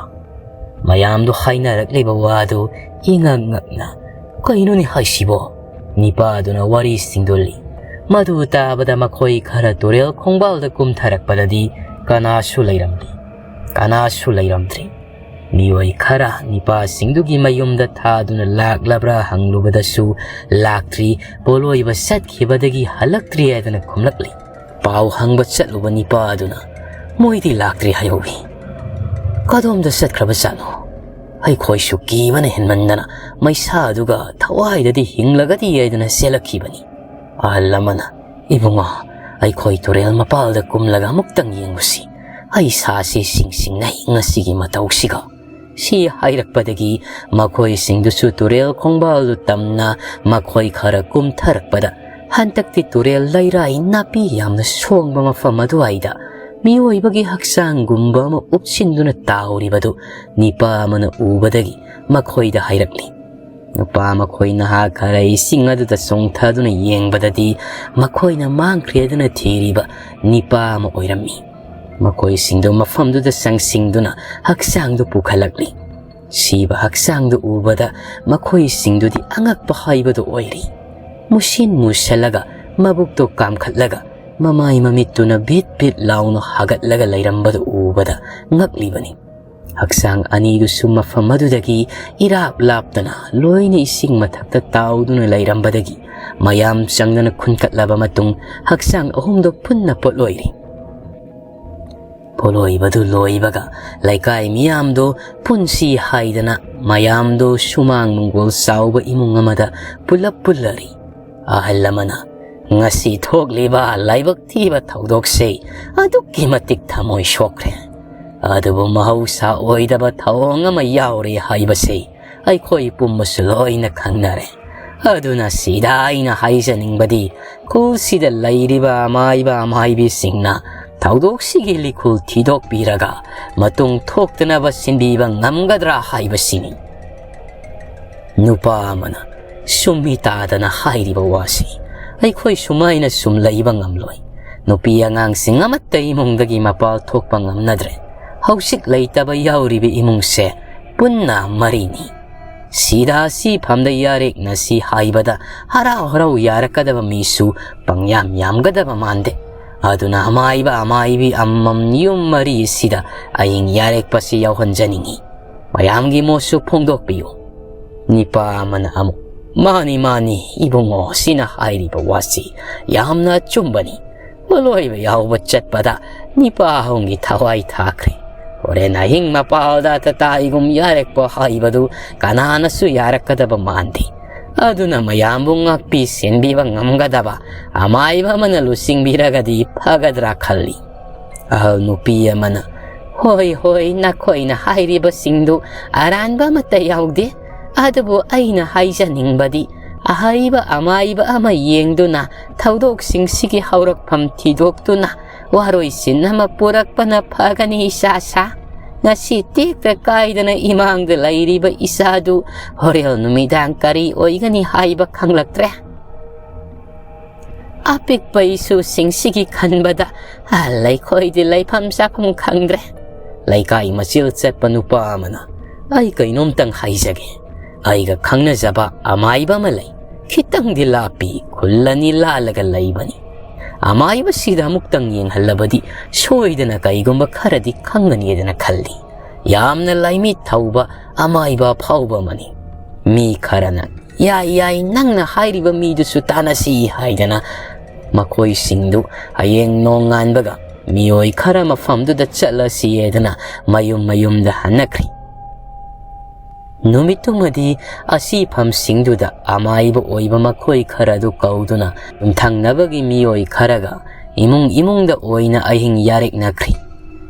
ꯃꯌꯥꯝꯗꯨ ꯍꯥꯏꯅꯔꯛꯂꯤꯕ ꯋꯥꯗꯨ ꯏꯉꯛ ꯉꯛꯅ, "ꯀꯩꯅꯣꯅꯦ ꯍꯥꯏꯁꯤꯕꯣ?" ꯅꯤꯄꯥꯗꯨꯅ ꯋꯥꯔꯤ ꯁꯤꯡꯗꯣꯜꯂꯤ꯫ ꯃꯗꯨ ꯇꯥꯕꯗ ꯃꯈꯣꯏ ꯈꯔ ꯇꯨꯔꯦꯜ ꯈꯣꯡꯕꯥꯜꯗ ꯀꯨꯝꯊꯔꯛꯄꯗꯗꯤ ꯀꯅꯥꯁꯨ ꯂꯩꯔꯝꯗꯦ꯫ ꯀꯅꯥꯁꯨ ꯂꯩꯔꯝꯗ꯭ꯔꯤ꯫ ꯃꯤꯑꯣꯏ ꯈꯔ ꯅꯤꯄꯥꯁꯤꯡꯗꯨꯒꯤ ꯃꯌꯨꯝꯗ ꯊꯥꯗꯨꯅ ꯂꯥꯛꯂꯕ꯭ꯔꯥ ꯍꯪꯂꯨꯕꯗꯁꯨ ꯂꯥꯛꯇ꯭ꯔꯤ, ꯄꯣꯠꯂꯣꯏꯕ ꯆꯠꯈꯤꯕꯗꯒꯤ ꯍꯜꯂꯛꯇ꯭ꯔꯤ ꯍꯥꯏꯗꯅ ꯈꯨꯝꯂꯛꯂꯤ꯫ ꯄꯥꯎ ꯍꯪꯕ ꯆꯠꯂꯨꯕ ꯅꯤꯄꯥ ꯑꯗꯨꯅ, "ꯃꯣꯏꯗꯤ ꯂꯥꯛꯇ꯭ꯔꯤ ꯍꯥꯏꯍꯧꯏ꯫ ꯀꯗꯣꯝꯗ ꯆꯠꯈ꯭ꯔꯕ ꯖꯥꯠꯅꯣ? ꯑꯩꯈꯣꯏꯁꯨ ꯀꯤꯕꯅ ꯍꯦꯟꯃꯟꯗꯅ ꯃꯩꯁꯥꯗꯨꯒ ꯊꯋꯥꯏꯗꯗꯤ ꯍꯤꯡꯂꯒꯗꯤ ꯍꯥꯏꯗꯅ ꯆꯦꯜꯂꯛꯈꯤꯕꯅꯤ꯫" ꯑꯍꯜ ꯑꯃꯅ, "ꯏꯕꯨꯡꯉꯣ, ꯑꯩꯈꯣꯏ ꯇꯨꯔꯦꯜ ꯃꯄꯥꯜꯗ ꯀꯨꯝꯂꯒ ꯑꯃꯨꯛꯇꯪ ꯌꯦꯡꯉꯨꯁꯤ꯫ ꯑꯩ ꯁꯥꯁꯤ ꯁꯤꯡ ꯁꯤꯡꯅꯩ ꯉꯁꯤꯒꯤ ꯃꯇꯧꯁꯤꯒ꯫" ꯁꯤ ꯍꯥꯏꯔꯛꯄꯗꯒꯤ ꯃꯈꯣꯏꯁꯤꯡꯗꯨꯁꯨ ꯇꯨꯔꯦꯜ ꯈꯣꯡꯕꯥꯜꯗꯨ ꯇꯝꯅ ꯃꯈꯣꯏ ꯈꯔ ꯀꯨꯝꯊꯔꯛꯄꯗ, ꯍꯟꯗꯛꯇꯤ ꯇꯨꯔꯦꯜ ꯂꯩꯔꯥꯏ ꯅꯥꯄꯤ ꯌꯥꯝꯅ ꯁꯣꯡꯕ ꯃꯐꯝ ꯑꯗꯨꯋꯥꯏꯗ ꯃꯤꯑꯣꯏꯕꯒꯤ ꯍꯛꯆꯥꯡꯒꯨꯝꯕ ꯑꯃ ꯎꯞꯁꯤꯟꯗꯨꯅ ꯇꯥꯎꯔꯤꯕꯗꯨ ꯅꯤꯄꯥ ꯑꯃꯅ ꯎꯕꯗꯒꯤ ꯃꯈꯣꯏꯗ ꯍꯥꯏꯔꯛꯂꯤ꯫ ꯅꯨꯄꯥ ꯃꯈꯣꯏ ꯅꯍꯥ ꯈꯔ ꯏꯁꯤꯡ ꯑꯗꯨꯗ ꯆꯣꯡꯊꯗꯨꯅ ꯌꯦꯡꯕꯗꯗꯤ ꯃꯈꯣꯏꯅ ꯃꯥꯡꯈ꯭ꯔꯦꯗꯅ ꯊꯤꯔꯤꯕ ꯅꯤꯄꯥ ꯑꯃ ꯑꯣꯏꯔꯝꯃꯤ꯫ ꯃꯈꯣꯏꯁꯤꯡꯗꯨ ꯃꯐꯝꯗꯨꯗ ꯆꯪꯁꯤꯡꯗꯨꯅ ꯍꯛꯆꯥꯡꯗꯨ ꯄꯨꯈꯠꯂꯛꯂꯤ꯫ ꯁꯤꯕ ꯍꯛꯆꯥꯡꯗꯨ ꯎꯕꯗ ꯃꯈꯣꯏꯁꯤꯡꯗꯨꯗꯤ ꯑꯉꯛꯄ ꯍꯥꯏꯕꯗꯨ ꯑꯣꯏꯔꯤ꯫ ꯃꯨꯁꯤꯟ ꯃꯨꯁꯜꯂꯒ, ꯃꯕꯨꯛꯇꯨ ꯀꯥꯝꯈꯠꯂꯒ, ꯃꯃꯥꯏ ꯃꯃꯤꯠꯇꯨꯅ ꯚꯤꯠ ꯚꯤꯠ ꯂꯥꯎꯅ ꯍꯥꯒꯠꯂꯒ ꯂꯩꯔꯝꯕꯗꯨ ꯎꯕꯗ ꯉꯛꯂꯤꯕꯅꯤ꯫ ꯍꯛꯆꯥꯡ ꯑꯅꯤꯗꯨꯁꯨ ꯃꯐꯝ ꯑꯗꯨꯗꯒꯤ ꯏꯔꯥꯞ ꯂꯥꯞꯇꯅ ꯂꯣꯏꯅ ꯏꯁꯤꯡ ꯃꯊꯛꯇ ꯇꯥꯎꯗꯨꯅ ꯂꯩꯔꯝꯕꯗꯒꯤ ꯃꯌꯥꯝ ꯆꯪꯗꯅ ꯈꯨꯟꯀꯠꯂꯕ ꯃꯇꯨꯡ ꯍꯛꯆꯥꯡ ꯑꯍꯨꯝꯗꯨ ꯄꯨꯟꯅ ꯄꯣꯠꯂꯣꯏꯔꯤ꯫ ꯄꯣꯠꯂꯣꯏꯕꯗꯨ ꯂꯣꯏꯕꯒ ꯂꯩꯀꯥꯏ ꯃꯤꯌꯥꯝꯗꯨ ꯄꯨꯟꯁꯤ ꯍꯥꯏꯗꯅ ꯃꯌꯥꯝꯗꯨ ꯁꯨꯃꯥꯡ ꯃꯪꯒꯣꯜ ꯆꯥꯎꯕ ꯏꯃꯨꯡ ꯑꯃꯗ ꯄꯨꯂꯞ ꯄꯨꯜꯂꯔꯤ꯫ ꯑꯍꯜ ꯑꯃꯅ, "ꯉꯁꯤ ꯊꯣꯛꯂꯤꯕ ꯂꯥꯏꯕꯛ ꯊꯤꯕ ꯊꯧꯗꯣꯛꯁꯦ ꯑꯗꯨꯛꯀꯤ ꯃꯇꯤꯛ ꯊꯃꯣꯏ ꯁꯣꯛꯈ꯭ꯔꯦ꯫ ꯑꯗꯨꯕꯨ ꯃꯍꯧꯁꯥ ꯑꯣꯏꯗꯕ ꯊꯧꯑꯣꯡ ꯑꯃ ꯌꯥꯎꯔꯦ ꯍꯥꯏꯕꯁꯦ ꯑꯩꯈꯣꯏ ꯄꯨꯝꯕꯁꯨ ꯂꯣꯏꯅ ꯈꯪꯅꯔꯦ꯫ ꯑꯗꯨꯅ ꯁꯤꯗ ꯑꯩꯅ ꯍꯥꯏꯖꯅꯤꯡꯕꯗꯤ, ꯈꯨꯜꯁꯤꯗ ꯂꯩꯔꯤꯕ ꯑꯃꯥꯏꯕ ꯑꯃꯥꯏꯕꯤꯁꯤꯡꯅ ꯊꯧꯗꯣꯛꯁꯤꯒꯤ ꯂꯤꯈꯨꯜ ꯊꯤꯗꯣꯛꯄꯤꯔꯒ ꯃꯇꯨꯡ ꯊꯣꯛꯇꯅꯕ ꯁꯤꯟꯕꯤꯕ ꯉꯝꯒꯗ꯭ꯔꯥ ꯍꯥꯏꯕꯁꯤꯅꯤ꯫" ꯅꯨꯄꯥ ꯑꯃꯅ ꯁꯨꯝꯃꯤ ꯇꯥꯗꯅ ꯍꯥꯏꯔꯤꯕ ꯋꯥꯁꯤ ꯑꯩꯈꯣꯏ ꯁꯨꯃꯥꯏꯅ ꯁꯨꯝ ꯂꯩꯕ ꯉꯝꯂꯣꯏ꯫ ꯅꯨꯄꯤ ꯑꯉꯥꯡꯁꯤꯡ ꯑꯃꯠꯇ ꯏꯃꯨꯡꯗꯒꯤ ꯃꯄꯥꯜ ꯊꯣꯛꯄ ꯉꯝꯅꯗ꯭ꯔꯦ꯫ ꯍꯧꯖꯤꯛ ꯂꯩꯇꯕ ꯌꯥꯎꯔꯤꯕ ꯏꯃꯨꯡꯁꯦ ꯄꯨꯟꯅ ꯃꯔꯤꯅꯤ꯫ ꯁꯤꯗꯥ ꯁꯤ ꯐꯝꯗ ꯌꯥꯔꯦꯛꯅ ꯁꯤ ꯍꯥꯏꯕꯗ ꯍꯔꯥꯎ ꯍꯔꯥꯎ ꯌꯥꯔꯛꯀꯗꯕ ꯃꯤꯁꯨ ꯄꯪꯌꯥꯝ ꯌꯥꯝꯒꯗꯕ ꯃꯥꯟꯗꯦ꯫ ꯑꯗꯨꯅ ꯑꯃꯥꯏꯕ ꯑꯃꯥꯏꯕꯤ ꯑꯃꯃꯝ ꯌꯨꯝ ꯃꯔꯤ ꯑꯁꯤꯗ ꯑꯏꯪ ꯌꯥꯔꯦꯛꯄꯁꯤ ꯌꯥꯎꯍꯟꯖꯅꯤꯡꯏ꯫ ꯃꯌꯥꯝꯒꯤ ꯃꯣꯠꯁꯨ ꯐꯣꯡꯗꯣꯛꯄꯤꯌꯨ꯫ ꯅꯤꯄꯥ ꯑꯃꯅ ꯑꯃꯨꯛ, "ꯃꯥꯅꯤ, ꯃꯥꯅꯤ, ꯏꯕꯨꯡꯉꯣ, ꯁꯤꯅ ꯍꯥꯏꯔꯤꯕ ꯋꯥꯁꯤ ꯌꯥꯝꯅ ꯑꯆꯨꯝꯕꯅꯤ꯫ ꯃꯂꯣꯏꯕ ꯌꯥꯎꯕ ꯆꯠꯄꯗ ꯅꯤꯄꯥ ꯑꯍꯨꯝꯒꯤ ꯊꯋꯥꯏ ꯊꯥꯈ꯭ꯔꯦ꯫ ꯍꯣꯔꯦꯟ ꯑꯍꯤꯡ ꯃꯄꯥꯜꯗ ꯇꯇꯥꯏꯒꯨꯝ ꯌꯥꯔꯛꯄ ꯍꯥꯏꯕꯗꯨ ꯀꯅꯥꯅꯁꯨ ꯌꯥꯔꯛꯀꯗꯕ ꯃꯥꯟꯗꯦ꯫ ꯑꯗꯨꯅ ꯃꯌꯥꯝꯕꯨ ꯉꯥꯛꯄꯤ ꯁꯦꯟꯕꯤꯕ ꯉꯝꯒꯗꯕ ꯑꯃꯥꯏꯕ ꯑꯃꯅ ꯂꯨꯆꯤꯡꯕꯤꯔꯒꯗꯤ ꯐꯒꯗ꯭ꯔꯥ ꯈꯜꯂꯤ꯫" ꯑꯍꯜ ꯅꯨꯄꯤ ꯑꯃꯅ, "ꯍꯣꯏ, ꯍꯣꯏ, ꯅꯈꯣꯏꯅ ꯍꯥꯏꯔꯤꯕꯁꯤꯡꯗꯨ ꯑꯔꯥꯟꯕ ꯑꯃꯠꯇ ꯌꯥꯎꯗꯦ꯫ ꯑꯗꯨꯕꯨ ꯑꯩꯅ ꯍꯥꯏꯖꯅꯤꯡꯕꯗꯤ, ꯑꯍꯩꯕ ꯑꯃꯥꯏꯕ ꯑꯃ ꯌꯦꯡꯗꯨꯅ ꯊꯧꯗꯣꯛꯁꯤꯡꯁꯤꯒꯤ ꯍꯧꯔꯛꯐꯝ ꯊꯤꯗꯣꯛꯇꯨꯅ ꯋꯥꯔꯣꯏꯁꯤꯟ ꯑꯃ ꯄꯨꯔꯛꯄꯅ ꯐꯒꯅꯤ ꯏꯆꯥꯁꯥ꯫ ꯉꯁꯤ ꯇꯦꯛꯇ ꯀꯥꯏꯗꯅ ꯏꯃꯥꯡꯗ ꯂꯩꯔꯤꯕ ꯏꯆꯥꯗꯨ ꯍꯣꯔꯦꯟ ꯅꯨꯃꯤꯗꯥꯡ ꯀꯔꯤ ꯑꯣꯏꯒꯅꯤ ꯍꯥꯏꯕ ꯈꯪꯂꯛꯇ꯭ꯔꯦ꯫ ꯑꯄꯤꯛꯄ ꯏꯁꯨꯁꯤꯡꯁꯤꯒꯤ ꯈꯟꯕꯗ ꯂꯩꯈꯣꯏꯗꯤ ꯂꯩꯐꯝ ꯆꯥꯐꯝ ꯈꯪꯗ꯭ꯔꯦ꯫ ꯂꯩꯀꯥꯏ ꯃꯆꯤꯜ ꯆꯠꯄ ꯅꯨꯄꯥ ꯑꯃꯅ, "ꯑꯩ ꯀꯩꯅꯣꯝꯇꯪ ꯍꯥꯏꯖꯒꯦ꯫ ꯑꯩꯒ ꯈꯪꯅꯖꯕ ꯑꯃꯥꯏꯕ ꯑꯃ ꯂꯩ꯫ ꯈꯤꯇꯪꯗꯤ ꯂꯥꯞꯄꯤ, ꯈꯨꯜ ꯑꯅꯤ ꯂꯥꯜꯂꯒ ꯂꯩꯕꯅꯤ꯫ ꯑꯃꯥꯏꯕꯁꯤꯗ ꯑꯃꯨꯛꯇꯪ ꯌꯦꯡꯍꯜꯂꯕꯗꯤ ꯁꯣꯏꯗꯅ ꯀꯩꯒꯨꯝꯕ ꯈꯔꯗꯤ ꯈꯪꯒꯅꯤꯗꯅ ꯈꯜꯂꯤ꯫ ꯌꯥꯝꯅ ꯂꯥꯏꯃꯤꯠ ꯊꯧꯕ ꯑꯃꯥꯏꯕ ꯑꯐꯥꯎꯕ ꯑꯃꯅꯤ꯫ ꯃꯤ ꯈꯔꯅ, 'ꯌꯥꯏ, ꯌꯥꯏ, ꯅꯪꯅ ꯍꯥꯏꯔꯤꯕ ꯃꯤꯗꯨꯁꯨ ꯇꯥꯟꯅꯁꯤ' ꯍꯥꯏꯗꯅ ꯃꯈꯣꯏꯁꯤꯡꯗꯨ ꯍꯌꯦꯡ ꯅꯣꯡꯉꯥꯟꯕꯒ ꯃꯤꯑꯣꯏ ꯈꯔ ꯃꯐꯝꯗꯨꯗ ꯆꯠꯂꯁꯤ ꯍꯥꯏꯗꯅ ꯃꯌꯨꯝ ꯃꯌꯨꯝꯗ ꯍꯟꯅꯈ꯭ꯔꯤ꯫ ꯅꯨꯃꯤꯠꯇꯨꯃꯗꯤ ꯑꯁꯤꯐꯝꯁꯤꯡꯗꯨꯗ ꯑꯃꯥꯏꯕ ꯑꯣꯏꯕ ꯃꯈꯣꯏ ꯈꯔ ꯑꯗꯨ ꯀꯧꯗꯨꯅ ꯌꯨꯝꯊꯪꯅꯕꯒꯤ ꯃꯤꯑꯣꯏ ꯈꯔꯒ ꯏꯃꯨꯡ ꯏꯃꯨꯡꯗ ꯑꯣꯏꯅ ꯑꯍꯤꯡ ꯌꯥꯔꯦꯛꯅꯈ꯭ꯔꯤ꯫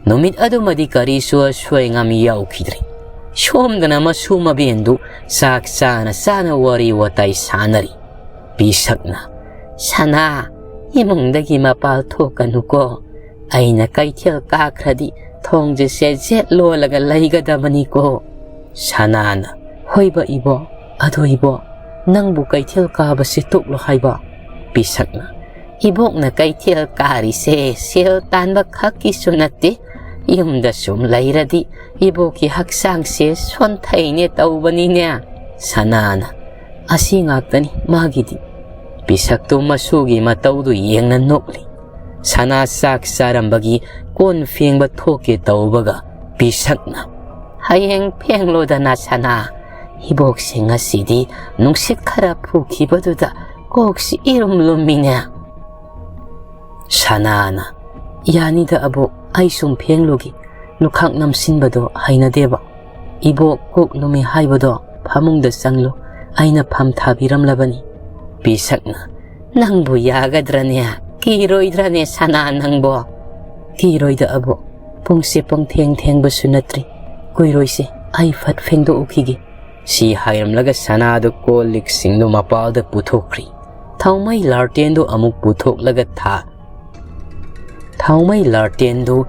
ꯅꯨꯃꯤꯠ ꯑꯗꯨꯃꯗꯤ ꯀꯔꯤꯁꯨ ꯑꯁꯣꯏ ꯑꯉꯥꯝ ꯌꯥꯎꯈꯤꯗ꯭ꯔꯤ꯫ ꯁꯣꯝꯗꯅ ꯃꯁꯨ ꯃꯕꯦꯟꯗꯨ ꯆꯥꯛ ꯆꯥꯅ ꯆꯥꯅ ꯋꯥꯔꯤ ꯋꯥꯇꯥꯏ ꯁꯥꯟꯅꯔꯤ꯫ ꯄꯤꯁꯛꯅ, "ꯁꯅꯥ, ꯏꯃꯨꯡꯗꯒꯤ ꯃꯄꯥꯜ ꯊꯣꯛꯀꯅꯨꯀꯣ꯫ ꯑꯩꯅ ꯀꯩꯊꯦꯜ ꯀꯥꯈ꯭ꯔꯗꯤ ꯊꯣꯡꯁꯦ ꯁꯦꯠ ꯁꯦꯠ ꯂꯣꯜꯂꯒ ꯂꯩꯒꯗꯕꯅꯤꯀꯣ"꯫ ꯁꯅꯥꯅ, "ꯍꯣꯏꯕ ꯏꯕꯣ, ꯑꯗꯣ ꯏꯕꯣ, ꯅꯪꯕꯨ ꯀꯩꯊꯦꯜ ꯀꯥꯕꯁꯦ ꯇꯣꯛꯂꯣ ꯍꯥꯏꯕ?" ꯄꯤꯁꯛꯅ, "ꯏꯕꯣꯛꯅ ꯀꯩꯊꯦꯜ ꯀꯥꯔꯤꯁꯦ ꯁꯦꯜ ꯇꯥꯟꯕ ꯈꯛꯀꯤꯁꯨ ꯅꯠꯇꯦ꯫ ꯌꯨꯝꯗ ꯁꯨꯝ ꯂꯩꯔꯗꯤ ꯏꯕꯣꯛꯀꯤ ꯍꯛꯆꯥꯡꯁꯦ ꯁꯣꯟꯊꯩꯅꯦ ꯇꯧꯕꯅꯤꯅꯦ"꯫ ꯁꯅꯥꯅ, "ꯑꯁꯤ ꯉꯥꯛꯇꯅꯤ ꯃꯥꯒꯤꯗꯤ"꯫ ꯄꯤꯁꯛꯇꯨ ꯃꯁꯨꯒꯤ ꯃꯇꯧꯗꯨ ꯌꯦꯡꯅ ꯅꯣꯛꯂꯤ꯫ ꯁꯅꯥ ꯆꯥꯛ ꯆꯥꯔꯝꯕꯒꯤ ꯀꯣꯟ ꯐꯦꯡꯕ ꯊꯣꯛꯀꯦ ꯇꯧꯕꯒ ꯄꯤꯁꯛꯅ, "ꯍꯌꯦꯡ ꯐꯦꯡꯂꯣꯗꯅ ꯁꯅꯥ, ꯏꯕꯣꯛꯁꯦ ꯉꯁꯤꯗꯤ ꯅꯨꯡꯁꯤꯠ ꯈꯔ ꯐꯨꯈꯤꯕꯗꯨꯗ ꯀꯣꯛꯁꯤ ꯏꯔꯨꯝ ꯂꯨꯝꯃꯤꯅꯦ"꯫ ꯁꯅꯥꯅ, "ꯌꯥꯅꯤꯗ ꯑꯕꯣꯛ, ꯑꯩ ꯁꯨꯝ ꯐꯦꯡꯂꯨꯒꯦ, ꯂꯨꯈꯥꯛ ꯅꯝꯁꯤꯟꯕꯗꯣ ꯍꯩꯅꯗꯦꯕ꯫ ꯏꯕꯣꯛ ꯀꯣꯛ ꯂꯨꯝꯃꯤ ꯍꯥꯏꯕꯗꯣ ꯐꯃꯨꯡꯗ ꯆꯪꯂꯨ, ꯑꯩꯅ ꯐꯝ ꯊꯥꯕꯤꯔꯝꯂꯕꯅꯤ"꯫ ꯄꯤꯁꯛꯅ, "ꯅꯪꯕꯨ ꯌꯥꯒꯗ꯭ꯔꯅꯦ? ꯀꯤꯔꯣꯏꯗ꯭ꯔꯅꯦ ꯁꯅꯥ ꯅꯪꯕꯣ?" "ꯀꯤꯔꯣꯏꯗ ꯑꯕꯣꯛ, ꯄꯨꯡꯁꯦ ꯄꯨꯡꯊꯦꯡ ꯊꯦꯡꯕꯁꯨ ꯅꯠꯇ꯭ꯔꯤ꯫ ꯀꯨꯏꯔꯣꯏꯁꯦ, ꯑꯩ ꯐꯠ ꯐꯦꯡꯗꯣꯛꯎꯈꯤꯒꯦ"꯫ ꯁꯤ ꯍꯥꯏꯔꯝꯂꯒ ꯁꯅꯥꯗꯨ ꯀꯣꯜ ꯂꯤꯛꯁꯤꯡꯗꯨ ꯃꯄꯥꯜꯗ ꯄꯨꯊꯣꯛꯈ꯭ꯔꯤ꯫ ꯊꯥꯎꯃꯩ ꯂꯥꯔꯇꯦꯟꯗꯨ ꯑꯃꯨꯛ ꯄꯨꯊꯣꯛꯂꯒ ꯊꯥ-, ꯊꯥꯎꯃꯩ ꯂꯥꯔꯇꯦꯟꯗꯨ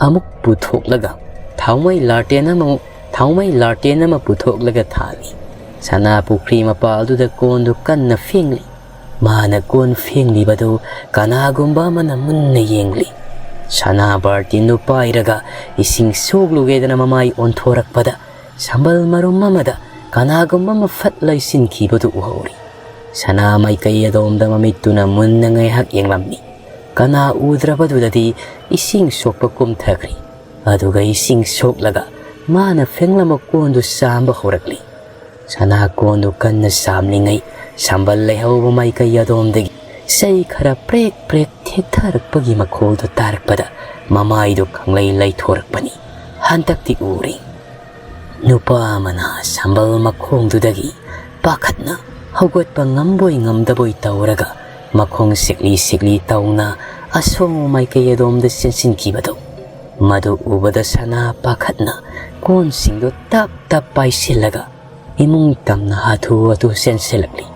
ꯑꯃꯨꯛ ꯄꯨꯊꯣꯛꯂꯒ ꯊꯥꯎꯃꯩ ꯂꯥꯔꯇꯦꯟ ꯑꯃ ꯊꯥꯎꯃꯩ ꯂꯥꯔꯇꯦꯟ ꯑꯃ ꯄꯨꯊꯣꯛꯂꯒ ꯊꯥꯜꯂꯤ꯫ ꯁꯅꯥ ꯄꯨꯈ꯭ꯔꯤ ꯃꯄꯥꯜꯗꯨꯗ ꯀꯣꯟꯗꯨ ꯀꯟꯅ ꯐꯦꯡꯂꯤ꯫ ꯃꯥꯅ ꯀꯣꯟ ꯐꯦꯡꯂꯤꯕꯗꯨ ꯀꯅꯥꯒꯨꯝꯕ ꯑꯃꯅ ꯃꯨꯟꯅ ꯌꯦꯡꯂꯤ꯫ ꯁꯅꯥ ꯕꯥꯔꯇꯤꯟꯗꯨ ꯄꯥꯏꯔꯒ ꯏꯁꯤꯡ ꯁꯣꯛꯂꯨꯒꯦꯗꯅ ꯃꯃꯥꯏ ꯑꯣꯟꯊꯣꯔꯛꯄꯗ ꯁꯝꯕꯜ ꯃꯔꯨꯝ ꯑꯃꯗ ꯀꯅꯥꯒꯨꯝꯕ ꯑꯃ ꯐꯠ ꯂꯩꯁꯤꯟꯈꯤꯕꯗꯨ ꯎꯍꯧꯔꯤ꯫ ꯁꯅꯥ ꯃꯥꯏꯀꯩ ꯑꯗꯣꯝꯗ ꯃꯃꯤꯠꯇꯨꯅ ꯃꯨꯟꯅ ꯉꯥꯏꯍꯥꯛ ꯌꯦꯡꯂꯝꯃꯤ꯫ ꯀꯅꯥ ꯎꯗ꯭ꯔꯕꯗꯨꯗꯗꯤ ꯏꯁꯤꯡ ꯁꯣꯛꯄ ꯀꯨꯝꯊꯈ꯭ꯔꯤ꯫ ꯑꯗꯨꯒ ꯏꯁꯤꯡ ꯁꯣꯛꯂꯒ ꯃꯥꯅ ꯐꯦꯡꯂꯝꯕ ꯀꯣꯟꯗꯨ ꯆꯥꯝꯕ ꯍꯧꯔꯛꯂꯤ꯫ ꯁꯅꯥ ꯀꯣꯟꯗꯨ ꯀꯟꯅ ꯆꯥꯝꯂꯤꯉꯩ ꯁꯝꯕꯜ ꯂꯩꯍꯧꯕ ꯃꯥꯏꯀꯩ ꯑꯗꯣꯝꯗꯒꯤ ꯆꯩ ꯈꯔ ꯄ꯭ꯔꯦꯛ ꯄ꯭ꯔꯦꯛ ꯊꯦꯛꯊꯔꯛꯄꯒꯤ ꯃꯈꯣꯜꯗꯨ ꯇꯥꯔꯛꯄꯗ ꯃꯃꯥꯏꯗꯨ ꯈꯪꯂꯩ ꯂꯩꯊꯣꯔꯛꯄꯅꯤ꯫ ꯍꯟꯗꯛꯇꯤ ꯎꯔꯤ꯫ ꯅꯨꯄꯥ ꯑꯃꯅ ꯁꯝꯕꯜ ꯃꯈꯣꯡꯗꯨꯗꯒꯤ ꯄꯥꯈꯠꯅ ꯍꯧꯒꯠꯄ ꯉꯝꯕꯣꯏ ꯉꯝꯗꯕꯣꯏ ꯇꯧꯔꯒ ꯃꯈꯣꯡ ꯁꯤꯛꯂꯤ ꯁꯤꯛꯂꯤ ꯇꯧꯅ ꯑꯁꯣꯝ ꯃꯥꯏꯀꯩ ꯑꯗꯣꯝꯗ ꯆꯦꯟꯁꯤꯟꯈꯤꯕꯗꯨ꯫ ꯃꯗꯨ ꯎꯕꯗ ꯁꯅꯥ ꯄꯥꯈꯠꯅ ꯀꯣꯟꯁꯤꯡꯗꯨ ꯇꯞ ꯇꯞ ꯄꯥꯏꯁꯤꯜꯂꯒ ꯏꯃꯨꯡ ꯇꯝꯅ ꯍꯥꯊꯨ ꯍꯥꯊꯨ ꯆꯦꯟꯁꯤꯜꯂꯛꯂꯤ꯫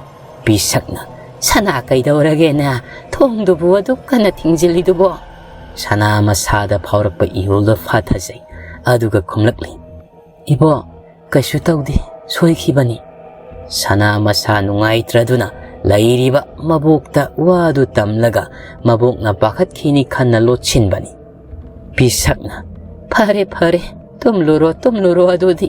ꯄꯤꯁꯛꯅ, "ꯁꯅꯥ ꯀꯩꯗꯧꯔꯒꯦꯅꯦ? ꯊꯣꯡꯗꯨꯕꯨ ꯑꯗꯨꯛ ꯀꯟꯅ ꯊꯤꯡꯖꯤꯜꯂꯤꯗꯨꯕꯣ?" ꯁꯅꯥ ꯃꯁꯥꯗ ꯐꯥꯎꯔꯛꯄ ꯏꯍꯨꯜꯗꯨ ꯐꯥꯊꯖꯩ꯫ ꯑꯗꯨꯒ ꯈꯨꯝꯂꯛꯂꯤ, "ꯏꯕꯣ, ꯀꯩꯁꯨ ꯇꯧꯗꯦ, ꯁꯣꯏꯈꯤꯕꯅꯤ"꯫ ꯁꯅꯥ ꯃꯁꯥ ꯅꯨꯡꯉꯥꯏꯇ꯭ꯔꯗꯨꯅ ꯂꯩꯔꯤꯕ ꯃꯕꯣꯛꯇ ꯋꯥꯗꯨ ꯇꯝꯂꯒ ꯃꯕꯣꯛꯅ ꯄꯥꯈꯠꯈꯤꯅꯤ ꯈꯟꯅ ꯂꯣꯠꯁꯤꯟꯕꯅꯤ꯫ ꯄꯤꯁꯛꯅ, "ꯐꯔꯦ, ꯐꯔꯦ, ꯇꯨꯝꯂꯨꯔꯣ, ꯇꯨꯝꯂꯨꯔꯣ ꯑꯗꯨꯗꯤ"꯫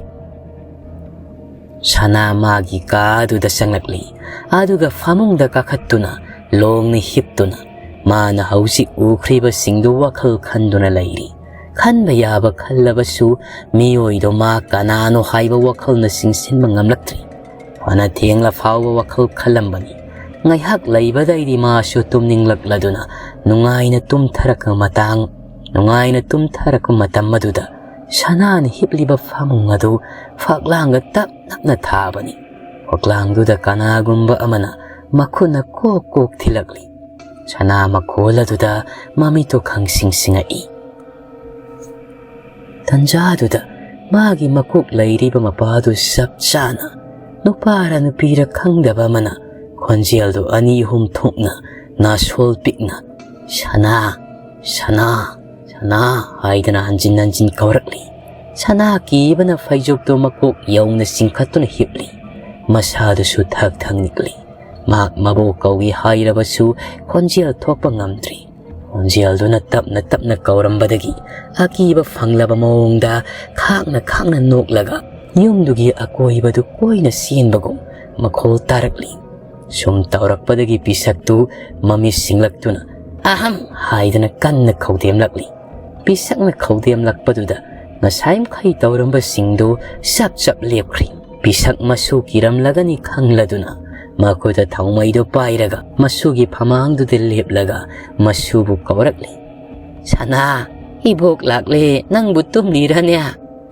ꯁꯅꯥ ꯃꯥꯒꯤ ꯀꯥ ꯑꯗꯨꯗ ꯆꯪꯂꯛꯂꯤ꯫ ꯑꯗꯨꯒ ꯐꯃꯨꯡꯗ ꯀꯥꯈꯠꯇꯨꯅ ꯂꯣꯡꯅ ꯍꯤꯞꯇꯨꯅ ꯃꯥꯅ ꯍꯧꯖꯤꯛ ꯎꯈ꯭ꯔꯤꯕꯁꯤꯡꯗꯨ ꯋꯥꯈꯜ ꯈꯟꯗꯨꯅ ꯂꯩꯔꯤ꯫ ꯈꯟꯕ ꯌꯥꯕ ꯈꯜꯂꯕꯁꯨ ꯃꯤꯑꯣꯏꯗꯣ ꯃꯥ ꯀꯅꯥꯅꯣ ꯍꯥꯏꯕ ꯋꯥꯈꯜꯅ ꯆꯤꯡꯁꯤꯟꯕ ꯉꯝꯂꯛꯇ꯭ꯔꯤ꯫ ꯐꯅ ꯊꯦꯡꯂ ꯐꯥꯎꯕ ꯋꯥꯈꯜ ꯈꯜꯂꯝꯕꯅꯤ꯫ ꯉꯥꯏꯍꯥꯛ ꯂꯩꯕꯗꯩꯗꯤ ꯃꯥꯁꯨ ꯇꯨꯝꯅꯤꯡꯂꯛꯂꯗꯨꯅ ꯅꯨꯡꯉꯥꯏꯅ ꯇꯨꯝꯊꯔꯛꯄ ꯃꯇꯥꯡ ꯅꯨꯡꯉꯥꯏꯅ ꯇꯨꯝꯊꯔꯛꯄ ꯃꯇꯝ ꯑꯗꯨꯗ ꯁꯅꯥꯅ ꯍꯤꯞꯂꯤꯕ ꯐꯃꯨꯡ ꯑꯗꯨ ꯐꯛꯂꯥꯡꯒ ꯇꯞ ꯅꯞꯅ ꯊꯥꯕꯅꯤ꯫ ꯐꯛꯂꯥꯡꯗꯨꯗ ꯀꯅꯥꯒꯨꯝꯕ ꯑꯃꯅ ꯃꯈꯨꯠꯅ ꯀꯣꯛ ꯀꯣꯛ ꯊꯤꯜꯂꯛꯂꯤ꯫ ꯁꯅꯥ ꯃꯈꯣꯜ ꯑꯗꯨꯗ ꯃꯃꯤꯠꯇꯨ ꯈꯪꯁꯤꯡ ꯁꯤꯡꯉꯛꯏ꯫ ꯇꯟꯖꯥꯗꯨꯗ ꯃꯥꯒꯤ ꯃꯀꯣꯛ ꯂꯩꯔꯤꯕ ꯃꯄꯥꯗꯨ ꯆꯞ ꯆꯥꯅ ꯅꯨꯄꯥꯔ ꯅꯨꯄꯤꯔ ꯈꯪꯗꯕ ꯑꯃꯅ ꯈꯣꯟꯖꯦꯜꯗꯨ ꯑꯅꯤ ꯑꯍꯨꯝ ꯊꯣꯛꯅ ꯅꯥꯁꯣꯜ ꯄꯤꯛꯅ, "ꯁꯅꯥ, "ꯁꯅꯥ, ꯁꯅꯥ" ꯍꯥꯏꯗꯅ ꯍꯟꯖꯤꯟ ꯍꯟꯖꯤꯟ ꯀꯧꯔꯛꯂꯤ꯫ ꯁꯅꯥ ꯀꯤꯕꯅ ꯐꯩꯖꯨꯞꯇꯨ ꯃꯀꯣꯛ ꯌꯧꯅ ꯆꯤꯡꯈꯠꯇꯨꯅ ꯍꯤꯞꯂꯤ꯫ ꯃꯁꯥꯗꯨꯁꯨ ꯊꯛ ꯊꯛ ꯅꯤꯛꯂꯤ꯫ ꯃꯍꯥꯛ ꯃꯕꯣꯛ ꯀꯧꯏ ꯍꯥꯏꯔꯕꯁꯨ ꯈꯣꯟꯖꯦꯜ ꯊꯣꯛꯄ ꯉꯝꯗ꯭ꯔꯤ꯫ ꯈꯣꯟꯖꯦꯜꯗꯨꯅ ꯇꯞꯅ ꯇꯞꯅ ꯀꯧꯔꯝꯕꯗꯒꯤ ꯑꯀꯤꯕ ꯐꯪꯂꯕ ꯃꯑꯣꯡꯗ ꯈꯥꯡꯅ ꯈꯥꯡꯅ ꯅꯣꯛꯂꯒ ꯌꯨꯝꯗꯨꯒꯤ ꯑꯀꯣꯏꯕꯗꯨ ꯀꯣꯏꯅ ꯆꯦꯟꯕꯒꯨꯝ ꯃꯈꯣꯜ ꯇꯥꯔꯛꯂꯤ꯫ ꯁꯨꯝ ꯇꯧꯔꯛꯄꯗꯒꯤ ꯄꯤꯁꯛꯇꯨ ꯃꯃꯤꯠ ꯁꯤꯡꯂꯛꯇꯨꯅ "ꯑꯍꯝ" ꯍꯥꯏꯗꯨꯅ ꯀꯟꯅ ꯈꯧꯗꯦꯝꯂꯛꯂꯤ꯫ ꯄꯤꯁꯛꯅ ꯈꯧꯗꯦꯝꯂꯛꯄꯗꯨꯗ ꯉꯁꯥꯏ ꯃꯈꯩ ꯇꯧꯔꯝꯕꯁꯤꯡꯗꯨ ꯆꯞ ꯆꯞ ꯂꯦꯞꯈ꯭ꯔꯤ꯫ ꯄꯤꯁꯛ ꯃꯁꯨ ꯀꯤꯔꯝꯂꯒꯅꯤ ꯈꯪꯂꯗꯨꯅ ꯃꯈꯨꯠꯇ ꯊꯥꯎꯃꯩꯗꯨ ꯄꯥꯏꯔꯒ ꯃꯁꯨꯒꯤ ꯐꯃꯥꯡꯗꯨꯗ ꯂꯦꯞꯂꯒ ꯃꯁꯨꯕꯨ ꯀꯧꯔꯛꯂꯤ꯫ "ꯁꯅꯥ, ꯏꯕꯣꯛ ꯂꯥꯛꯂꯦ, ꯅꯪꯕꯨ ꯇꯨꯝꯂꯤꯔꯅꯦ?"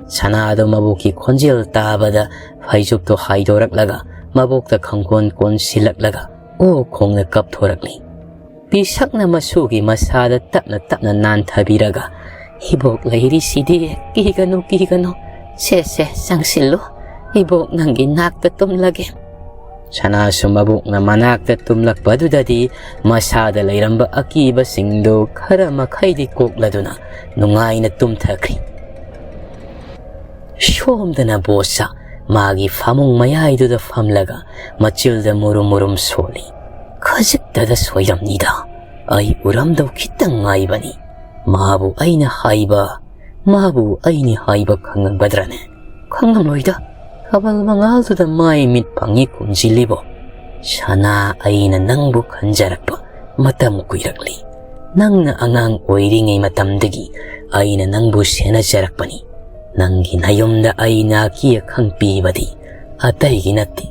ꯁꯅꯥꯗꯣ ꯃꯕꯣꯛꯀꯤ ꯈꯣꯟꯖꯦꯜ ꯇꯥꯕꯗ ꯐꯩꯖꯨꯞꯇꯣ ꯍꯥꯏꯗꯣꯔꯛꯂꯒ ꯃꯕꯣꯛꯇ ꯈꯪꯀꯣꯟ ꯀꯣꯟꯁꯤꯜꯂꯛꯂꯒ ꯑꯣ ꯈꯣꯡꯅ ꯀꯞꯊꯣꯔꯛꯂꯤ꯫ ꯄꯤꯁꯛꯅ ꯃꯁꯨꯒꯤ ꯃꯁꯥꯗ ꯇꯞꯅ ꯇꯞꯅ ꯅꯥꯟꯊꯕꯤꯔꯒ, "ꯏꯕꯣꯛ ꯂꯩꯔꯤꯁꯤꯗꯤ, ꯀꯤꯒꯅꯨ, ꯀꯤꯒꯅꯨ꯫ ꯁꯦ, ꯁꯦ, ꯆꯪꯁꯤꯜꯂꯨ꯫ ꯏꯕꯣꯛ ꯅꯪꯒꯤ ꯅꯥꯛꯇ ꯇꯨꯝꯂꯒꯦ꯫" ꯁꯅꯥꯁꯨ ꯃꯕꯣꯛꯅ ꯃꯅꯥꯛꯇ ꯇꯨꯝꯂꯛꯄꯗꯨꯗꯗꯤ ꯃꯁꯥꯗ ꯂꯩꯔꯝꯕ ꯑꯀꯤꯕꯁꯤꯡꯗꯨ ꯈꯔ ꯃꯈꯩꯗꯤ ꯀꯣꯛꯂꯗꯨꯅ ꯅꯨꯡꯉꯥꯏꯅ ꯇꯨꯝꯊꯈ꯭ꯔꯤ꯫ ꯁꯣꯝꯗꯅ ꯕꯣꯁꯁꯥ ꯃꯥꯒꯤ ꯐꯃꯨꯡ ꯃꯌꯥꯏꯗꯨꯗ ꯐꯝꯂꯒ ꯃꯆꯤꯜꯗ ꯃꯨꯔꯨꯝ ꯃꯨꯔꯨꯝ ꯁꯣꯜꯂꯤ꯫ "ꯈꯖꯤꯛꯇꯗ ꯁꯣꯏꯔꯝꯅꯤꯗ, ꯑꯩ ꯎꯔꯝꯗꯧ ꯈꯤꯇꯪ ꯉꯥꯏꯕꯅꯤ꯫ ꯃꯥꯕꯨ ꯑꯩꯅ ꯍꯥꯏꯕ, ꯃꯥꯕꯨ ꯑꯩꯅꯤ ꯍꯥꯏꯕ ꯈꯪꯉꯝꯒꯗ꯭ꯔꯅꯦ? ꯈꯪꯉꯝꯂꯣꯏꯗ, ꯊꯥꯕꯜ ꯃꯉꯥꯜꯗꯨꯗ ꯃꯥꯏ ꯃꯤꯠ ꯐꯪꯉꯤ ꯈꯨꯝꯖꯤꯜꯂꯤꯕꯣ꯫ ꯁꯅꯥ, ꯑꯩꯅ ꯅꯪꯕꯨ ꯈꯟꯖꯔꯛꯄ ꯃꯇꯝ ꯀꯨꯏꯔꯛꯂꯤ꯫ ꯅꯪꯅ ꯑꯉꯥꯡ ꯑꯣꯏꯔꯤꯉꯩ ꯃꯇꯝꯗꯒꯤ ꯑꯩꯅ ꯅꯪꯕꯨ ꯁꯦꯟꯅꯖꯔꯛꯄꯅꯤ꯫ ꯅꯪꯒꯤ ꯅꯌꯨꯝꯗ ꯑꯩꯅ ꯑꯀꯤ ꯑꯈꯪ ꯄꯤꯕꯗꯤ ꯑꯇꯩꯒꯤ ꯅꯠꯇꯦ꯫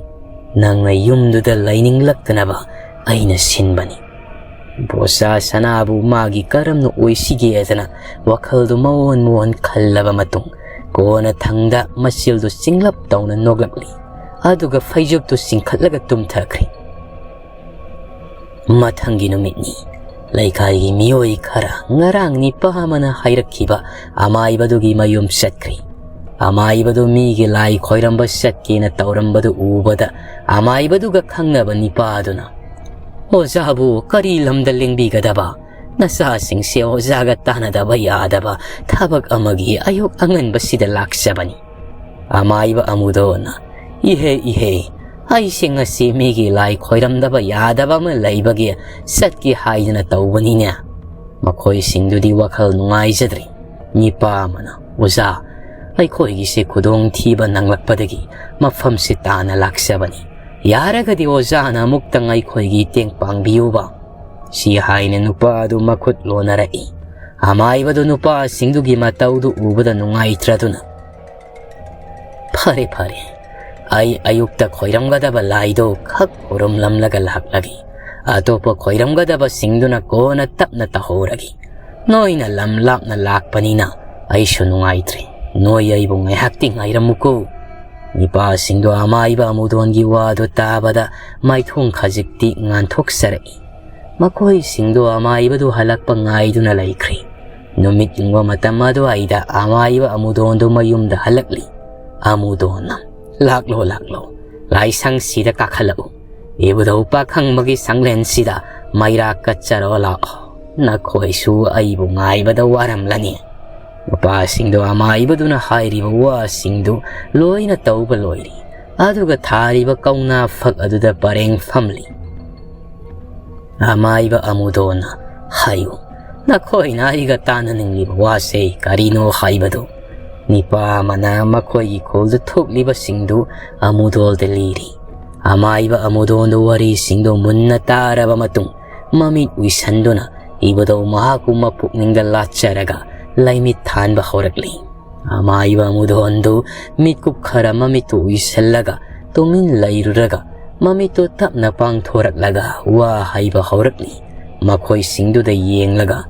ꯅꯪꯅ ꯌꯨꯝꯗꯨꯗ ꯂꯩꯅꯤꯡꯂꯛꯇꯅꯕ ꯑꯩꯅ ꯁꯤꯟꯕꯅꯤ꯫" ꯕꯣꯁꯁꯥ ꯁꯅꯥꯕꯨ ꯃꯥꯒꯤ ꯀꯔꯝꯅ ꯑꯣꯏꯁꯤꯒꯦꯗꯅ ꯋꯥꯈꯜꯗꯨ ꯃꯑꯣꯟ ꯃꯑꯣꯟ ꯈꯜꯂꯕ ꯃꯇꯨꯡ, ꯀꯣꯟꯅ ꯊꯪꯗ ꯃꯆꯤꯜꯗꯨ ꯆꯤꯡꯂꯞ ꯇꯧꯅ ꯅꯣꯛꯂꯛꯂꯤ꯫ ꯑꯗꯨꯒ ꯐꯩꯖꯨꯞꯇꯨ ꯆꯤꯡꯈꯠꯂꯒ ꯇꯨꯝꯊꯈ꯭ꯔꯤ꯫ ꯃꯊꯪꯒꯤ ꯅꯨꯃꯤꯠꯅꯤ꯫ ꯂꯩꯀꯥꯏꯒꯤ ꯃꯤꯑꯣꯏ ꯈꯔ ꯉꯔꯥꯡ ꯅꯤꯄꯥ ꯑꯃꯅ ꯍꯥꯏꯔꯛꯈꯤꯕ ꯑꯃꯥꯏꯕꯗꯨꯒꯤ ꯃꯌꯨꯝ ꯆꯠꯈ꯭ꯔꯤ꯫ ꯑꯃꯥꯏꯕꯗꯨ ꯃꯤꯒꯤ ꯂꯥꯏ ꯈꯣꯏꯔꯝꯕ ꯆꯠꯀꯦꯅ ꯇꯧꯔꯝꯕꯗꯨ ꯎꯕꯗ, ꯑꯃꯥꯏꯕꯗꯨꯒ ꯈꯪꯅꯕ ꯅꯤꯄꯥꯗꯨꯅ, "ꯑꯣꯖꯥꯕꯨ ꯀꯔꯤ ꯂꯝꯗ ꯂꯦꯡꯕꯤꯒꯗꯕ? ꯅꯆꯥꯁꯤꯡꯁꯦ ꯑꯣꯖꯥꯒ ꯇꯥꯟꯅꯗꯕ ꯌꯥꯗꯕ ꯊꯕꯛ ꯑꯃꯒꯤ ꯑꯌꯨꯛ ꯑꯉꯟꯕꯁꯤꯗ ꯂꯥꯛꯆꯕꯅꯤ꯫ ꯑꯃꯥꯏꯕ ꯑꯃꯨꯗꯣꯟꯅ, "ꯏꯍꯦ, ꯏꯍꯦ, ꯑꯩꯁꯦ ꯉꯁꯤ ꯃꯤꯒꯤ ꯂꯥꯏ ꯈꯣꯏꯔꯝꯗꯕ ꯌꯥꯗꯕ ꯑꯃ ꯂꯩꯕꯒꯤ ꯆꯠꯀꯦ ꯍꯥꯏꯗꯅ ꯇꯧꯕꯅꯤꯅꯦ"꯫ ꯃꯈꯣꯏꯁꯤꯡꯗꯨꯗꯤ ꯋꯥꯈꯜ ꯅꯨꯡꯉꯥꯏꯖꯗ꯭ꯔꯤ꯫ ꯅꯤꯄꯥ ꯑꯃꯅ, "ꯑꯣꯖꯥ, ꯑꯩꯈꯣꯏꯒꯤꯁꯦ ꯈꯨꯗꯣꯡꯊꯤꯕ ꯅꯪꯂꯛꯄꯗꯒꯤ ꯃꯐꯝꯁꯤ ꯇꯥꯅ ꯂꯥꯛꯆꯕꯅꯤ꯫ ꯌꯥꯔꯒꯗꯤ ꯑꯣꯖꯥꯅ ꯑꯃꯨꯛꯇꯪ ꯑꯩꯈꯣꯏꯒꯤ ꯇꯦꯡ ꯄꯥꯡꯕꯤꯌꯨꯕ"꯫ ꯁꯤ ꯍꯥꯏꯅ ꯅꯨꯄꯥ ꯑꯗꯨ ꯃꯈꯨꯠ ꯂꯣꯟꯅꯔꯛꯏ꯫ ꯑꯃꯥꯏꯕꯗꯨ ꯅꯨꯄꯥꯁꯤꯡꯗꯨꯒꯤ ꯃꯇꯧꯗꯨ ꯎꯕꯗ ꯅꯨꯡꯉꯥꯏꯇ꯭ꯔꯗꯨꯅ, "ꯐꯔꯦ, ꯐꯔꯦ, ꯑꯩ ꯑꯌꯨꯛꯇ ꯈꯣꯏꯔꯝꯒꯗꯕ ꯂꯥꯏꯗꯣ ꯈꯛ ꯈꯨꯔꯨꯝꯂꯝꯂꯒ ꯂꯥꯛꯂꯒꯦ꯫ ꯑꯇꯣꯞꯄ ꯈꯣꯏꯔꯝꯒꯗꯕꯁꯤꯡꯗꯨꯅ ꯀꯣꯟꯅ ꯇꯞꯅ ꯇꯧꯍꯧꯔꯒꯦ꯫ ꯅꯣꯏꯅ ꯂꯝ ꯂꯥꯞꯅ ꯂꯥꯛꯄꯅꯤꯅ ꯑꯩꯁꯨ ꯅꯨꯡꯉꯥꯏꯇ꯭ꯔꯦ꯫ ꯅꯣꯏ ꯑꯩꯕꯨ ꯉꯥꯏꯍꯥꯛꯇꯤ ꯉꯥꯏꯔꯝꯃꯨꯀꯣ"꯫ ꯅꯤꯄꯥꯁꯤꯡꯗꯣ ꯑꯃꯥꯏꯕ ꯑꯃꯨꯗꯣꯟꯒꯤ ꯋꯥꯗꯨ ꯇꯥꯕꯗ ꯃꯥꯏꯊꯣꯡ ꯈꯖꯤꯛꯇꯤ ꯉꯥꯟꯊꯣꯛꯆꯔꯛꯏ꯫ ꯃꯈꯣꯏꯁꯤꯡꯗꯣ ꯑꯃꯥꯏꯕꯗꯨ ꯍꯜꯂꯛꯄ ꯉꯥꯏꯗꯨꯅ ꯂꯩꯈ꯭ꯔꯦ꯫ ꯅꯨꯃꯤꯠ ꯌꯨꯡꯕ ꯃꯇꯝ ꯑꯗꯨꯋꯥꯏꯗ ꯑꯃꯥꯏꯕ ꯑꯃꯨꯗꯣꯟꯗꯨ ꯃꯌꯨꯝꯗ ꯍꯜꯂꯛꯂꯤ꯫ ꯑꯃꯨꯗꯣꯟꯅ, "ꯂꯥꯛꯂꯣ, ꯂꯥꯛꯂꯣ, ꯂꯥꯏꯁꯪꯁꯤꯗ ꯀꯥꯈꯠꯂꯛꯎ꯫ ꯏꯕꯨꯙꯧ ꯄꯥꯈꯪꯕꯒꯤ ꯁꯪꯂꯦꯟꯁꯤꯗ ꯃꯩꯔꯥ ꯀꯠꯆꯔꯣ ꯂꯥꯛꯑꯣ꯫ ꯅꯈꯣꯏꯁꯨ ꯑꯩꯕꯨ ꯉꯥꯏꯕꯗ ꯋꯥꯔꯝꯂꯅꯤ"꯫ ꯅꯨꯄꯥꯁꯤꯡꯗꯣ ꯑꯃꯥꯏꯕꯗꯨꯅ ꯍꯥꯏꯔꯤꯕ ꯋꯥꯁꯤꯡꯗꯨ ꯂꯣꯏꯅ ꯇꯧꯕ ꯂꯣꯏꯔꯤ꯫ ꯑꯗꯨꯒ ꯊꯥꯔꯤꯕ ꯀꯧꯅꯥ ꯐꯛ ꯑꯗꯨꯗ ꯄꯔꯦꯡ ꯐꯝꯂꯤ꯫ ꯑꯃꯥꯏꯕ ꯑꯃꯨꯗꯣꯟꯅ, "ꯍꯥꯏꯌꯨ, ꯅꯈꯣꯏꯅ ꯑꯩꯒ ꯇꯥꯟꯅꯅꯤꯡꯂꯤꯕ ꯋꯥꯁꯦ ꯀꯔꯤꯅꯣ ꯍꯥꯏꯕꯗꯨ"꯫ ꯅꯤꯄꯥ ꯑꯃꯅ ꯃꯈꯣꯏꯒꯤ ꯈꯨꯜꯗ ꯊꯣꯛꯂꯤꯕꯁꯤꯡꯗꯨ ꯑꯃꯨꯗꯣꯟꯗ ꯂꯤꯔꯤ꯫ ꯑꯃꯥꯏꯕ ꯑꯃꯨꯗꯣꯟꯗꯨ ꯋꯥꯔꯤꯁꯤꯡꯗꯨ ꯃꯨꯟꯅ ꯇꯥꯔꯕ ꯃꯇꯨꯡ, ꯃꯃꯤꯠ ꯎꯏꯁꯟꯗꯨꯅ ꯏꯕꯨꯙꯧ ꯃꯍꯥꯛꯄꯨ ꯃꯄꯨꯛꯅꯤꯡꯗ ꯂꯥꯠꯆꯔꯒ ꯂꯥꯏꯃꯤꯠ ꯊꯥꯟꯕ ꯍꯧꯔꯛꯂꯤ꯫ ꯑꯃꯥꯏꯕ ꯑꯃꯨꯗꯣꯟꯗꯨ ꯃꯤꯠꯀꯨꯞ ꯈꯔ ꯃꯃꯤꯠꯇꯨ ꯎꯏꯁꯜꯂꯒ ꯇꯨꯃꯤꯟ ꯂꯩꯔꯨꯔꯒ ꯃꯃꯤꯠꯇꯨ ꯇꯞꯅ ꯄꯥꯡꯊꯣꯔꯛꯂꯒ ꯋꯥ ꯍꯥꯏꯕ ꯍꯧꯔꯛꯂꯤ꯫ ꯃꯈꯣꯏꯁꯤꯡꯗꯨꯗ ꯌꯦꯡꯂꯒ,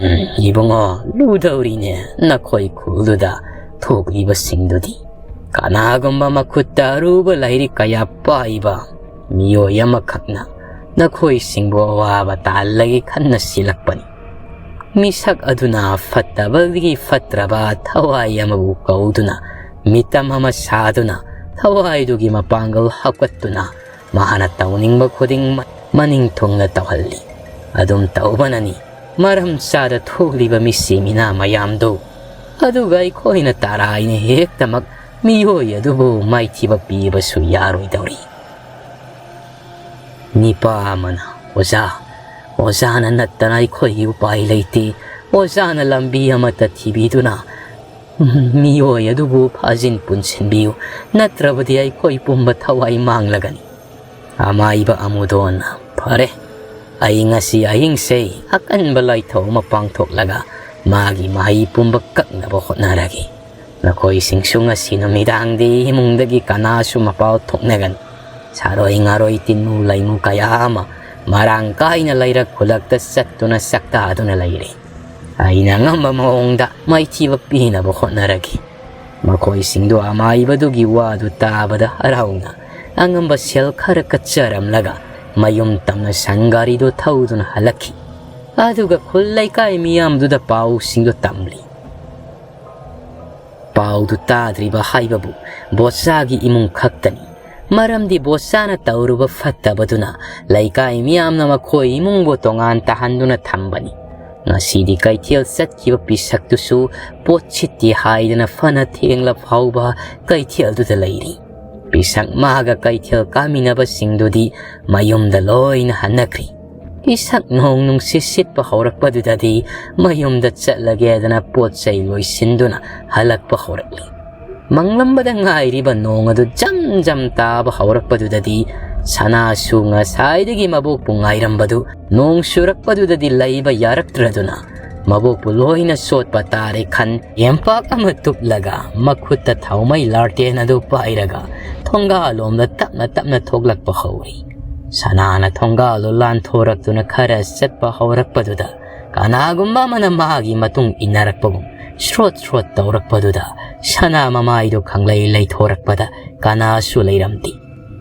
"ꯎꯝ, ꯏꯕꯨꯡꯉꯣ, ꯂꯨꯗꯧꯔꯤꯅꯦ ꯅꯈꯣꯏ ꯈꯨꯜꯗꯨꯗ ꯊꯣꯛꯂꯤꯕꯁꯤꯡꯗꯨꯗꯤ꯫ ꯀꯅꯥꯒꯨꯝꯕ ꯃꯈꯨꯠꯇ ꯑꯔꯨꯕ ꯂꯥꯏꯔꯤꯛ ꯀꯌꯥ ꯄꯥꯏꯕ ꯃꯤꯑꯣꯏ ꯑꯃꯈꯛꯅ ꯅꯈꯣꯏꯁꯤꯡꯕꯨ ꯑꯋꯥꯕ ꯇꯥꯍꯜꯂꯒꯦ ꯈꯟꯅ ꯁꯤꯜꯂꯛꯄꯅꯤ꯫ ꯃꯤꯁꯛ ꯑꯗꯨꯅ ꯐꯠꯇꯕꯗꯒꯤ ꯐꯠꯇ꯭ꯔꯕ ꯊꯋꯥꯏ ꯑꯃꯕꯨ ꯀꯧꯗꯨꯅ, ꯃꯤꯇꯝ ꯑꯃ ꯁꯥꯗꯨꯅ, ꯊꯋꯥꯏꯗꯨꯒꯤ ꯃꯄꯥꯡꯒꯜ ꯍꯥꯞꯀꯠꯇꯨꯅ, ꯃꯍꯥꯛꯅ ꯇꯧꯅꯤꯡꯕ ꯈꯨꯗꯤꯡꯃꯛ ꯃꯅꯤꯡ ꯊꯨꯡꯅ ꯇꯧꯍꯜꯂꯤ꯫ ꯑꯗꯨꯝ ꯇꯧꯕꯅꯅꯤ ꯃꯔꯝ ꯆꯥꯗ ꯊꯣꯛꯂꯤꯕ ꯃꯤꯁꯤ ꯃꯤꯅꯥ ꯃꯌꯥꯝꯗꯨ, ꯑꯗꯨꯒ ꯑꯩꯈꯣꯏꯅ ꯇꯔꯥꯏꯅ ꯍꯦꯛꯇꯃꯛ ꯃꯤꯑꯣꯏ ꯑꯗꯨꯕꯨ ꯃꯥꯏꯊꯤꯕ ꯄꯤꯕꯁꯨ ꯌꯥꯔꯣꯏꯗꯧꯔꯤ꯫ ꯅꯤꯄꯥ ꯑꯃꯅ, "ꯑꯣꯖꯥ, ꯑꯣꯖꯥꯅ ꯅꯠꯇꯅ ꯑꯩꯈꯣꯏꯒꯤ ꯎꯄꯥꯏ ꯂꯩꯇꯦ꯫ ꯑꯣꯖꯥꯅ ꯂꯝꯕꯤ ꯑꯃꯠꯇ ꯊꯤꯕꯤꯗꯨꯅ ꯃꯤꯑꯣꯏ ꯑꯗꯨꯕꯨ ꯐꯥꯖꯤꯟ ꯄꯨꯟꯁꯤꯟꯕꯤꯌꯨ, ꯅꯠꯇ꯭ꯔꯕꯗꯤ ꯑꯩꯈꯣꯏ ꯄꯨꯝꯕ ꯊꯋꯥꯏ ꯃꯥꯡꯂꯒꯅꯤ꯫" ꯑꯃꯥꯏꯕ ꯑꯃꯨꯗꯣꯟꯅ, "ꯐꯔꯦ, ꯑꯩ ꯉꯁꯤ ꯑꯍꯤꯡꯁꯦ ꯑꯀꯟꯕ ꯂꯥꯏꯊꯧ ꯑꯃ ꯄꯥꯡꯊꯣꯛꯂꯒ ꯃꯥꯒꯤ ꯃꯍꯩ ꯄꯨꯝꯕ ꯀꯛꯅꯕ ꯍꯣꯠꯅꯔꯒꯦ꯫ ꯅꯈꯣꯏꯁꯤꯡꯁꯨ ꯉꯁꯤ ꯅꯨꯃꯤꯗꯥꯡꯗꯤ ꯏꯃꯨꯡꯗꯒꯤ ꯀꯅꯥꯁꯨ ꯃꯄꯥꯜ ꯊꯣꯛꯅꯒꯅꯨ꯫ ꯁꯥꯔꯣꯏ ꯉꯥꯔꯣꯏ ꯇꯤꯟꯃꯨ ꯂꯩꯃꯨ ꯀꯌꯥ ꯑꯃ ꯃꯔꯥꯡ ꯀꯥꯏꯅ ꯂꯩꯔꯛ ꯈꯨꯂꯛꯇ ꯆꯠꯇꯨꯅ ꯁꯛꯇꯥꯗꯨꯅ ꯂꯩꯔꯦ꯫ ꯑꯩꯅ ꯑꯉꯝꯕ ꯃꯑꯣꯡꯗ ꯃꯥꯏꯊꯤꯕ ꯄꯤꯅꯕ ꯍꯣꯠꯅꯔꯒꯦ꯫" ꯃꯈꯣꯏꯁꯤꯡꯗꯨ ꯑꯃꯥꯏꯕꯗꯨꯒꯤ ꯋꯥꯗꯨ ꯇꯥꯕꯗ ꯍꯔꯥꯎꯅ ꯑꯉꯝꯕ ꯁꯦꯜ ꯈꯔ ꯀꯠꯆꯔꯝꯂꯒ ꯃꯌꯨꯝ ꯇꯝꯅ ꯁꯟ ꯒꯥꯔꯤꯗꯨ ꯊꯧꯗꯨꯅ ꯍꯜꯂꯛꯈꯤ꯫ ꯑꯗꯨꯒ ꯈꯨꯜ ꯂꯩꯀꯥꯏ ꯃꯤꯌꯥꯝꯗꯨꯗ ꯄꯥꯎꯁꯤꯡꯗꯨ ꯇꯝꯂꯤ꯫ ꯄꯥꯎꯗꯨ ꯇꯥꯗ꯭ꯔꯤꯕ ꯍꯥꯏꯕꯕꯨ ꯕꯣꯁꯥꯒꯤ ꯏꯃꯨꯡ ꯈꯛꯇꯅꯤ꯫ ꯃꯔꯝꯗꯤ ꯕꯣꯁꯥꯅ ꯇꯧꯔꯨꯕ ꯐꯠꯇꯕꯗꯨꯅ ꯂꯩꯀꯥꯏ ꯃꯤꯌꯥꯝꯅ ꯃꯈꯣꯏ ꯏꯃꯨꯡꯕꯨ ꯇꯣꯉꯥꯟ ꯇꯥꯍꯟꯗꯨꯅ ꯊꯝꯕꯅꯤ꯫ ꯉꯁꯤꯗꯤ ꯀꯩꯊꯦꯜ ꯆꯠꯈꯤꯕ ꯄꯤꯁꯛꯇꯨꯁꯨ ꯄꯣꯠ ꯁꯤꯠꯇꯦ ꯍꯥꯏꯗꯅ ꯐꯅ ꯊꯦꯡꯂ ꯐꯥꯎꯕ ꯀꯩꯊꯦꯜꯗꯨꯗ ꯂꯩꯔꯤ꯫ ꯄꯤꯁꯛ ꯃꯥꯒ ꯀꯩꯊꯦꯜ ꯀꯥꯃꯤꯟꯅꯕꯁꯤꯡꯗꯨꯗꯤ ꯃꯌꯨꯝꯗ ꯂꯣꯏꯅ ꯍꯟꯅꯈ꯭ꯔꯤ꯫ ꯄꯤꯁꯛ ꯅꯣꯡ ꯅꯨꯡꯁꯤꯠ ꯁꯤꯠꯄ ꯍꯧꯔꯛꯄꯗꯨꯗꯗꯤ ꯃꯌꯨꯝꯗ ꯆꯠꯂꯒꯦꯗꯅ ꯄꯣꯠ ꯆꯩ ꯂꯣꯏꯁꯤꯟꯗꯨꯅ ꯍꯜꯂꯛꯄ ꯍꯧꯔꯛꯂꯤ꯫ ꯃꯪꯂꯝꯕꯗ ꯉꯥꯏꯔꯤꯕ ꯅꯣꯡ ꯑꯗꯨ ꯖꯝ ꯖꯝ ꯇꯥꯕ ꯍꯧꯔꯛꯄꯗꯨꯗꯗꯤ ꯁꯅꯥꯁꯨ ꯉꯁꯥꯏꯗꯒꯤ ꯃꯕꯣꯛꯄꯨ ꯉꯥꯏꯔꯝꯕꯗꯨ ꯅꯣꯡ ꯆꯨꯔꯛꯄꯗꯨꯗꯗꯤ ꯂꯩꯕ ꯌꯥꯔꯛꯇ꯭ꯔꯗꯨꯅ ꯃꯕꯣꯛꯄꯨ ꯂꯣꯏꯅ ꯆꯣꯠꯄ ꯇꯥꯔꯦ ꯈꯟ ꯌꯦꯝꯄꯥꯛ ꯑꯃ ꯇꯨꯞꯂꯒ ꯃꯈꯨꯠꯇ ꯊꯥꯎꯃꯩ ꯂꯥꯔꯇꯦꯟ ꯑꯗꯨ ꯄꯥꯏꯔꯒ ꯊꯣꯡꯒꯥꯜꯂꯣꯝꯗ ꯇꯞꯅ ꯇꯞꯅ ꯊꯣꯛꯂꯛꯄ ꯍꯧꯔꯤ꯫ ꯁꯅꯥꯅ ꯊꯣꯡꯒꯥꯜꯗꯨ ꯂꯥꯟꯊꯣꯔꯛꯇꯨꯅ ꯈꯔ ꯆꯠꯄ ꯍꯧꯔꯛꯄꯗꯨꯗ ꯀꯅꯥꯒꯨꯝꯕ ꯑꯃꯅ ꯃꯥꯒꯤ ꯃꯇꯨꯡ ꯏꯟꯅꯔꯛꯄꯒꯨꯝ ꯁ꯭ꯔꯣꯠ ꯁ꯭ꯔꯣꯠ ꯇꯧꯔꯛꯄꯗꯨꯗ ꯁꯅꯥ ꯃꯃꯥꯏꯗꯨ ꯈꯪꯂꯩ ꯂꯩꯊꯣꯔꯛꯄꯗ ꯀꯅꯥꯁꯨ ꯂꯩꯔꯝꯗꯦ꯫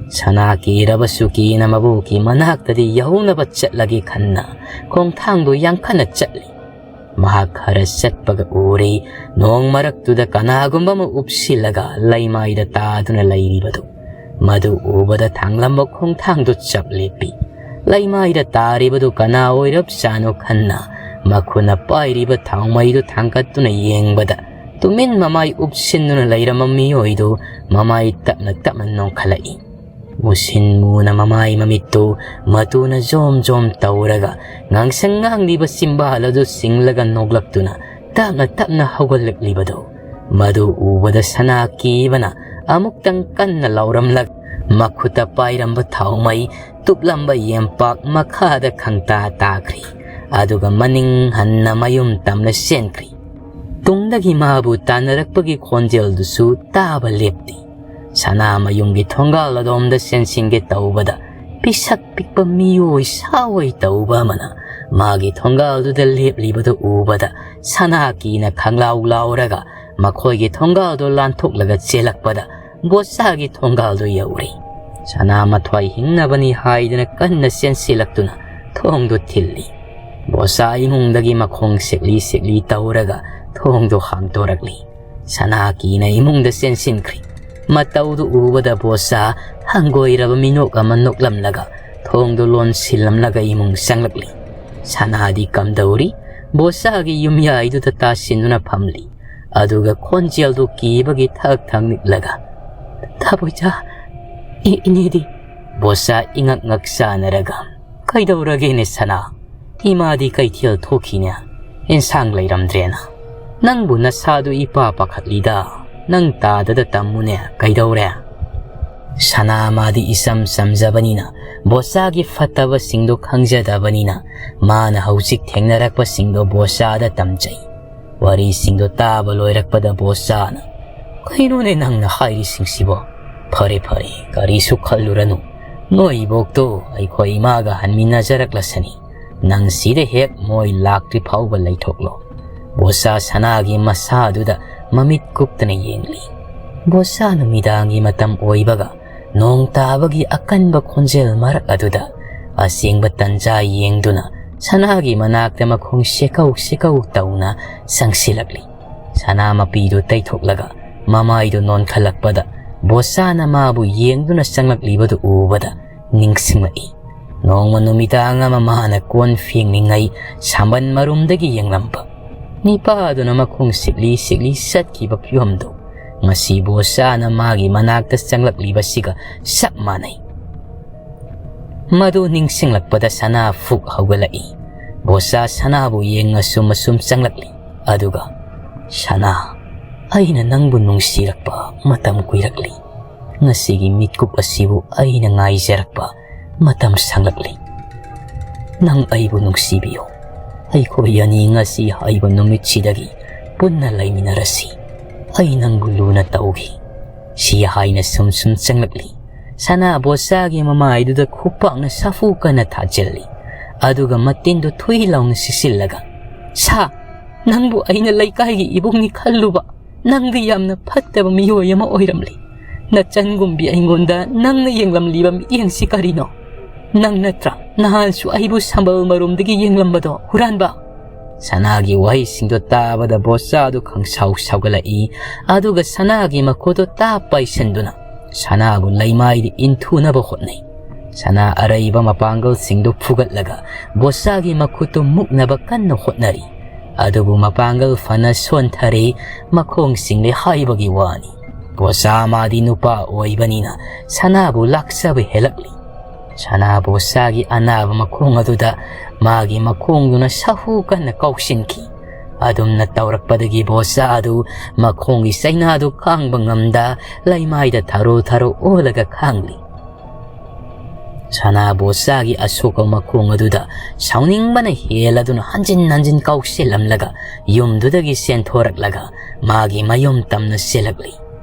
ꯁꯅꯥ ꯀꯤꯔꯕꯁꯨ ꯀꯤꯅ ꯃꯕꯣꯛꯀꯤ ꯃꯅꯥꯛꯇꯗꯤ ꯌꯧꯅꯕ ꯆꯠꯂꯒꯦ ꯈꯟꯅ ꯈꯣꯡꯊꯥꯡꯗꯨ ꯌꯥꯡꯈꯠꯅ ꯆꯠꯂꯤ꯫ ꯃꯍꯥꯛ ꯈꯔ ꯆꯠꯄꯒ ꯎꯔꯦ, ꯅꯣꯡ ꯃꯔꯛꯇꯨꯗ ꯀꯅꯥꯒꯨꯝꯕ ꯑꯃ ꯎꯞꯁꯤꯜꯂꯒ ꯂꯩꯃꯥꯏꯗ ꯇꯥꯗꯨꯅ ꯂꯩꯔꯤꯕꯗꯨ꯫ ꯃꯗꯨ ꯎꯕꯗ ꯊꯥꯡꯂꯝꯕ ꯈꯣꯡꯊꯥꯡꯗꯨ ꯆꯞ ꯂꯦꯞꯄꯤ꯫ ꯂꯩꯃꯥꯏꯗ ꯇꯥꯔꯤꯕꯗꯨ ꯀꯅꯥ ꯑꯣꯏꯔꯞꯖꯥꯠꯅꯣ ꯈꯟꯅ ꯃꯈꯨꯠꯅ ꯄꯥꯏꯔꯤꯕ ꯊꯥꯎꯃꯩꯗꯨ ꯊꯥꯡꯒꯠꯇꯨꯅ ꯌꯦꯡꯕꯗ, ꯇꯨꯃꯤꯟ ꯃꯃꯥꯏ ꯎꯞꯁꯤꯟꯗꯨꯅ ꯂꯩꯔꯝꯕ ꯃꯤꯑꯣꯏꯗꯨ ꯃꯃꯥꯏ ꯇꯞꯅ ꯇꯞꯅ ꯅꯣꯟꯈꯠꯂꯛꯏ꯫ ꯃꯨꯁꯤꯟ ꯃꯨꯅ ꯃꯃꯥꯏ ꯃꯃꯤꯠꯇꯨ ꯃꯇꯨꯅ ꯖꯣꯝ ꯖꯣꯝ ꯇꯧꯔꯒ, ꯉꯥꯡꯁꯪ ꯉꯥꯡꯂꯤꯕ ꯆꯤꯝꯕꯥꯜ ꯑꯗꯨ ꯆꯤꯡꯂꯒ ꯅꯣꯛꯂꯛꯇꯨꯅ ꯇꯞꯅ ꯇꯞꯅ ꯍꯧꯒꯠꯂꯛꯂꯤꯕꯗꯨ, ꯃꯗꯨ ꯎꯕꯗ ꯁꯅꯥ ꯀꯤꯕꯅ ꯑꯃꯨꯛꯇꯪ ꯀꯟꯅ ꯂꯥꯎꯔꯝꯂꯛ, ꯃꯈꯨꯠꯇ ꯄꯥꯏꯔꯝꯕ ꯊꯥꯎꯃꯩ ꯇꯨꯞꯂꯝꯕ ꯌꯦꯝꯄꯥꯛ ꯃꯈꯥꯗ ꯈꯪꯇꯥ ꯇꯥꯈ꯭ꯔꯤ꯫ ꯑꯗꯨꯒ ꯃꯅꯤꯡ ꯍꯟꯅ ꯃꯌꯨꯝ ꯇꯝꯅ ꯆꯦꯟꯈ꯭ꯔꯤ꯫ ꯇꯨꯡꯗꯒꯤ ꯃꯥꯕꯨ ꯇꯥꯟꯅꯔꯛꯄꯒꯤ ꯈꯣꯟꯖꯦꯜꯗꯨꯁꯨ ꯇꯥꯕ ꯂꯦꯞꯇꯦ꯫ ꯁꯅꯥ ꯃꯌꯨꯝꯒꯤ ꯊꯣꯡꯒꯥꯜ ꯑꯗꯣꯝꯗ ꯆꯦꯟꯁꯤꯟꯒꯦ ꯇꯧꯕꯗ, ꯄꯤꯁꯛ ꯄꯤꯛꯄ ꯃꯤꯑꯣꯏ ꯁꯥꯑꯣꯏ ꯇꯧꯕ ꯑꯃꯅ ꯃꯥꯒꯤ ꯊꯣꯡꯒꯥꯜꯗꯨꯗ ꯂꯦꯞꯂꯤꯕꯗꯨ ꯎꯕꯗ, ꯁꯅꯥ ꯀꯤꯅ ꯈꯪꯂꯥꯎ ꯂꯥꯎꯔꯒ ꯃꯈꯣꯏꯒꯤ ꯊꯣꯡꯒꯥꯜꯗꯨ ꯂꯥꯟꯊꯣꯛꯂꯒ ꯆꯦꯜꯂꯛꯄꯗ, ꯕꯣꯁꯥꯒꯤ ꯊꯣꯡꯒꯥꯜꯗꯨ ꯌꯧꯔꯤ꯫ ꯁꯅꯥ ꯃꯊ꯭ꯋꯥꯏ ꯍꯤꯡꯅꯕꯅꯤ ꯍꯥꯏꯗꯨꯅ ꯀꯟꯅ ꯆꯦꯟꯁꯤꯜꯂꯛꯇꯨꯅ ꯊꯣꯡꯗꯨ ꯊꯤꯜꯂꯤ꯫ ꯕꯣꯁꯥ ꯏꯃꯨꯡꯗꯒꯤ ꯃꯈꯣꯡ ꯁꯦꯛꯂꯤ ꯁꯦꯛꯂꯤ ꯇꯧꯔꯒ ꯊꯣꯡꯗꯨ ꯍꯥꯡꯗꯣꯔꯛꯂꯤ꯫ ꯁꯅꯥ ꯀꯤꯅ ꯏꯃꯨꯡꯗ ꯆꯦꯟꯁꯤꯟꯈ꯭ꯔꯤ꯫ ꯃꯇꯧꯗꯨ ꯎꯕꯗ ꯕꯣꯁꯥ ꯍꯪꯒꯣꯏꯔꯕ ꯃꯤꯅꯣꯛ ꯑꯃ ꯅꯣꯛꯂꯝꯂꯒ ꯊꯣꯡꯗꯨ ꯂꯣꯟꯁꯤꯜꯂꯝꯂꯒ ꯏꯃꯨꯡ ꯆꯪꯂꯛꯂꯤ꯫ ꯁꯅꯥꯗꯤ ꯀꯝꯗꯧꯔꯤ? ꯕꯣꯁꯥꯒꯤ ꯌꯨꯝꯌꯥꯏꯗꯨꯗ ꯇꯥꯁꯤꯟꯗꯨꯅ ꯐꯝꯂꯤ꯫ ꯑꯗꯨꯒ ꯈꯣꯟꯖꯦꯜꯗꯨ ꯀꯤꯕꯒꯤ ꯊꯛ ꯊꯛ ꯅꯤꯛꯂꯒ, "ꯊꯥꯕꯣꯏꯆꯥ, ꯏ-, ꯏꯅꯦꯗꯤ?" ꯕꯣꯁꯥ ꯏꯉꯛ ꯉꯛ ꯆꯥꯅꯔꯒ, "ꯀꯩꯗꯧꯔꯒꯦꯅꯦ ꯁꯅꯥ? ꯏꯃꯥꯗꯤ ꯀꯩꯊꯦꯜ ꯊꯣꯛꯈꯤꯅꯦ, ꯏꯟꯁꯥꯡ ꯂꯩꯔꯝꯗ꯭ꯔꯦꯅ꯫ ꯅꯪꯕꯨ ꯅꯁꯥꯗꯨ ꯏꯄꯥ ꯄꯥꯈꯠꯂꯤꯗ, ꯅꯪ ꯇꯥꯗꯗ ꯇꯝꯃꯨꯅꯦ, ꯀꯩꯗꯧꯔꯦ?" ꯁꯅꯥ ꯃꯥꯗꯤ ꯏꯆꯝ ꯆꯝꯖꯕꯅꯤꯅ, ꯕꯣꯁꯥꯒꯤ ꯐꯠꯇꯕꯁꯤꯡꯗꯣ ꯈꯪꯖꯗꯕꯅꯤꯅ, ꯃꯥꯅ ꯍꯧꯖꯤꯛ ꯊꯦꯡꯅꯔꯛꯄꯁꯤꯡꯗꯣ ꯕꯣꯁꯥꯗ ꯇꯝꯖꯩ꯫ ꯋꯥꯔꯤꯁꯤꯡꯗꯣ ꯇꯥꯕ ꯂꯣꯏꯔꯛꯄꯗ ꯕꯣꯁꯥꯅ, "ꯀꯩꯅꯣꯅꯦ ꯅꯪꯅ ꯍꯥꯏꯔꯤꯁꯤꯡꯁꯤꯕꯣ? ꯐꯔꯦ, ꯐꯔꯦ, ꯀꯔꯤꯁꯨ ꯈꯜꯂꯨꯔꯅꯨ꯫ ꯅꯣꯏ ꯏꯕꯣꯛꯇꯣ ꯑꯩꯈꯣꯏ ꯏꯃꯥꯒ ꯍꯟꯃꯤꯟꯅꯖꯔꯛꯂꯁꯅꯤ꯫ ꯅꯪ ꯁꯤꯗ ꯍꯦꯛ ꯃꯣꯏ ꯂꯥꯛꯇ꯭ꯔꯤ ꯐꯥꯎꯕ ꯂꯩꯊꯣꯛꯂꯣ꯫" ꯕꯣꯁꯥ ꯁꯅꯥꯒꯤ ꯃꯁꯥꯗꯨꯗ ꯃꯃꯤꯠ ꯀꯨꯞꯇꯅ ꯌꯦꯡꯂꯤ꯫ ꯕꯣꯁꯥ ꯅꯨꯃꯤꯗꯥꯡꯒꯤ ꯃꯇꯝ ꯑꯣꯏꯕꯒ, ꯅꯣꯡ ꯇꯥꯕꯒꯤ ꯑꯀꯟꯕ ꯈꯣꯟꯖꯦꯜ ꯃꯔꯛ ꯑꯗꯨꯗ, ꯑꯁꯦꯡꯕ ꯇꯟꯖꯥ ꯌꯦꯡꯗꯨꯅ ꯁꯅꯥꯒꯤ ꯃꯅꯥꯛꯇ ꯃꯈꯣꯡ ꯁꯦꯀꯧ ꯁꯦꯀꯧ ꯇꯧꯅ ꯆꯪꯁꯤꯜꯂꯛꯂꯤ꯫ ꯁꯅꯥ ꯃꯄꯤꯗꯨ ꯇꯩꯊꯣꯛꯂꯒ ꯃꯃꯥꯏꯗꯨ ꯅꯣꯟꯈꯠꯂꯛꯄꯗ, ꯕꯣꯁꯥꯅ ꯃꯥꯕꯨ ꯌꯦꯡꯗꯨꯅ ꯆꯪꯂꯛꯂꯤꯕꯗꯨ ꯎꯕꯗ ꯅꯤꯡꯁꯤꯡꯂꯛꯏ꯫ ꯅꯣꯡꯃ ꯅꯨꯃꯤꯗꯥꯡ ꯑꯃ ꯃꯥꯅ ꯀꯣꯟ ꯐꯦꯡꯂꯤꯉꯩ ꯁꯝꯕꯟ ꯃꯔꯨꯝꯗꯒꯤ ꯌꯦꯡꯂꯝꯕ ꯅꯤꯄꯥꯗꯨꯅ ꯃꯈꯣꯡ ꯁꯤꯛꯂꯤ ꯁꯤꯛꯂꯤ ꯆꯠꯈꯤꯕ ꯐꯤꯕꯝꯗꯨ ꯉꯁꯤ ꯕꯣꯁꯥꯅ ꯃꯥꯒꯤ ꯃꯅꯥꯛꯇ ꯆꯪꯂꯛꯂꯤꯕꯁꯤꯒ ꯆꯞ ꯃꯥꯟꯅꯩ꯫ ꯃꯗꯨ ꯅꯤꯡꯁꯤꯡꯂꯛꯄꯗ ꯁꯅꯥ ꯐꯨꯛ ꯍꯧꯒꯠꯂꯛꯏ꯫ ꯕꯣꯁꯥ ꯁꯅꯥꯕꯨ ꯌꯦꯡ ꯑꯁꯨꯝ ꯑꯁꯨꯝ ꯆꯪꯂꯛꯂꯤ꯫ ꯑꯗꯨꯒ, "ꯁꯅꯥ, ꯑꯩꯅ ꯅꯪꯕꯨ ꯅꯨꯡꯁꯤꯔꯛꯄ ꯃꯇꯝ ꯀꯨꯏꯔꯛꯂꯤ꯫ ꯉꯁꯤꯒꯤ ꯃꯤꯠꯀꯨꯞ ꯑꯁꯤꯕꯨ ꯑꯩꯅ ꯉꯥꯏꯖꯔꯛꯄ ꯃꯇꯝ ꯁꯥꯡꯂꯛꯂꯤ꯫ ꯅꯪ ꯑꯩꯕꯨ ꯅꯨꯡꯁꯤꯕꯤꯌꯨ꯫ ꯑꯩꯈꯣꯏ ꯑꯅꯤ ꯉꯁꯤ ꯍꯥꯏꯕ ꯅꯨꯃꯤꯠꯁꯤꯗꯒꯤ ꯄꯨꯟꯅ ꯂꯩꯃꯤꯟꯅꯔꯁꯤ꯫ ꯑꯩ ꯅꯪꯕꯨ ꯂꯨꯅ ꯇꯧꯈꯤ꯫" ꯁꯤ ꯍꯥꯏꯅ ꯁꯨꯝ ꯁꯨꯝ ꯆꯪꯂꯛꯂꯤ꯫ ꯁꯅꯥ ꯕꯣꯁꯥꯒꯤ ꯃꯃꯥꯏꯗꯨꯗ ꯈꯨꯄꯥꯛꯅ ꯁꯥꯐꯨ ꯀꯟꯅ ꯊꯥꯖꯤꯜꯂꯤ꯫ ꯑꯗꯨꯒ ꯃꯇꯤꯟꯗꯨ ꯊꯨꯏ ꯂꯥꯎꯅ ꯁꯤꯠꯆꯤꯜꯂꯒ, "ꯁꯥ, ꯅꯪꯕꯨ ꯑꯩꯅ ꯂꯩꯀꯥꯏꯒꯤ ꯏꯕꯨꯡꯅꯤ ꯈꯜꯂꯨꯕ, ꯅꯪꯗꯤ ꯌꯥꯝꯅ ꯐꯠꯇꯕ ꯃꯤꯑꯣꯏ ꯑꯃ ꯑꯣꯏꯔꯝꯂꯦ꯫ ꯅꯆꯟꯒꯨꯝꯕꯤ ꯑꯩꯉꯣꯟꯗ ꯅꯪꯅ ꯌꯦꯡꯂꯝꯂꯤꯕ ꯃꯤꯠꯌꯦꯡꯁꯤ ꯀꯔꯤꯅꯣ? ꯅꯪ ꯅꯠꯇ꯭ꯔꯥ ꯅꯍꯥꯟꯁꯨ ꯑꯩꯕꯨ ꯁꯝꯕꯜ ꯃꯔꯨꯝꯗꯒꯤ ꯌꯦꯡꯂꯝꯕꯗꯣ, ꯍꯨꯔꯥꯟꯕ?" ꯁꯅꯥꯒꯤ ꯋꯥꯍꯩꯁꯤꯡꯗꯣ ꯇꯥꯕꯗ ꯕꯣꯁꯥꯗꯨ ꯈꯪꯁꯥꯎ ꯁꯥꯎꯒꯠꯂꯛꯏ꯫ ꯑꯗꯨꯒ ꯁꯅꯥꯒꯤ ꯃꯈꯨꯠꯇꯨ ꯇꯥꯞ ꯄꯥꯏꯁꯟꯗꯨꯅ ꯁꯅꯥꯕꯨ ꯂꯩꯃꯥꯏꯗ ꯏꯟꯊꯨꯅꯕ ꯍꯣꯠꯅꯩ꯫ ꯁꯅꯥ ꯑꯔꯩꯕ ꯃꯄꯥꯡꯒꯜꯁꯤꯡꯗꯨ ꯐꯨꯒꯠꯂꯒ ꯕꯣꯁꯥꯒꯤ ꯃꯈꯨꯠꯇꯨ ꯃꯨꯛꯅꯕ ꯀꯟꯅ ꯍꯣꯠꯅꯔꯤ꯫ ꯑꯗꯨꯕꯨ ꯃꯄꯥꯡꯒꯜ ꯐꯅ ꯁꯣꯟꯊꯔꯦ, ꯃꯈꯣꯡꯁꯤꯡꯂꯦ ꯍꯥꯏꯕꯒꯤ ꯋꯥꯅꯤ꯫ ꯕꯣꯁꯥ ꯃꯥꯗꯤ ꯅꯨꯄꯥ ꯑꯣꯏꯕꯅꯤꯅ ꯁꯅꯥꯕꯨ ꯂꯥꯛꯆꯕ ꯍꯦꯜꯂꯛꯂꯤ꯫ ꯁꯅꯥ ꯕꯣꯁꯥꯒꯤ ꯑꯅꯥꯕ ꯃꯈꯣꯡ ꯑꯗꯨꯗ ꯃꯥꯒꯤ ꯃꯈꯣꯡꯗꯨꯅ ꯁꯥꯐꯨ ꯀꯟꯅ ꯀꯥꯎꯁꯤꯟꯈꯤ꯫ ꯑꯗꯨꯝꯅ ꯇꯧꯔꯛꯄꯗꯒꯤ ꯕꯣꯁꯥ ꯑꯗꯨ ꯃꯈꯣꯡꯒꯤ ꯆꯩꯅꯥꯗꯨ ꯈꯥꯡꯕ ꯉꯝꯗ ꯂꯩꯃꯥꯏꯗ ꯊꯔꯣ ꯊꯔꯣ ꯑꯣꯜꯂꯒ ꯈꯥꯡꯂꯤ꯫ ꯁꯅꯥ ꯕꯣꯁꯥꯒꯤ ꯑꯁꯣꯛꯄ ꯃꯈꯣꯡ ꯑꯗꯨꯗ ꯁꯥꯎꯅꯤꯡꯕꯅ ꯍꯦꯜꯂꯗꯨꯅ ꯍꯟꯖꯤꯟ ꯍꯟꯖꯤꯟ ꯀꯥꯎꯁꯤꯜꯂꯝꯂꯒ ꯌꯨꯝꯗꯨꯗꯒꯤ ꯆꯦꯟꯊꯣꯔꯛꯂꯒ ꯃꯥꯒꯤ ꯃꯌꯨꯝ ꯇꯝꯅ ꯆꯦꯜꯂꯛꯂꯤ꯫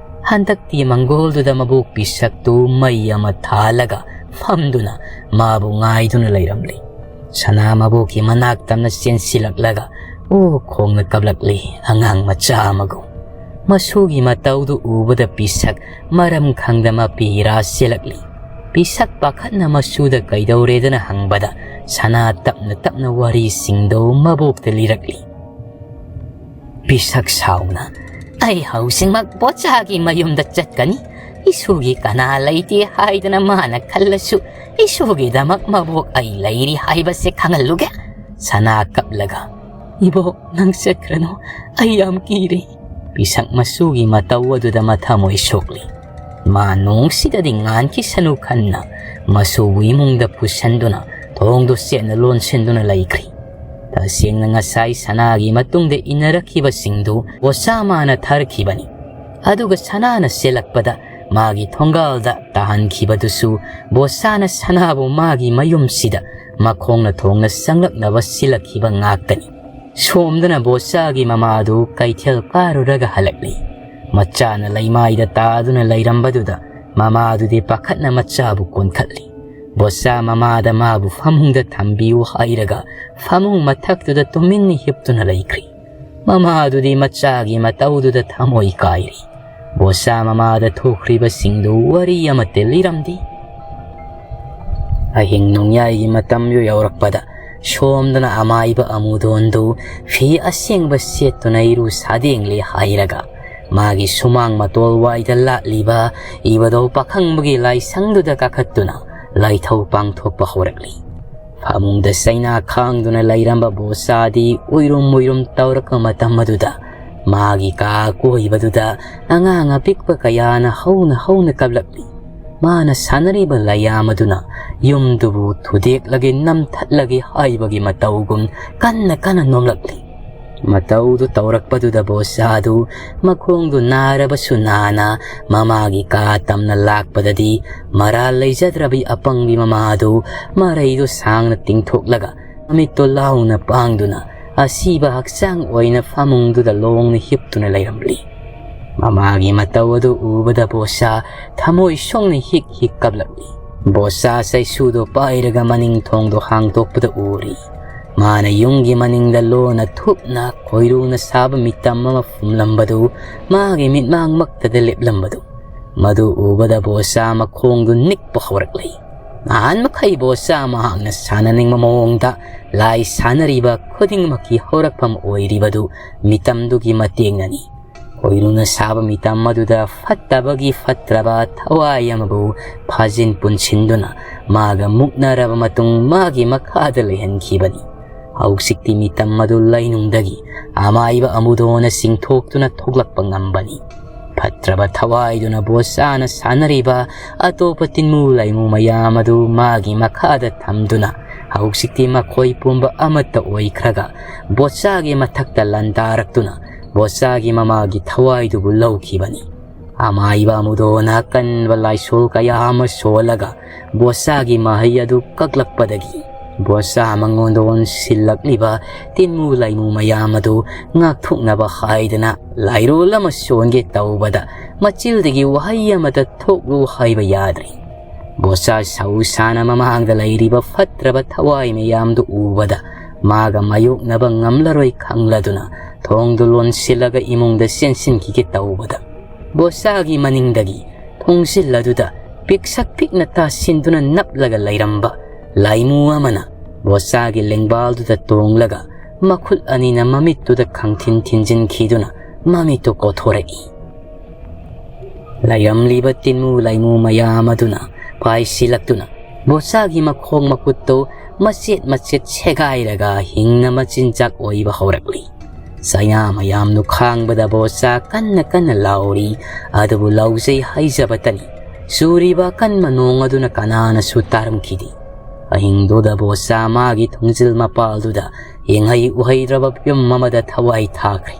ꯍꯟꯗꯛꯇꯤ ꯃꯪꯒꯣꯜꯗꯨꯗ ꯃꯕꯣꯛ ꯄꯤꯁꯛꯇꯨ ꯃꯩ ꯑꯃ ꯊꯥꯜꯂꯒ ꯐꯝꯗꯨꯅ ꯃꯥꯕꯨ ꯉꯥꯏꯗꯨꯅ ꯂꯩꯔꯝꯂꯤ꯫ ꯁꯅꯥ ꯃꯕꯣꯛꯀꯤ ꯃꯅꯥꯛ ꯇꯝꯅ ꯆꯦꯟꯁꯤꯜꯂꯛꯂꯒ ꯑꯣ ꯈꯣꯡꯅ ꯀꯞꯂꯛꯂꯤ, ꯑꯉꯥꯡ ꯃꯆꯥ ꯑꯃꯒꯨꯝ꯫ ꯃꯁꯨꯒꯤ ꯃꯇꯧꯗꯨ ꯎꯕꯗ ꯄꯤꯁꯛ ꯃꯔꯝ ꯈꯪꯗ ꯃꯄꯤ ꯏꯔꯥ ꯆꯦꯜꯂꯛꯂꯤ꯫ ꯄꯤꯁꯛ ꯄꯥꯈꯠꯅ ꯃꯁꯨꯗ ꯀꯩꯗꯧꯔꯦꯗꯅ ꯍꯪꯕꯗ ꯁꯅꯥ ꯇꯞꯅ ꯇꯞꯅ ꯋꯥꯔꯤꯁꯤꯡꯗꯨ ꯃꯕꯣꯛꯇ ꯂꯤꯔꯛꯂꯤ꯫ ꯄꯤꯁꯛ ꯁꯥꯎꯅ, "ꯑꯩ ꯍꯧꯖꯤꯛꯃꯛ ꯕꯣꯆꯥꯒꯤ ꯃꯌꯨꯝꯗ ꯆꯠꯀꯅꯤ꯫ "ꯏꯁꯨꯒꯤ ꯀꯅꯥ ꯂꯩꯇꯦ ꯍꯥꯏꯗꯅ ꯃꯥꯅ ꯈꯜꯂꯁꯨ, ꯏꯁꯨꯒꯤꯗꯃꯛ ꯃꯕꯣꯛ ꯑꯩ ꯂꯩꯔꯤ ꯍꯥꯏꯕꯁꯦ ꯈꯪꯍꯜꯂꯨꯒꯦ꯫" ꯁꯅꯥ ꯀꯞꯂꯒ, "ꯏꯕꯣꯛ, ꯅꯪ ꯆꯠꯈ꯭ꯔꯅꯨ, ꯑꯩ ꯌꯥꯝ ꯀꯤꯔꯦ꯫" ꯄꯤꯁꯛ ꯃꯁꯨꯒꯤ ꯃꯇꯧ ꯑꯗꯨꯗ ꯃꯊꯃꯣꯏ ꯁꯣꯛꯂꯤ꯫ ꯃꯥ ꯅꯣꯡꯁꯤꯗꯗꯤ ꯉꯥꯟꯈꯤꯁꯅꯨ ꯈꯟꯅ ꯃꯁꯨꯕꯨ ꯏꯃꯨꯡꯗ ꯄꯨꯁꯟꯗꯨꯅ ꯊꯣꯡꯗꯨ ꯆꯦꯠꯅ ꯂꯣꯟꯁꯤꯟꯗꯨꯅ ꯂꯩꯈ꯭ꯔꯤ꯫ ꯇꯁꯦꯡꯅ ꯉꯁꯥꯏ ꯁꯅꯥꯒꯤ ꯃꯇꯨꯡꯗ ꯏꯟꯅꯔꯛꯈꯤꯕꯁꯤꯡꯗꯨ ꯕꯣꯁꯥ ꯃꯥꯅ ꯊꯥꯔꯛꯈꯤꯕꯅꯤ꯫ ꯑꯗꯨꯒ ꯁꯅꯥꯅ ꯆꯦꯜꯂꯛꯄꯗ ꯃꯥꯒꯤ ꯊꯣꯡꯒꯥꯜꯗ ꯇꯥꯍꯟꯈꯤꯕꯗꯨꯁꯨ ꯕꯣꯁꯥꯅ ꯁꯅꯥꯕꯨ ꯃꯥꯒꯤ ꯃꯌꯨꯝꯁꯤꯗ ꯃꯈꯣꯡꯅ ꯊꯣꯡꯅ ꯆꯪꯂꯛꯅꯕ ꯁꯤꯜꯂꯛꯈꯤꯕ ꯉꯥꯛꯇꯅꯤ꯫ ꯁꯣꯝꯗꯅ ꯕꯣꯁꯥꯒꯤ ꯃꯃꯥꯗꯨ ꯀꯩꯊꯦꯜ ꯀꯥꯔꯨꯔꯒ ꯍꯜꯂꯛꯂꯤ꯫ ꯃꯆꯥꯅ ꯂꯩꯃꯥꯏꯗ ꯇꯥꯗꯨꯅ ꯂꯩꯔꯝꯕꯗꯨꯗ ꯃꯃꯥꯗꯨꯗꯤ ꯄꯥꯈꯠꯅ ꯃꯆꯥꯕꯨ ꯀꯣꯟꯈꯠꯂꯤ꯫ ꯕꯣꯁꯥ ꯃꯃꯥꯗ ꯃꯥꯕꯨ ꯐꯃꯨꯡꯗ ꯊꯝꯕꯤꯌꯨ ꯍꯥꯏꯔꯒ ꯐꯃꯨꯡ ꯃꯊꯛꯇꯨꯗ ꯇꯨꯃꯤꯟꯅ ꯍꯤꯞꯇꯨꯅ ꯂꯩꯈ꯭ꯔꯤ꯫ ꯃꯃꯥꯗꯨꯗꯤ ꯃꯆꯥꯒꯤ ꯃꯇꯧꯗꯨꯗ ꯊꯃꯣꯏ ꯀꯥꯏꯔꯤ꯫ ꯕꯣꯁꯥ ꯃꯃꯥꯗ ꯊꯣꯛꯈ꯭ꯔꯤꯕꯁꯤꯡꯗꯨ ꯋꯥꯔꯤ ꯑꯃꯠꯇ ꯂꯤꯔꯝꯗꯦ꯫ ꯑꯍꯤꯡ ꯅꯣꯡꯌꯥꯏꯒꯤ ꯃꯇꯝꯗꯨ ꯌꯧꯔꯛꯄꯗ ꯁꯣꯝꯗꯅ ꯑꯃꯥꯏꯕ ꯑꯃꯨꯗꯣꯟꯗꯨ ꯐꯤ ꯑꯁꯦꯡꯕ ꯁꯦꯠꯇꯨꯅ ꯏꯔꯨ ꯁꯥꯗꯦꯡꯂꯦ ꯍꯥꯏꯔꯒ ꯃꯥꯒꯤ ꯁꯨꯃꯥꯡ ꯃꯇꯣꯜ ꯋꯥꯏꯗ ꯂꯥꯠꯂꯤꯕ ꯏꯕꯗꯧ ꯄꯥꯈꯪꯕꯒꯤ ꯂꯥꯏꯁꯪꯗꯨꯗ ꯀꯥꯈꯠꯇꯨꯅ ꯂꯥꯏꯊꯧ ꯄꯥꯡꯊꯣꯛꯄ ꯍꯧꯔꯛꯂꯤ꯫ ꯐꯃꯨꯡꯗ ꯆꯩꯅꯥ ꯈꯥꯡꯗꯨꯅ ꯂꯩꯔꯝꯕ ꯕꯣꯁꯥꯗꯤ ꯎꯏꯔꯨꯝ ꯎꯏꯔꯨꯝ ꯇꯧꯔꯛꯄ ꯃꯇꯝ ꯑꯗꯨꯗ ꯃꯥꯒꯤ ꯀꯥ ꯑꯀꯣꯏꯕꯗꯨꯗ ꯑꯉꯥꯡ ꯑꯄꯤꯛꯄ ꯀꯌꯥꯅ ꯍꯧꯅ ꯍꯧꯅ ꯀꯞꯂꯛꯂꯤ꯫ ꯃꯥꯅ ꯁꯥꯟꯅꯔꯤꯕ ꯂꯥꯏꯌꯥꯝ ꯑꯗꯨꯅ ꯌꯨꯝꯗꯨꯕꯨ ꯊꯨꯗꯦꯛꯂꯒꯦ, ꯅꯝꯊꯠꯂꯒꯦ ꯍꯥꯏꯕꯒꯤ ꯃꯇꯧꯒꯨꯝ ꯀꯟꯅ ꯀꯟꯅ ꯅꯣꯝꯂꯛꯂꯤ꯫ ꯃꯇꯧꯗꯨ ꯇꯧꯔꯛꯄꯗꯨꯗ ꯕꯣꯁꯥꯗꯨ ꯃꯈꯣꯡꯗꯨ ꯅꯥꯔꯕꯁꯨ ꯅꯥꯅ ꯃꯃꯥꯒꯤ ꯀꯥ ꯇꯝꯅ ꯂꯥꯛꯄꯗꯗꯤ ꯃꯔꯥꯜ ꯂꯩꯖꯗ꯭ꯔꯕꯤ ꯑꯄꯪꯕꯤ ꯃꯃꯥꯗꯨ ꯃꯔꯩꯗꯨ ꯁꯥꯡꯅ ꯇꯤꯡꯊꯣꯛꯂꯒ ꯃꯃꯤꯠꯇꯨ ꯂꯥꯎꯅ ꯄꯥꯡꯗꯨꯅ ꯑꯁꯤꯕ ꯍꯛꯆꯥꯡ ꯑꯣꯏꯅ ꯐꯃꯨꯡꯗꯨꯗ ꯂꯣꯡꯅ ꯍꯤꯞꯇꯨꯅ ꯂꯩꯔꯝꯂꯤ꯫ ꯃꯃꯥꯒꯤ ꯃꯇꯧ ꯑꯗꯨ ꯎꯕꯗ ꯕꯣꯁꯥ ꯊꯃꯣꯏ ꯁꯣꯛꯅ ꯍꯤꯛ ꯍꯤꯛ ꯀꯞꯂꯛꯂꯤ꯫ ꯕꯣꯁꯥ ꯆꯩꯁꯨꯗꯣ ꯄꯥꯏꯔꯒ ꯃꯅꯤꯡ ꯊꯣꯡꯗꯣ ꯍꯥꯡꯗꯣꯛꯄꯗ ꯎꯔꯤ꯫ ꯃꯥꯅ ꯌꯨꯝꯒꯤ ꯃꯅꯤꯡꯗ ꯂꯣꯟꯅ ꯊꯨꯞꯅ ꯈꯣꯏꯔꯨꯅ ꯁꯥꯕ ꯃꯤꯇꯝ ꯑꯃ ꯐꯨꯝꯂꯝꯕꯗꯨ ꯃꯥꯒꯤ ꯃꯤꯠꯃꯥꯡꯃꯛꯇꯗ ꯂꯦꯞꯂꯝꯕꯗꯨ꯫ ꯃꯗꯨ ꯎꯕꯗ ꯕꯣꯁꯥ ꯃꯈꯣꯡꯗꯨ ꯅꯤꯛꯄ ꯍꯧꯔꯛꯂꯤ꯫ ꯅꯍꯥꯟ ꯃꯈꯩ ꯕꯣꯁꯥ ꯃꯍꯥꯛꯅ ꯁꯥꯟꯅꯅꯤꯡꯕ ꯃꯑꯣꯡꯗ ꯂꯥꯏ ꯁꯥꯟꯅꯔꯤꯕ ꯈꯨꯗꯤꯡꯃꯛꯀꯤ ꯍꯧꯔꯛꯐꯝ ꯑꯣꯏꯔꯤꯕꯗꯨ ꯃꯤꯇꯝꯗꯨꯒꯤ ꯃꯇꯦꯡꯅꯅꯤ꯫ ꯄꯣꯏꯅꯨꯅ ꯁꯥꯕ ꯃꯤꯇꯝ ꯑꯗꯨꯗ ꯐꯠꯇꯕꯒꯤ ꯐꯠꯇ꯭ꯔꯕ ꯊꯋꯥꯏ ꯑꯃꯕꯨ ꯐꯥꯖꯤꯟ ꯄꯨꯟꯁꯤꯟꯗꯨꯅ ꯃꯥꯒ ꯃꯨꯛꯅꯔꯕ ꯃꯇꯨꯡ ꯃꯥꯒꯤ ꯃꯈꯥꯗ ꯂꯩꯍꯟꯈꯤꯕꯅꯤ꯫ ꯍꯧꯖꯤꯛꯇꯤ ꯃꯤꯇꯝ ꯑꯗꯨ ꯂꯩꯅꯨꯡꯗꯒꯤ ꯑꯃꯥꯏꯕ ꯑꯃꯨꯗꯣꯅ ꯆꯤꯡꯊꯣꯛꯇꯨꯅ ꯊꯣꯛꯂꯛꯄ ꯉꯝꯕꯅꯤ꯫ ꯐꯠꯇ꯭ꯔꯕ ꯊꯋꯥꯏꯗꯨꯅ ꯕꯣꯁꯥꯅ ꯁꯥꯟꯅꯔꯤꯕ ꯑꯇꯣꯞꯄ ꯇꯤꯟꯃꯨ ꯂꯥꯏꯃꯨ ꯃꯌꯥꯝ ꯑꯗꯨ ꯃꯥꯒꯤ ꯃꯈꯥꯗ ꯊꯝꯗꯨꯅ ꯍꯧꯖꯤꯛꯇꯤ ꯃꯈꯣꯏ ꯄꯨꯝꯕ ꯑꯃꯠꯇ ꯑꯣꯏꯈ꯭ꯔꯒ ꯕꯣꯁꯥꯒꯤ ꯃꯊꯛꯇ ꯂꯥꯟꯗꯥꯔꯛꯇꯨꯅ ꯕꯣꯁꯥꯒꯤ ꯃꯃꯥꯒꯤ ꯊꯋꯥꯏꯗꯨꯕꯨ ꯂꯧꯈꯤꯕꯅꯤ꯫ ꯑꯃꯥꯏꯕ ꯑꯃꯨꯗꯣꯅ ꯑꯀꯟꯕ ꯂꯥꯏꯁꯣꯜ ꯀꯌꯥ ꯑꯃ ꯁꯣꯜꯂꯒ ꯕꯣꯁꯥꯒꯤ ꯃꯍꯩ ꯑꯗꯨ ꯀꯛꯂꯛꯄꯗꯒꯤ ꯕꯣꯁꯥ ꯃꯉꯣꯟꯗ ꯑꯣꯟꯁꯤꯜꯂꯛꯂꯤꯕ ꯇꯤꯟꯃꯨ ꯂꯥꯏꯃꯨ ꯃꯌꯥꯝ ꯑꯗꯨ ꯉꯥꯛꯊꯣꯛꯅꯕ ꯍꯥꯏꯗꯅ ꯂꯥꯏꯔꯣꯜ ꯑꯃ ꯁꯣꯟꯒꯦ ꯇꯧꯕꯗ ꯃꯆꯤꯜꯗꯒꯤ ꯋꯥꯍꯩ ꯑꯃꯠꯇ ꯊꯣꯛꯂꯨ ꯍꯥꯏꯕ ꯌꯥꯗ꯭ꯔꯦ꯫ ꯕꯣꯁꯥ ꯁꯧꯁꯥꯅ ꯃꯃꯥꯡꯗ ꯂꯩꯔꯤꯕ ꯐꯠꯇ꯭ꯔꯕ ꯊꯋꯥꯏ ꯃꯌꯥꯝꯗꯨ ꯎꯕꯗ ꯃꯥꯒ ꯃꯥꯌꯣꯛꯅꯕ ꯉꯝꯂꯔꯣꯏ ꯈꯪꯂꯗꯨꯅ ꯊꯣꯡꯗꯨ ꯂꯣꯟꯁꯤꯜꯂꯒ ꯏꯃꯨꯡꯗ ꯆꯦꯟꯁꯤꯟꯈꯤꯒꯦ ꯇꯧꯕꯗ ꯕꯣꯁꯥꯒꯤ ꯃꯅꯤꯡꯗꯒꯤ ꯊꯣꯡꯖꯤꯜ ꯑꯗꯨꯗ ꯄꯤꯛꯁꯛ ꯄꯤꯛꯅ ꯇꯥꯁꯤꯟꯗꯨꯅ ꯅꯞꯂꯒ ꯂꯩꯔꯝꯕ ꯂꯥꯏꯃꯨ ꯑꯃꯅ ꯕꯣꯁꯥꯒꯤ ꯂꯦꯡꯕꯥꯜꯗꯨꯗ ꯇꯣꯡꯂꯒ ꯃꯈꯨꯠ ꯑꯅꯤꯅ ꯃꯃꯤꯠꯇꯨꯗ ꯈꯪꯊꯤꯟ ꯊꯤꯟꯖꯤꯟꯈꯤꯗꯨꯅ ꯃꯃꯤꯠꯇꯨ ꯀꯣꯊꯣꯔꯛꯏ꯫ ꯂꯩꯔꯝꯂꯤꯕ ꯇꯤꯟꯃꯨ ꯂꯥꯏꯃꯨ ꯃꯌꯥꯝ ꯑꯗꯨꯅ ꯄꯥꯏꯁꯤꯜꯂꯛꯇꯨꯅ ꯕꯣꯁꯥꯒꯤ ꯃꯈꯣꯡ ꯃꯈꯨꯠꯇꯨ ꯃꯆꯦꯠ ꯃꯆꯦꯠ ꯁꯦꯒꯥꯏꯔꯒ ꯍꯤꯡꯅ ꯃꯆꯤꯟꯖꯥꯛ ꯑꯣꯏꯕ ꯍꯧꯔꯛꯂꯤ꯫ ꯆꯩꯅꯥ ꯃꯌꯥꯝꯗꯨ ꯈꯥꯡꯕꯗ ꯕꯣꯁꯥ ꯀꯟꯅ ꯀꯟꯅ ꯂꯥꯎꯔꯤ꯫ ꯑꯗꯨꯕꯨ ꯂꯥꯎꯖꯩ ꯍꯥꯏꯖꯕꯇꯅꯤ, ꯆꯨꯔꯤꯕ ꯑꯀꯟꯕ ꯅꯣꯡ ꯑꯗꯨꯅ ꯀꯅꯥꯅꯁꯨ ꯇꯥꯔꯝꯈꯤꯗꯦ꯫ ꯑꯍꯤꯡꯗꯨꯗ ꯕꯣꯁꯥ ꯃꯥꯒꯤ ꯊꯣꯡꯖꯤꯜ ꯃꯄꯥꯜꯗꯨꯗ ꯌꯦꯡꯍꯩ ꯎꯍꯩꯗ꯭ꯔꯕ ꯐꯤꯕꯝ ꯑꯃꯗ ꯊꯋꯥꯏ ꯊꯥꯈ꯭ꯔꯦ꯫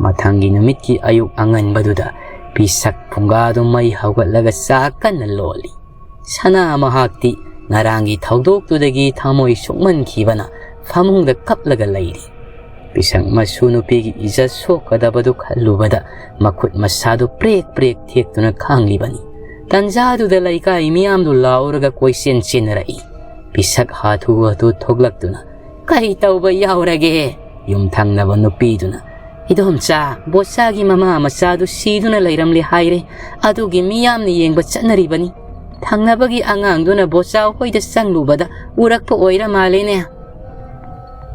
ꯃꯊꯪꯒꯤ ꯅꯨꯃꯤꯠꯀꯤ ꯑꯌꯨꯛ ꯑꯉꯟꯕꯗꯨꯗ ꯄꯤꯁꯛ ꯐꯨꯡꯒꯥꯗꯨ ꯃꯩ ꯍꯧꯒꯠꯂꯒ ꯆꯥꯛ ꯀꯟꯅ ꯂꯣꯜꯂꯤ꯫ ꯁꯅꯥ ꯃꯍꯥꯛꯇꯤ ꯉꯔꯥꯡꯒꯤ ꯊꯧꯗꯣꯛꯇꯨꯗꯒꯤ ꯊꯃꯣꯏ ꯁꯣꯛꯃꯟꯈꯤꯕꯅ ꯐꯃꯨꯡꯗ ꯀꯞꯂꯒ ꯂꯩꯔꯤ꯫ ꯄꯤꯁꯛ ꯃꯁꯨ ꯅꯨꯄꯤꯒꯤ ꯏꯖꯠ ꯁꯣꯛꯀꯗꯕꯗꯨ ꯈꯜꯂꯨꯕꯗ ꯃꯈꯨꯠ ꯃꯁꯥꯗꯨ ꯄ꯭ꯔꯦꯛ ꯄ꯭ꯔꯦꯛ ꯊꯦꯛꯇꯨꯅ ꯈꯥꯡꯂꯤꯕꯅꯤ꯫ ꯇꯟꯖꯥꯗꯨꯗ ꯂꯩꯀꯥꯏ ꯃꯤꯌꯥꯝꯗꯨ ꯂꯥꯎꯔꯒ ꯀꯣꯏꯆꯦꯟ ꯆꯦꯟꯅꯔꯛꯏ꯫ ꯄꯤꯁꯛ ꯍꯥꯊꯨ ꯍꯥꯊꯨ ꯊꯣꯛꯂꯛꯇꯨꯅ, "ꯀꯔꯤ ꯇꯧꯕ ꯌꯥꯎꯔꯒꯦ?" ꯌꯨꯝꯊꯪꯅꯕ ꯅꯨꯄꯤꯗꯨꯅ, "ꯏꯗꯣꯝꯆꯥ, ꯕꯣꯁꯥꯒꯤ ꯃꯃꯥ ꯃꯆꯥꯗꯨ ꯁꯤꯗꯨꯅ ꯂꯩꯔꯝꯂꯦ ꯍꯥꯏꯔꯦ꯫ ꯑꯗꯨꯒꯤ ꯃꯤꯌꯥꯝꯅ ꯌꯦꯡꯕ ꯆꯠꯅꯔꯤꯕꯅꯤ꯫ ꯊꯪꯅꯕꯒꯤ ꯑꯉꯥꯡꯗꯨꯅ ꯕꯣꯁꯥ ꯍꯣꯏꯗ ꯆꯪꯂꯨꯕꯗ ꯎꯔꯛꯄ ꯑꯣꯏꯔ ꯃꯥꯜꯂꯦꯅꯦ꯫"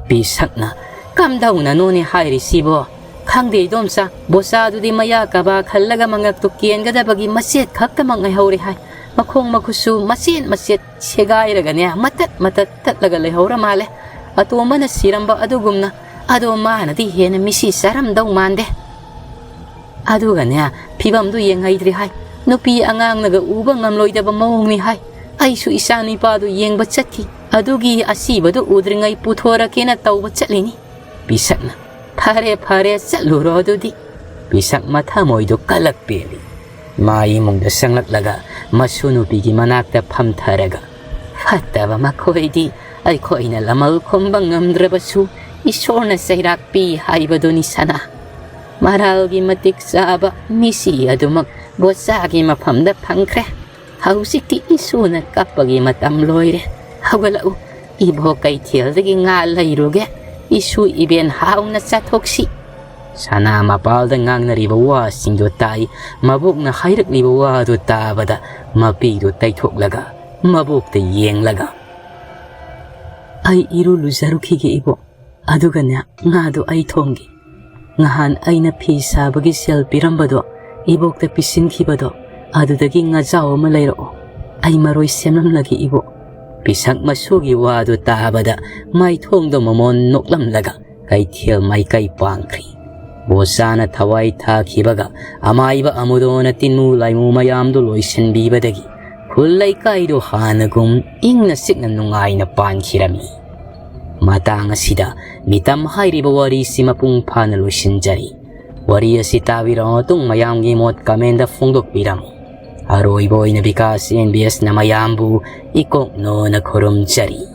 ꯄꯤꯁꯛꯅ, "ꯀꯝꯗꯧꯅꯅꯣꯅꯦ ꯍꯥꯏꯔꯤꯁꯤꯕꯣ? "ꯈꯪꯗꯦ ꯏꯗꯣꯝꯆꯥ, ꯕꯣꯆꯥꯗꯨꯗꯤ ꯃꯌꯥ ꯀꯕꯥ ꯈꯜꯂꯒ ꯃꯉꯛꯇꯨ ꯀꯦꯟꯒꯗꯕꯒꯤ ꯃꯆꯦꯠ ꯈꯛꯇꯃꯛ ꯉꯥꯏꯍꯧꯔꯦ ꯍꯥꯏ꯫ ꯃꯈꯣꯡ ꯃꯈꯨꯠꯁꯨ ꯃꯆꯦꯠ ꯃꯆꯦꯠ ꯁꯦꯒꯥꯏꯔꯒꯅꯦ, ꯃꯇꯠ ꯃꯇꯠ ꯇꯠꯂꯒ ꯂꯩꯍꯧꯔ ꯃꯥꯜꯂꯦ꯫ ꯑꯇꯣꯝꯕꯅ ꯁꯤꯔꯝꯕ ꯑꯗꯨꯒꯨꯝꯅ꯫ ꯑꯗꯣ ꯃꯥꯅꯗꯤ ꯍꯦꯟꯅ ꯃꯤꯁꯤ ꯆꯥꯔꯝꯗꯧ ꯃꯥꯟꯗꯦ꯫ ꯑꯗꯨꯒꯅꯦ, ꯐꯤꯕꯝꯗꯨ ꯌꯦꯡꯍꯩꯗ꯭ꯔꯦ ꯍꯥꯏ꯫ ꯅꯨꯄꯤ ꯑꯉꯥꯡꯅꯒ ꯎꯕ ꯉꯝꯂꯣꯏꯗꯕ ꯃꯑꯣꯡꯅꯤ ꯍꯥꯏ꯫ ꯑꯩꯁꯨ ꯏꯆꯥ ꯅꯨꯄꯥꯗꯨ ꯌꯦꯡꯕ ꯆꯠꯈꯤ꯫ ꯑꯗꯨꯒꯤ ꯑꯁꯤꯕꯗꯨ ꯎꯗ꯭ꯔꯤꯉꯩ ꯄꯨꯊꯣꯔꯛꯀꯦꯅ ꯇꯧꯕ ꯆꯠꯂꯤꯅꯤ꯫" ꯄꯤꯁꯛꯅ, "ꯐꯔꯦ, ꯐꯔꯦ, ꯆꯠꯂꯨꯔꯣ ꯑꯗꯨꯗꯤ꯫" ꯄꯤꯁꯛ ꯃꯊꯃꯣꯏꯗꯨ ꯀꯜꯂꯛ ꯄꯦꯜꯂꯤ꯫ ꯃꯥ ꯏꯃꯨꯡꯗ ꯆꯪꯂꯛꯂꯒ ꯃꯁꯨ ꯅꯨꯄꯤꯒꯤ ꯃꯅꯥꯛꯇ ꯐꯝꯊꯔꯒ, "ꯐꯠꯇꯕ ꯃꯈꯣꯏꯗꯤ ꯑꯩꯈꯣꯏꯅ ꯂꯃꯜ ꯈꯨꯝꯕ ꯉꯝꯗ꯭ꯔꯕꯁꯨ ꯏꯁꯣꯔꯅ ꯆꯩꯔꯥꯛ ꯄꯤ ꯍꯥꯏꯕꯗꯨꯅꯤ ꯁꯅꯥ꯫ ꯃꯔꯥꯜꯒꯤ ꯃꯇꯤꯛ ꯆꯥꯕ ꯃꯤꯁꯤ ꯑꯗꯨꯃꯛ ꯕꯣꯆꯥꯒꯤ ꯃꯐꯝꯗ ꯐꯪꯈ꯭ꯔꯦ꯫ ꯍꯧꯖꯤꯛꯇꯤ ꯏꯁꯨꯅ ꯀꯞꯄꯒꯤ ꯃꯇꯝ ꯂꯣꯏꯔꯦ꯫ ꯍꯧꯒꯠꯂꯛꯎ, ꯏꯕꯣꯛ ꯀꯩꯊꯦꯜꯗꯒꯤ ꯉꯥ ꯂꯩꯔꯨꯒꯦ꯫ ꯏꯁꯨ ꯏꯕꯦꯟ ꯍꯥꯎꯅ ꯆꯥꯊꯣꯛꯁꯤ꯫" ꯁꯅꯥ ꯃꯄꯥꯜꯗ ꯉꯥꯡꯅꯔꯤꯕ ꯋꯥꯁꯤꯡꯗꯨ ꯇꯥꯏ꯫ ꯃꯕꯣꯛꯅ ꯍꯥꯏꯔꯛꯂꯤꯕ ꯋꯥꯗꯨ ꯇꯥꯕꯗ ꯃꯄꯤꯗꯨ ꯇꯩꯊꯣꯛꯂꯒ ꯃꯕꯣꯛꯇ ꯌꯦꯡꯂꯒ, "ꯑꯩ ꯏꯔꯨ ꯂꯨꯖꯔꯨꯈꯤꯒꯦ ꯏꯕꯣꯛ, ꯑꯗꯨꯒꯅꯦ ꯉꯥꯗꯨ ꯑꯩ ꯊꯣꯡꯒꯦ꯫ ꯅꯍꯥꯟ ꯑꯩꯅ ꯐꯤ ꯁꯥꯕꯒꯤ ꯁꯦꯜ ꯄꯤꯔꯝꯕꯗꯣ, ꯏꯕꯣꯛꯇ ꯄꯤꯁꯤꯟꯈꯤꯕꯗꯣ, ꯑꯗꯨꯗꯒꯤ ꯉꯥꯖꯥꯎ ꯑꯃ ꯂꯩꯔꯛꯑꯣ꯫ ꯑꯩ ꯃꯔꯣꯏ ꯁꯦꯝꯂꯝꯂꯒꯦ ꯏꯕꯣꯛ꯫" ꯄꯤꯁꯛ ꯃꯁꯨꯒꯤ ꯋꯥꯗꯨ ꯇꯥꯕꯗ ꯃꯥꯏꯊꯣꯡꯗꯣ ꯃꯃꯣꯟ ꯅꯣꯛꯂꯝꯂꯒ ꯀꯩꯊꯦꯜ ꯃꯥꯏꯀꯩ ꯄꯥꯡꯈ꯭ꯔꯤ꯫ ꯕꯣꯆꯥꯅ ꯊꯋꯥꯏ ꯊꯥꯈꯤꯕꯒ ꯑꯃꯥꯏꯕ ꯑꯃꯨꯗꯣꯅ ꯇꯤꯟꯃꯨ ꯂꯥꯏꯃꯨ ꯃꯌꯥꯝꯗꯨ ꯂꯣꯏꯁꯤꯟꯕꯤꯕꯗꯒꯤ ꯈꯨꯜ ꯂꯩꯀꯥꯏꯗꯨ ꯍꯥꯟꯅꯒꯨꯝ ꯏꯪꯅ ꯆꯤꯛꯅ ꯅꯨꯡꯉꯥꯏꯅ ꯄꯥꯟꯈꯤꯔꯝꯃꯤ꯫ ꯃꯇꯥꯡ ꯑꯁꯤꯗ ꯃꯤꯇꯝ ꯍꯥꯏꯔꯤꯕ ꯋꯥꯔꯤꯁꯤ ꯃꯄꯨꯡ ꯐꯥꯅ ꯂꯣꯏꯁꯤꯟꯖꯔꯤ꯫ ꯋꯥꯔꯤ ꯑꯁꯤ ꯇꯥꯕꯤꯔꯕ ꯃꯇꯨꯡ ꯃꯌꯥꯝꯒꯤ ꯃꯣꯠ comment ꯐꯣꯡꯗꯣꯛꯄꯤꯔꯝꯃꯨ꯫ ꯑꯔꯣꯏꯕ ꯑꯣꯏꯅ ꯕꯤꯀꯥꯁ NBSꯅ ꯃꯌꯥꯝꯕꯨ ꯏꯀꯣꯛꯅꯣꯅ ꯈꯨꯔꯨꯝꯖꯔꯤ꯫